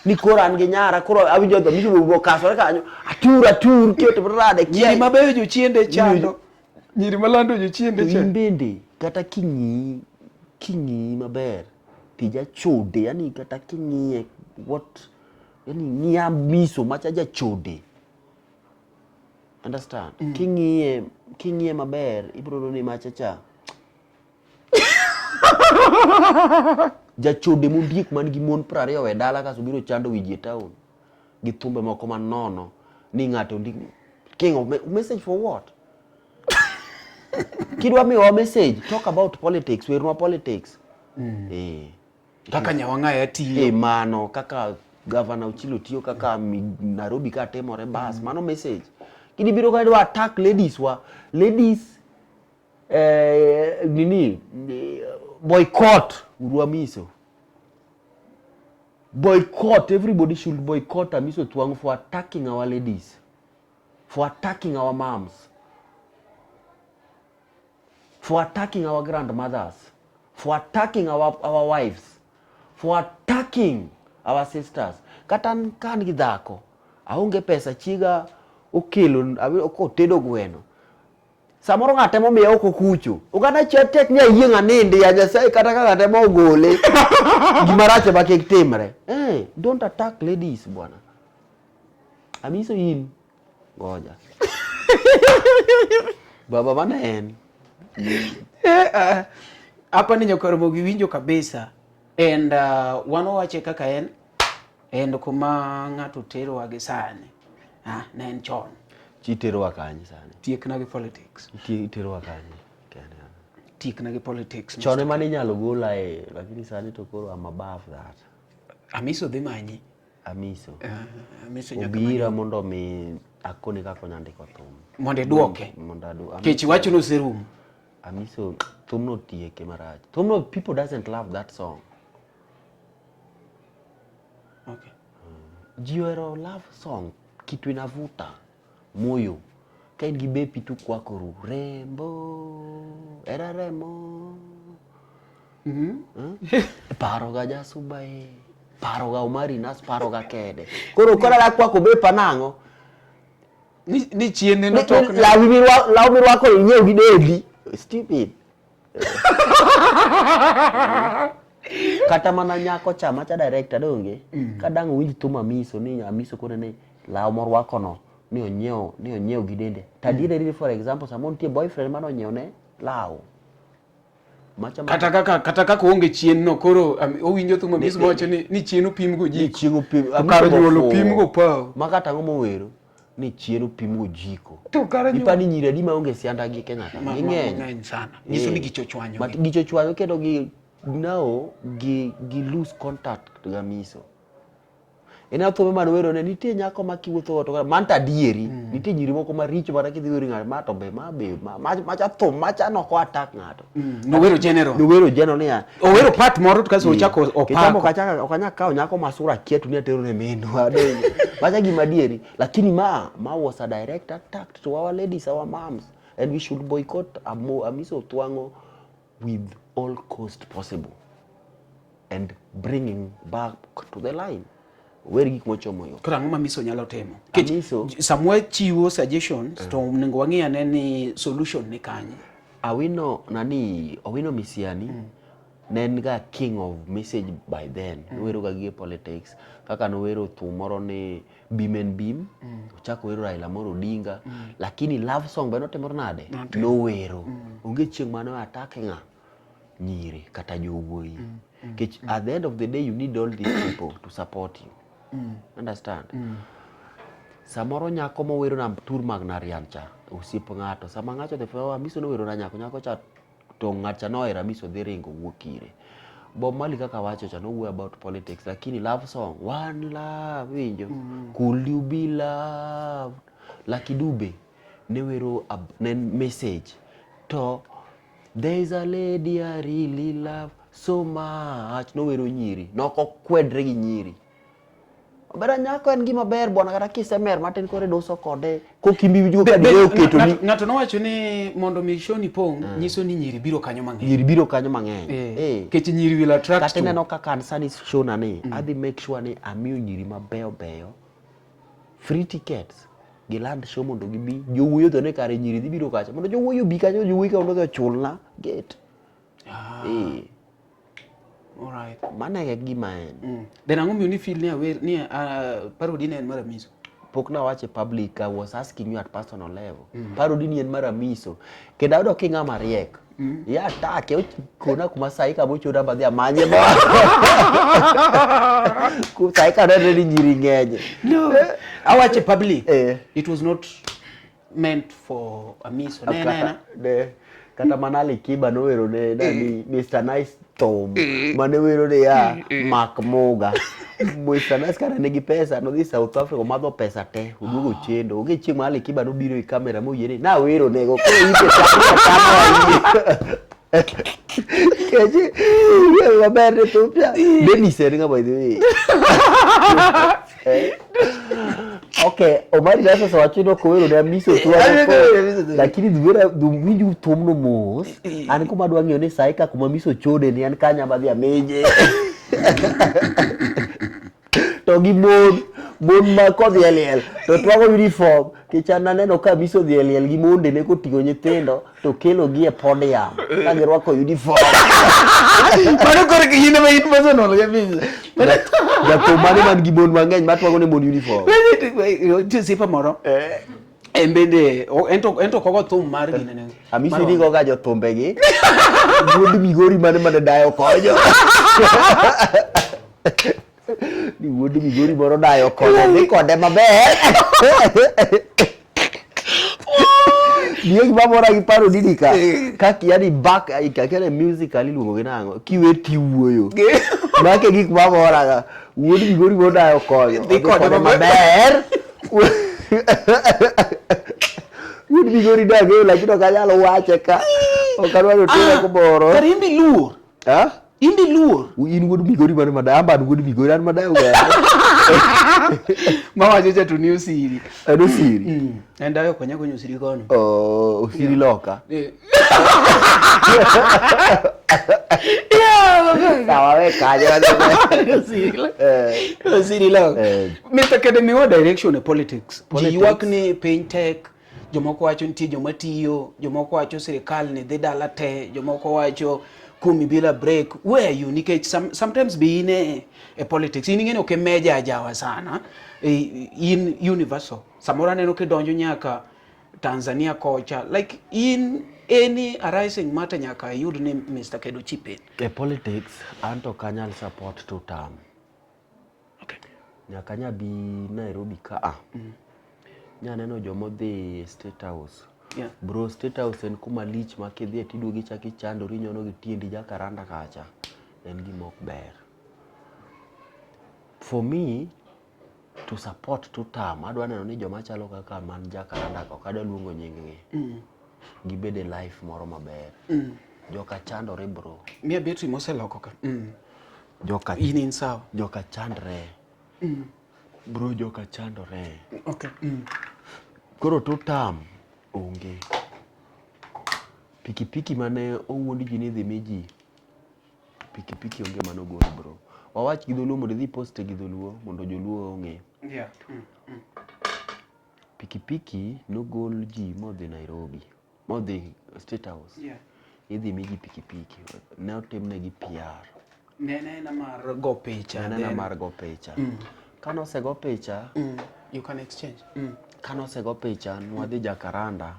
[SPEAKER 2] Ni koro an gi nyara koro awinjo dho Amiso okasore kanyo. Atur atur keto rade
[SPEAKER 3] Nyiri mabeyo jochiende chando. Nyiri malando jochiende
[SPEAKER 2] To in
[SPEAKER 3] chando.
[SPEAKER 2] bende kata king'iyi king'iyi maber tija chode yani kata king'iye what yani ng'iya miso macha jachode understand king'iye king'iye maber ibiro yudo ni macha cha jachode mondiek man gi mon 20 e dala kasto biro chando wi ji e town gi thumbe moko manono ni ng'ato ndik king of message for what kidwa miyowa message talk about politics wernwa politics eh
[SPEAKER 3] Kaka Nyawang'aya tiyo.
[SPEAKER 2] eh mano kaka gavana Ochilo tiyo kaka Nairobi ka timore bas mano message kidi biro ka idwa attack ladies wa ladies eh, nini boycott uru Amiso boycott everybody should boycott Amiso Twang for attacking our ladies for attacking our moms for attacking our grandmothers for attacking our wives for attacking our sisters kata an ka an gi dhako aonge pesa chiega okelo otedo gweno samoro ng'ato ema omiya oko kucho oganda cha tek ni ayieng' anindi ya Nyasaye kata ka ng'ato ema ogole gima rach ema kik timre eh, don't attack ladies bwana Amiso in ngoja baba mano en
[SPEAKER 3] Hapa ni Nyakoromogi winjo kabisa and wan wawache kaka en and kuma ng'ato terowa gi sani ne en chon
[SPEAKER 2] chi terowa kanye sani
[SPEAKER 3] tiekna gi politics
[SPEAKER 2] iterowa kanye Kende.
[SPEAKER 3] Tiekna gi politics
[SPEAKER 2] chon ema ninyalo gola e lakini sani to koro I'm above that
[SPEAKER 3] Amiso dhi manyi
[SPEAKER 2] Amiso
[SPEAKER 3] Amiso nyaka
[SPEAKER 2] obira mondo mi akone kaka onya ndiko thum
[SPEAKER 3] mondo iduoke
[SPEAKER 2] mondo adu
[SPEAKER 3] kech iwacho ni oserumo
[SPEAKER 2] Amiso thumno tieke marach thumno people doesn't love that song
[SPEAKER 3] okay.
[SPEAKER 2] Ji ohero love song kitu inavuta moyo ka in gi bepi to ukwakoru rembo era remo paro ga jasuba e paro ga Omari Nas paro ga kede koro koro adwa kwako bepa nang'o
[SPEAKER 3] Ni chien ne notok ne
[SPEAKER 2] law mirwako inyiew gi dendi stupid kata mana nyako cha macha director donge ka dang' owinj thum Amiso ni Amiso kone ni law morwako no ni onyiew ni onyiew gi dende to adier ni for example samoro nitie boyfriend mane onyiew ne law macha
[SPEAKER 3] kata kaka kata kaka oonge chien no koro owinjo thum Amiso mawacho ni chien opim go
[SPEAKER 2] ni
[SPEAKER 3] jiko
[SPEAKER 2] chieng' opim
[SPEAKER 3] To kar nyuol opim go paw
[SPEAKER 2] ma kata ang'o mowero ni chien opim go jiko
[SPEAKER 3] To kar nyuol-
[SPEAKER 2] ipani nyiri adi maonge sianda gi Kenya ka ging'eny
[SPEAKER 3] mang'eny sana nyiso ni gicho chwanyo
[SPEAKER 2] But gicho chwanyo kendo gi now gi lose contact gi Amiso En thumbe mane wero ne nitie nyako ma kiwuotho to man to adieri nitie nyiri moko maricho mana kidhi wero ng'ato ma to be ma be macha thum macha no ko attack ng'ato
[SPEAKER 3] Nowero general.
[SPEAKER 2] Nowero general niya.
[SPEAKER 3] Owero part moro to kaso ochako
[SPEAKER 2] Kitambo
[SPEAKER 3] opako.
[SPEAKER 2] kachaka ok anyal kawo nyako ma sura kia to ni atero ne minwa. Macha gima adieri. Lakini ma was a direct attack to our ladies, our moms. And we should boycott Amiso Otwang'o with all cost possible. And bringing back to the line. Wer gik mochomo yo.
[SPEAKER 3] Koro ang'o ma Amiso nyalo timo?
[SPEAKER 2] Amiso.
[SPEAKER 3] Samwa chiwo suggestions to onego wang'i ane ni solution ni kanye.
[SPEAKER 2] Awino nani, Owino Misiani. Ne en ga king of message by then. Nowero ga gige politics kaka nowero thum moro ni Bim en Bim, ochako wero Raila Amolo Odinga, lakini love song be notimore nade? Nowero. Onge chieng' mane o attack ng'a? Nyiri kata jowuoyi. Nikech at the end of the day you need all these people to support you. Understand? Samoro nyako mowero na tur mag Narian cha, osiep ng'ato. Sama ng'ato odhi fwenyo, Amiso nowero na nyako, nyako cha to ng'at cha nohero Amiso dhi ringo wuok ire. Bob Marley kaka wacho cha nowuoyo about politics lakini love song one love winjo could you be loved Lucky Dube ne wero ne en message to there is a lady I really love so much nowero nyiri nok okwedre gi nyiri Obera nyako en gima ber bwana kata kisemer matin koro iduso kode kokimbi winjo ka dide oketo ni
[SPEAKER 3] Ng'ato nowacho ni mondo mi show ni pong' nyiso ni nyiri biro kanyo mang'eny.
[SPEAKER 2] Nyiri biro kanyo mang'eny.
[SPEAKER 3] Eh.
[SPEAKER 2] Eh.
[SPEAKER 3] Nikech nyiri will attract
[SPEAKER 2] Kata
[SPEAKER 3] to.
[SPEAKER 2] ineno kaka an sani show na ni adhi make sure ni amiyo nyiri mabeyo beyo free tickets giland show mondo gibi jowuoyo to ne kare nyiri dhi biro kacha mondo jowuoyo obi kacha jowuoyi ka mondo odhi ochulna gate.
[SPEAKER 3] Ah.
[SPEAKER 2] Eh.
[SPEAKER 3] Alright.
[SPEAKER 2] Mano e gima en.
[SPEAKER 3] Then ang'o miyo ni feel ni awer ni parody ne en mar Amiso?
[SPEAKER 2] Pok nawacho e public, I was asking you at personal level. Parody ni en mar Amiso. Kendo ayudo ki ng'ama riek. Ya atake kona kuma sahi kama ochoda madhi amanye mo. Ku sahi ka nenre ni nyiri ng'eny.
[SPEAKER 3] No. Awacho e public.
[SPEAKER 2] Eh.
[SPEAKER 3] It was not meant for Amiso. Ne
[SPEAKER 2] Kata,
[SPEAKER 3] nena.
[SPEAKER 2] ne, kata mana Alikiba nowero ne nani Mr. Nice thum mane wero ne ya Mak Muga. Mr. Nice kare nigi pesa nodhi South Africa omadho pesa te oduogo chendo. Onge chieng' ma Alikiba nobiro e kamera moyie ni nawero nego koro ite tamo Kechi maber ne thum cha. Dennis en ng'a by the way. Eh. Okay, Omari Dasa osewacho ni ok owero ne Amiso
[SPEAKER 3] Eh,
[SPEAKER 2] thuolo. Lakini dhuera winj thumno mos. An kuma adwa ng'eyo ni sahi ka kuma Amiso chode ni an kanya madhi ameje. To gi mon, mon ma kodhi e liel to twang'o uniform kech an naneno ka Amiso odhi e liel gi mondene koting'o nyithindo to kelo gi e podium ka girwako uniform.
[SPEAKER 3] Mano koro in ema in personal kabisa.
[SPEAKER 2] Jathum mane man gi mon mang'eny matwang'o ne mon uniform.
[SPEAKER 3] Nitie osiepa moro. En bende ento ok ogo thum mar ginene.
[SPEAKER 2] Amisi ni goga jothumbegi. Wuod Migori mane mane dayo konyo. Ni wuod Migori moro dayo konyo dhi kode maber. Niyo gima mora gi paro didi ka. Kak yani back kakere musical iluongo gi nang'o? Kiwe tiwuoyo. Make gik mamora ga. Wuod Migori moro dayo konyo.
[SPEAKER 3] Dhi kode
[SPEAKER 2] maber. Wuod Migori dang'eyo lakini ok anyal wache ka. Ok adwa ni otera kumoro.
[SPEAKER 3] Kare in be iluor.
[SPEAKER 2] Ha?
[SPEAKER 3] In be iluor.
[SPEAKER 2] In wuod Migori mane madayo? An be an wuod Migori, an madayo ga.
[SPEAKER 3] Mawacho cha to ni Osiri.
[SPEAKER 2] En Osiri.
[SPEAKER 3] En dayo konya konyo Osiri kono.
[SPEAKER 2] Oh, Osiri loka.
[SPEAKER 3] Eh.
[SPEAKER 2] Sawa we kanyo.
[SPEAKER 3] Osiri loka.
[SPEAKER 2] Eh.
[SPEAKER 3] Osiri loka.
[SPEAKER 2] Eh.
[SPEAKER 3] Mr. Academy wa direction e politics. Ji
[SPEAKER 2] Politics.
[SPEAKER 3] ywak ni piny tek, jomoko wacho nitie joma tiyo, jomoko wacho sirikal ni dhi dala te, jomoko wacho kumi bila break. Where are you? Nikech sometimes be in e politics. In ing'eni ok imeja ajawa sana. In universal. Samoro aneno kidonjo nyaka Tanzania kocha. Like in any arising matter nyaka iyud ni Mr. Kedo chip in.
[SPEAKER 2] E politics, an to ok anyal support two term.
[SPEAKER 3] Okay.
[SPEAKER 2] Nyaka nya bi Nairobi ka a. Nya neno joma odhi State House.
[SPEAKER 3] Yeah.
[SPEAKER 2] Bro, State House en kuma lich ma kidhiye tiduogo ichako ichandori inyono gi tiendi Jacaranda kacha. En gima ok ber. For me, to support two term, adwa neno ni joma chalo kaka man Jacaranda ka, ok adwa luongo nying gi. Gibed e life moro maber. Joka chandore bro.
[SPEAKER 3] Miya betri moseloko ka.
[SPEAKER 2] Joka
[SPEAKER 3] In sawa.
[SPEAKER 2] Joka chandre. Bro, joka chandore.
[SPEAKER 3] Okay.
[SPEAKER 2] Koro two term onge. Pikipiki mane owuond ji ni dhi mi ji. Pikipiki onge mane ogol bro. Wawach gi dholuo mondo idhi post gi dholuo mondo joluo ong'e.
[SPEAKER 3] Yeah.
[SPEAKER 2] Pikipiki nogol ji modhi Nairobi. Modhi State House.
[SPEAKER 3] Yeah.
[SPEAKER 2] Idhi migi pikipiki. Ne otimnegi PR.
[SPEAKER 3] Ne en aena mar go picha.
[SPEAKER 2] Ne en aena mar go picha. Kane osego picha,
[SPEAKER 3] You can exchange.
[SPEAKER 2] Kane osego picha, nwadhi Jacaranda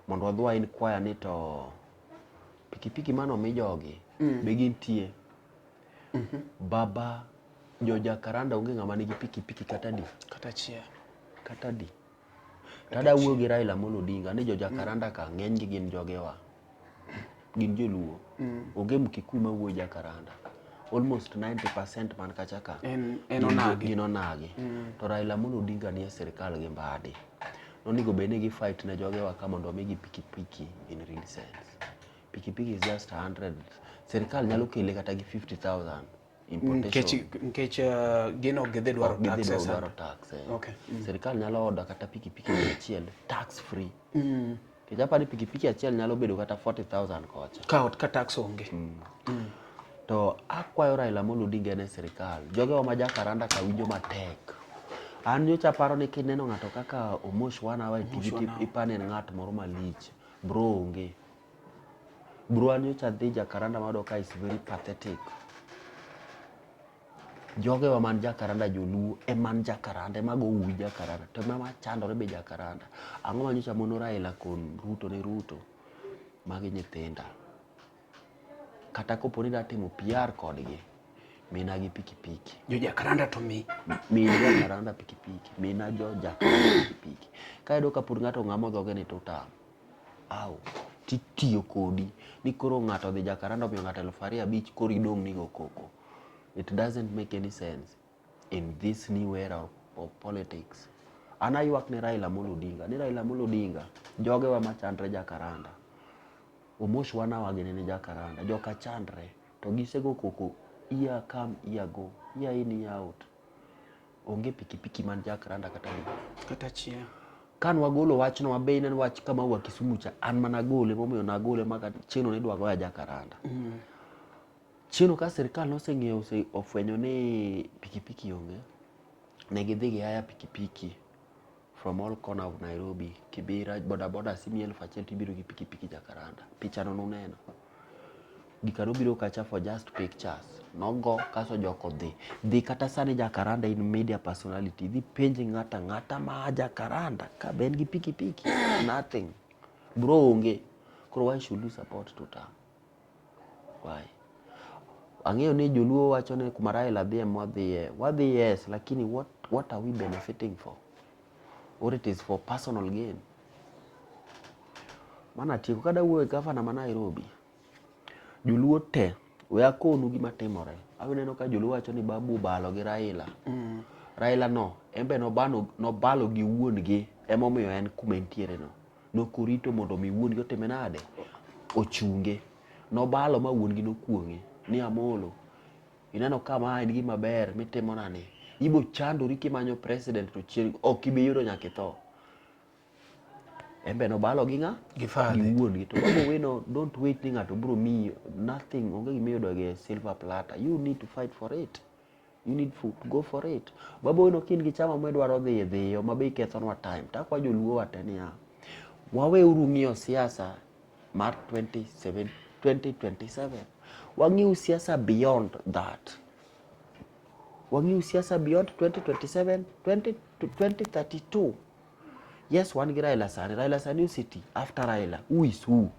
[SPEAKER 2] mondo wadhi wa inquire ni to pikipiki mane omi jogi be gintie. Baba jo Jacaranda onge ng'ama nigi pikipiki kata adi?
[SPEAKER 3] Kata achiel.
[SPEAKER 2] Kata adi? Tada wuoyo gi Raila Amolo Odinga ni jo Jacaranda ka ng'enygi gin jogewa. Gin joluo. Onge Mkikuyu mawuoyo Jacaranda. Almost 90% man kacha ka.
[SPEAKER 3] En onagi.
[SPEAKER 2] Gin onagi. To Raila Amolo Odinga nie sirkal gi Mbadi. Nonego bed ni gi fight ne jogewa ka mondo omigi pikipiki in real sense. Pikipiki is just 100. Sirkal nyalo kele kata gi 50,000 importation.
[SPEAKER 3] Nikech gin ok gidhi dwaro
[SPEAKER 2] Ok gidhi
[SPEAKER 3] taxes.
[SPEAKER 2] dwaro tax. Eh.
[SPEAKER 3] Okay.
[SPEAKER 2] Sirkal nyalo order kata pikipiki 100 tax free. Nikech apani pikipiki achiel nyalo bedo kata 40,000 kocha.
[SPEAKER 3] Ka tax onge.
[SPEAKER 2] To akwayo Raila Amolo Odinga en e sirkal. Jogewa ma Jacaranda ka winjo matek. An nyocha aparo ni kineno ng'ato kaka Omosh One Hour e TV to ipani en ng'at moro malich. Bro onge. Bro an nyocha adhi Jacaranda mayudo ka is very pathetic. Jogewa man Jacaranda joluo ema man Jacaranda ema go uwi Jacaranda to ema chandore be Jacaranda. Ang'o ma nyocha mono Raila kon Ruto ni Ruto magi nyithinda. Kata kopo ni datimo PR kodgi, mina gi pikipiki.
[SPEAKER 3] Jo Jacaranda to mi.
[SPEAKER 2] Min Jacaranda pikipiki, mina jo Jacaranda pikipiki. Kayudo ka pod ng'ato ng'amo dhoge ni to utam. Au, titiyo kodi ni koro ng'ato odhi Jacaranda omiyo ng'ato 2500 koro idong' ni go koko. It doesn't make any sense in this new era of politics. An aywak ne Raila Amolo Odinga, ni Raila Amolo Odinga, jogewa machandre Jacaranda. Omosh wanawa gini ni Jacaranda, joka chandre to gisego koko year come year go, year in year out. Onge pikipiki man Jacaranda kata di.
[SPEAKER 3] Kata achiel.
[SPEAKER 2] Kan wagolo wachno wabe en wach kama wa Kisumu cha an mana gole momiyo nagole maka chieng'no ne idwa goya Jacaranda. Chieng'no ka sirkal noseng'eyo ose ofwenyo ni pikipiki onge, ne gidhi gihaya pikipiki from all corner of Nairobi, Kibera, boda boda simi 1000 tibiro gi pikipiki Jacaranda. Pichano nuneno. Gika nobiro kacha for just pictures. Nogo kaso joko dhi. Dhi kata sani Jacaranda in media personality. Dhi penj ng'ata ng'ata ma Jacaranda ka be en gi pikipiki. Nothing. Bro onge. Koro why should you support Tutam? Why? Ang'eyo ni joluo wacho ni kuma Raila dhiye mwadhiye. Wadhi yes, lakini what are we benefiting for? Or it is for personal gain? Mana tieko kada wuoyo e gavana ma Nairobi. Joluo te, we akonu gima timore. Awe neno ka joluo wacho ni Babu obalo gi Raila. Raila no, en be nobalo gi wuon gi, emomiyo en kuma entiere no. Nokorito mondo mi wuon gi otime nade? Ochunge. Nobalo ma wuon gi nokuong'e ni Amolo, ineno ka ma en gima ber mitimona ni. Ibo chandori kimanyo president to chieng' ok ibi yudo nyaka itho. En be nobalo gi ng'a?
[SPEAKER 3] Gi father.
[SPEAKER 2] Gi wuon gi. To Babu Owino don't wait ni ng'ato biro miyi nothing, onge gima iyudo gi silver platter. You need to fight for it. You need to go for it. Babu Owino ka in gi chama midwaro dhi dhiyo ma be ikethonwa time. To akwa joluo wa te niya, waweuru ng'iyo siasa mar 2027. Wang'iu siasa beyond that. Wang'iu siasa beyond 2027, 2032. Yes, wan gi Raila sani. Raila sani oseti after Raila. Who is who?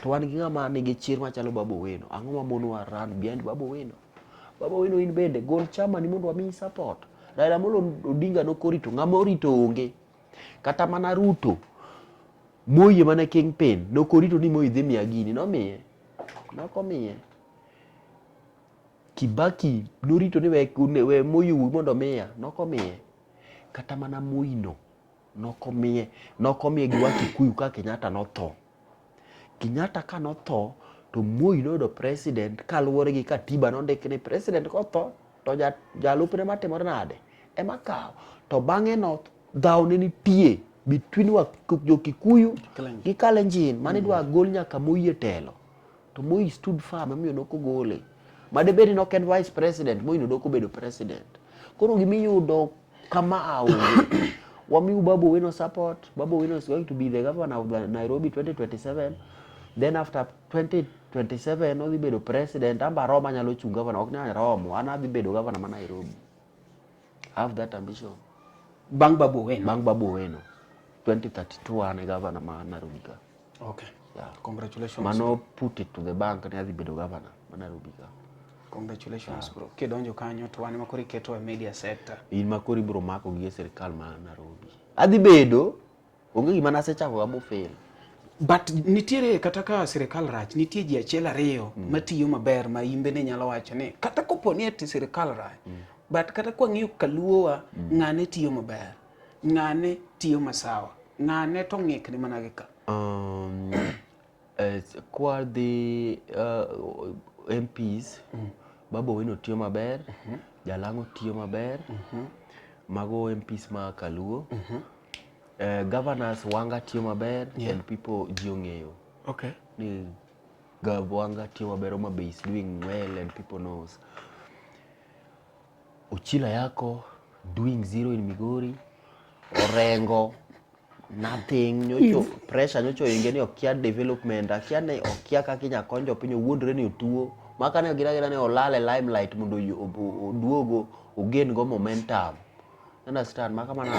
[SPEAKER 2] To wan gi ng'ama nigi chir machalo Babu Owino. Ang'o ma monowa run behind Babu Owino? Babu Owino in bende gol chama ni mondo wamiyi support. Raila Amolo Odinga nokorito, ng'ama orito onge. Kata mana Ruto, Moi ema ne kingpin, nokorito ni Moi dhi miya gini, nomiye. Nokomiye. Kibaki norito ni we Moi owuog mondo omiya, nokomiye. Kata mana Moi no, nokomiye, nokomiye gi Wakikuyu ka Kenyatta notho. Kenyatta ka notho, to Moi noyudo president kaluwore gi katiba nondik ni president kotho to jalupne matimore nade ema kawo. To bang'e no dhawo ne nitie between wa jo Kikuyu gi Kalenjin mane idwa gol nyaka Moi e telo. To Moi stood firm emomiyo nok ogole. Made bed ni ok en vice president, Moi no dok obedo president. Koro gimiyudo kama aonge. Wamiu Babu Owino support. Babu Owino is going to be the governor of the Nairobi 2027. Then after 2027 odhi bedo president, amba arom anyalo chung' governor, ok ni aromo, an adhi bedo governor ma Nairobi. I have that ambition.
[SPEAKER 3] Bang' Babu Owino.
[SPEAKER 2] Bang' Babu Owino. 2032 an e governor ma Nairobi ka.
[SPEAKER 3] Okay.
[SPEAKER 2] Yeah.
[SPEAKER 3] Congratulations.
[SPEAKER 2] Mano put it to the bank ni adhi bedo governor ma Nairobi ka.
[SPEAKER 3] Congratulations bro. Kidonjo kanyo to wan ema koro iketo e media sector.
[SPEAKER 2] In ma koro ibiro mako gi e sirkal ma Nairobi. Adhi bedo onge gima nasechako ga mofail.
[SPEAKER 3] But nitiere kata ka sirikal rach, nitie ji achiel ariyo matiyo maber ma imbe ne nyalo wacho ni kata kopo ni ati sirikal rach, but kata kwang'iyo kaluowa ng'ane tiyo maber, ng'ane tiyo masawa, ng'ane to ng'ikni mana gi ka.
[SPEAKER 2] Kwa dhi MPs, Babu Owino tiyo maber, Jalang'o tiyo maber, mago MPs ma Kaluo. Governors Wanga tiyo maber and people ji ong'eyo ni Gov Wanga tiyo maber, Homa Bay is doing well and people knows. Ochila Yako doing zero in Migori, Orengo nothing, nyocho pressure nyocho inge ni okia development, akia ni okia kaka inya kony jopiny, owuondre ni otuo. Maka ne gira gira ni olal e limelight mondo oduogo ogen go momentum. Understand? Maka mana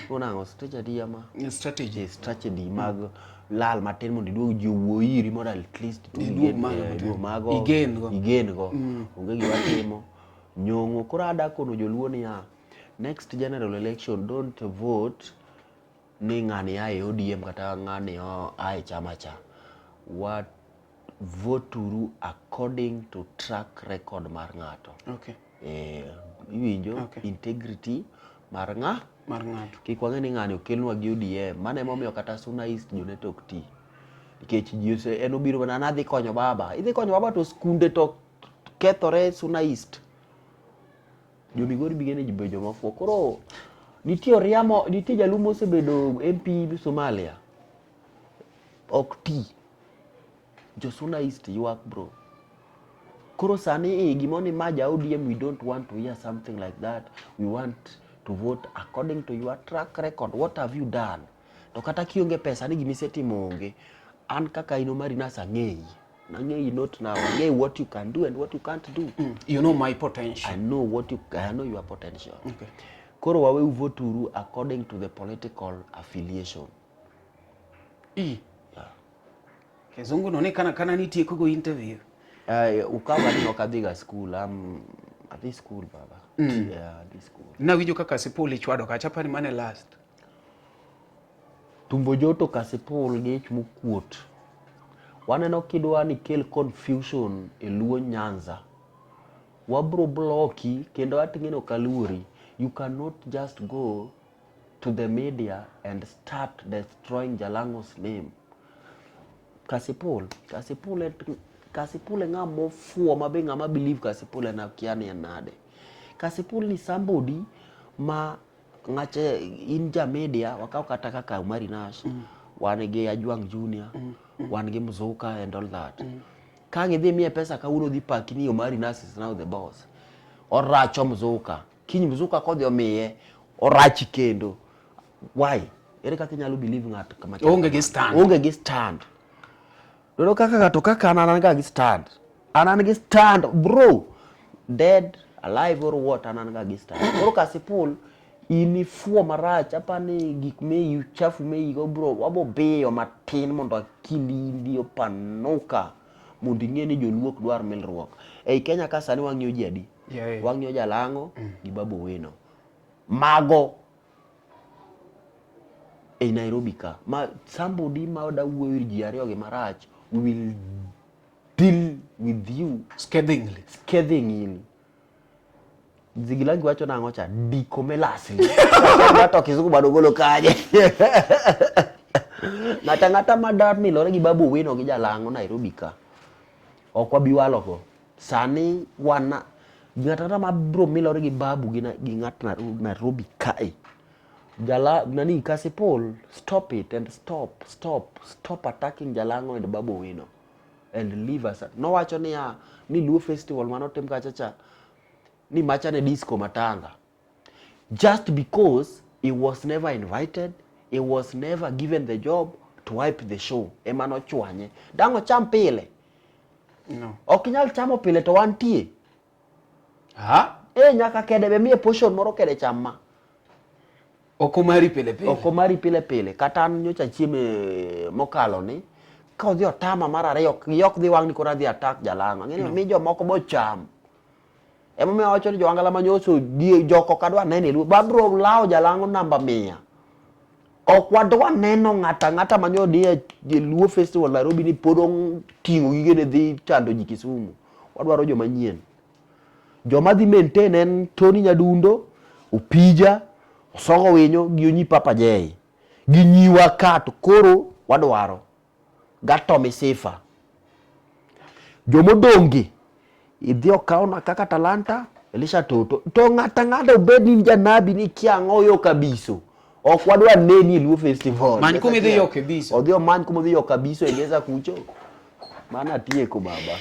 [SPEAKER 2] nang'o strategy ama
[SPEAKER 3] Strategy.
[SPEAKER 2] Strategy mag lal matin mondo iduog ji owuo iri mondo at least
[SPEAKER 3] Iduog mago matin.
[SPEAKER 2] iduog mago
[SPEAKER 3] Igen go.
[SPEAKER 2] igen go. Onge gima timo nyong'o. Koro ada kono joluo niya, next general election don't vote ni ng'ani a e ODM kata ng'ani a e chama cha. Wa vote uru according to track record mar ng'ato. Iwinjo? Integrity mar ng'a?
[SPEAKER 3] Mar ng'ato.
[SPEAKER 2] Kik wang'e ni ng'ani okelnwa gi ODM. Mano emomiyo kata Suna East jonet ok ti. Nikech ji ose en obiro mana nadhi konyo baba. Idhi konyo baba to skunde to kethore Suna East. Jo Migori bigene ji bedo joma ofuwo. Koro nitie Oriamo, nitie jaluo mosebedo MP Somalia. Ok ti. Jo Suna East ywak bro. Koro sani eh, gimoro ni ma ja ODM we don't want to hear something like that. We want to vote according to your track record. What have you done? To kata kionge pesa ni gimisetimo onge. An kaka in Omari Nas ang'eyi. Ang'eyi not now. Ang'eyi what you can do and what you can't do.
[SPEAKER 3] You know my potential.
[SPEAKER 2] I know your potential. Koro wawe vote uru according to the political affiliation.
[SPEAKER 3] I.
[SPEAKER 2] Yeah.
[SPEAKER 3] Kizungu no ni kana kana nitieko go interview.
[SPEAKER 2] Ukawa ni ok adhiga school. Adhi school baba. Yeah, adhi school.
[SPEAKER 3] Nawinjo kaka Kasipul ichwado kacha apani mane last.
[SPEAKER 2] Tumbo joto Kasipul gi ich mokuot. Waneno kidwa ni kel confusion e Luo Nyanza. Wabro blocki kendo ating'eno ok aluori. You cannot just go to the media and start destroying Jalang'o's name. Kasipul, Kasipul en Kasipul e ng'ama ofuwo ma be ng'ama believe Kasipul en akia ni en nade. Kasipul ni somebody ma ng'ache in ja media wakaw kata kaka Omari Nash, wan gi Ajwang' Junior, wan gi Mzuka and all that. Ka gidhi miye pesa kawuono dhi paki ni Omari Nash is now the boss. Oracho Mzuka. Kiny Mzuka kodhi omiye, orachi kendo. Why? Ere kaka inyalo believe ng'ato kama chal
[SPEAKER 3] Oonge gi
[SPEAKER 2] kamano?
[SPEAKER 3] stand.
[SPEAKER 2] Oonge gi stand. Dodo kaka ng'ato kaka an an ga gi stand. An an gi stand bro. Dead, alive or what an an ga gi stand. Koro Kasipul in ifuo marach apani gik me uchafu me igo bro wabo biyo matin mondo akili ndi opanuka mondo ing'e ni joluo ok dwar milruok. Ei Kenya ka sani wang'iyo ji adi? Wang'iyo Jalang'o gi Babu Owino. Mago ei Nairobi ka ma somebody ma da wuoyo ir ji ariyo gi marach we will deal with you
[SPEAKER 3] Scathingly.
[SPEAKER 2] Scathingly. Zigilangi wacho nang'o cha diko melasli to kizungu bado golo kanye ng'ata ng'ata ma da milore gi Babu Owino gi Jalang'o Nairobi ka ok wabi walo go sani wana ng'ata ng'ata ma bro milore gi Babu gi, gi ng'at Nairobi kae Jala nani Kasipul stop it and stop stop stop attacking Jalang'o and Babu Owino and leave us. Nowacho niya ni Luo festival manotim kacha cha ni macha ne disco matanga just because he was never invited, he was never given the job to hype the show ema nochwanye. Dang' ocham pile?
[SPEAKER 3] No.
[SPEAKER 2] Ok inyal chamo pile to wantie.
[SPEAKER 3] Ha?
[SPEAKER 2] Eh, nyaka kede be miye portion moro kede cham ma.
[SPEAKER 3] Ok omari pile pile.
[SPEAKER 2] Ok omari pile pile. Kata an nyocha chieme mokalo ni ka odhi otama mar ariyo ok dhi wang' ni koro adhi attack jalang'o. Ang'e ni mi jomoko bocham. Emomiyo awacho ni joangala manyoso jok ok adwa neno e Luo. Babro lawo jalang'o namba mia. Ok wadwa neno ng'ato ang'ata ma nyo ni e Luo Festival Nairobi ni pod oting'o gigene dhi chando ji Kisumu. Wadwaro joma nyien. Joma dhi maintain en Tony Nyadundo, Opija, Osogo Winyo gi Onyi Papa Jay. Gi nyiwa ka to koro wadwaro. Gatomi Sifa. Jomodong'gi idhi okawna kaka talanta Elisha Toto to ng'ata ng'ata obed ni janabi ni kia ang'o yo kabiso ok wadwa neni e Luo Festival.
[SPEAKER 3] Many kuma idhi yo kabiso.
[SPEAKER 2] Odhi omany kuma odhi yo kabiso e Geza kucho. Mano atieko baba.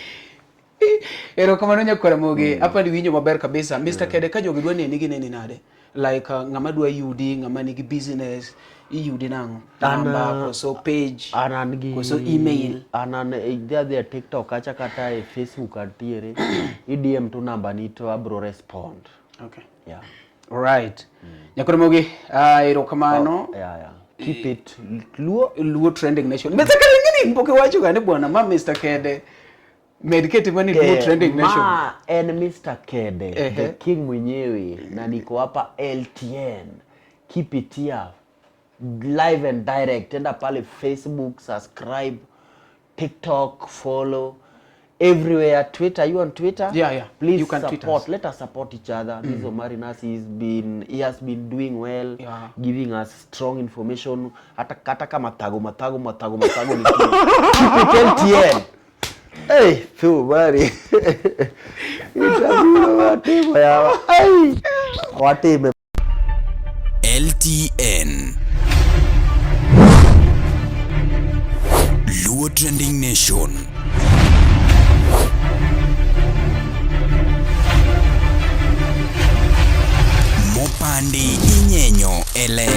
[SPEAKER 3] Erokamano nyakwar Ramogi, apani winjo maber kabisa. Mr. Kede ka jogi dwa neni gineni nade? Like ng'ama dwa yudi, ng'ama nigi business, iyudi nang'o?
[SPEAKER 2] An,
[SPEAKER 3] Namba, koso page,
[SPEAKER 2] an an gi
[SPEAKER 3] koso email.
[SPEAKER 2] An an idhi adhiya e TikTok kacha kata e Facebook antiere. I DM to namba ni to abro respond.
[SPEAKER 3] Okay.
[SPEAKER 2] Yeah.
[SPEAKER 3] Alright. Nyakwar Ramogi, erokamano.
[SPEAKER 2] Oh, yeah, yeah. Keep it Luo.
[SPEAKER 3] Luo Trending Nation. Mr. Kede ng'eni pok iwacho ga ni bwana ma Mr. Kede. Med kete mani Luo Trending Nation.
[SPEAKER 2] Ma en Mr. Kede, the king mwenyewe na niko hapa LTN. Keep it here. Live and direct. Enda pale Facebook, subscribe, TikTok, follow. Everywhere, Twitter. You on Twitter?
[SPEAKER 3] Yeah, yeah.
[SPEAKER 2] Please
[SPEAKER 3] You can tweet
[SPEAKER 2] support.
[SPEAKER 3] us.
[SPEAKER 2] Let us support each other. This Omari Nasi he has been doing well, giving us strong information. Hata kata kama mathago mathago mathago mathago nitie. Keep it LTN. Hey, Phil Mari. Itabiro watimo yawa. Ai. Watime.
[SPEAKER 1] LTN Luo Trending Nation. Mopandi inyenyo e ler.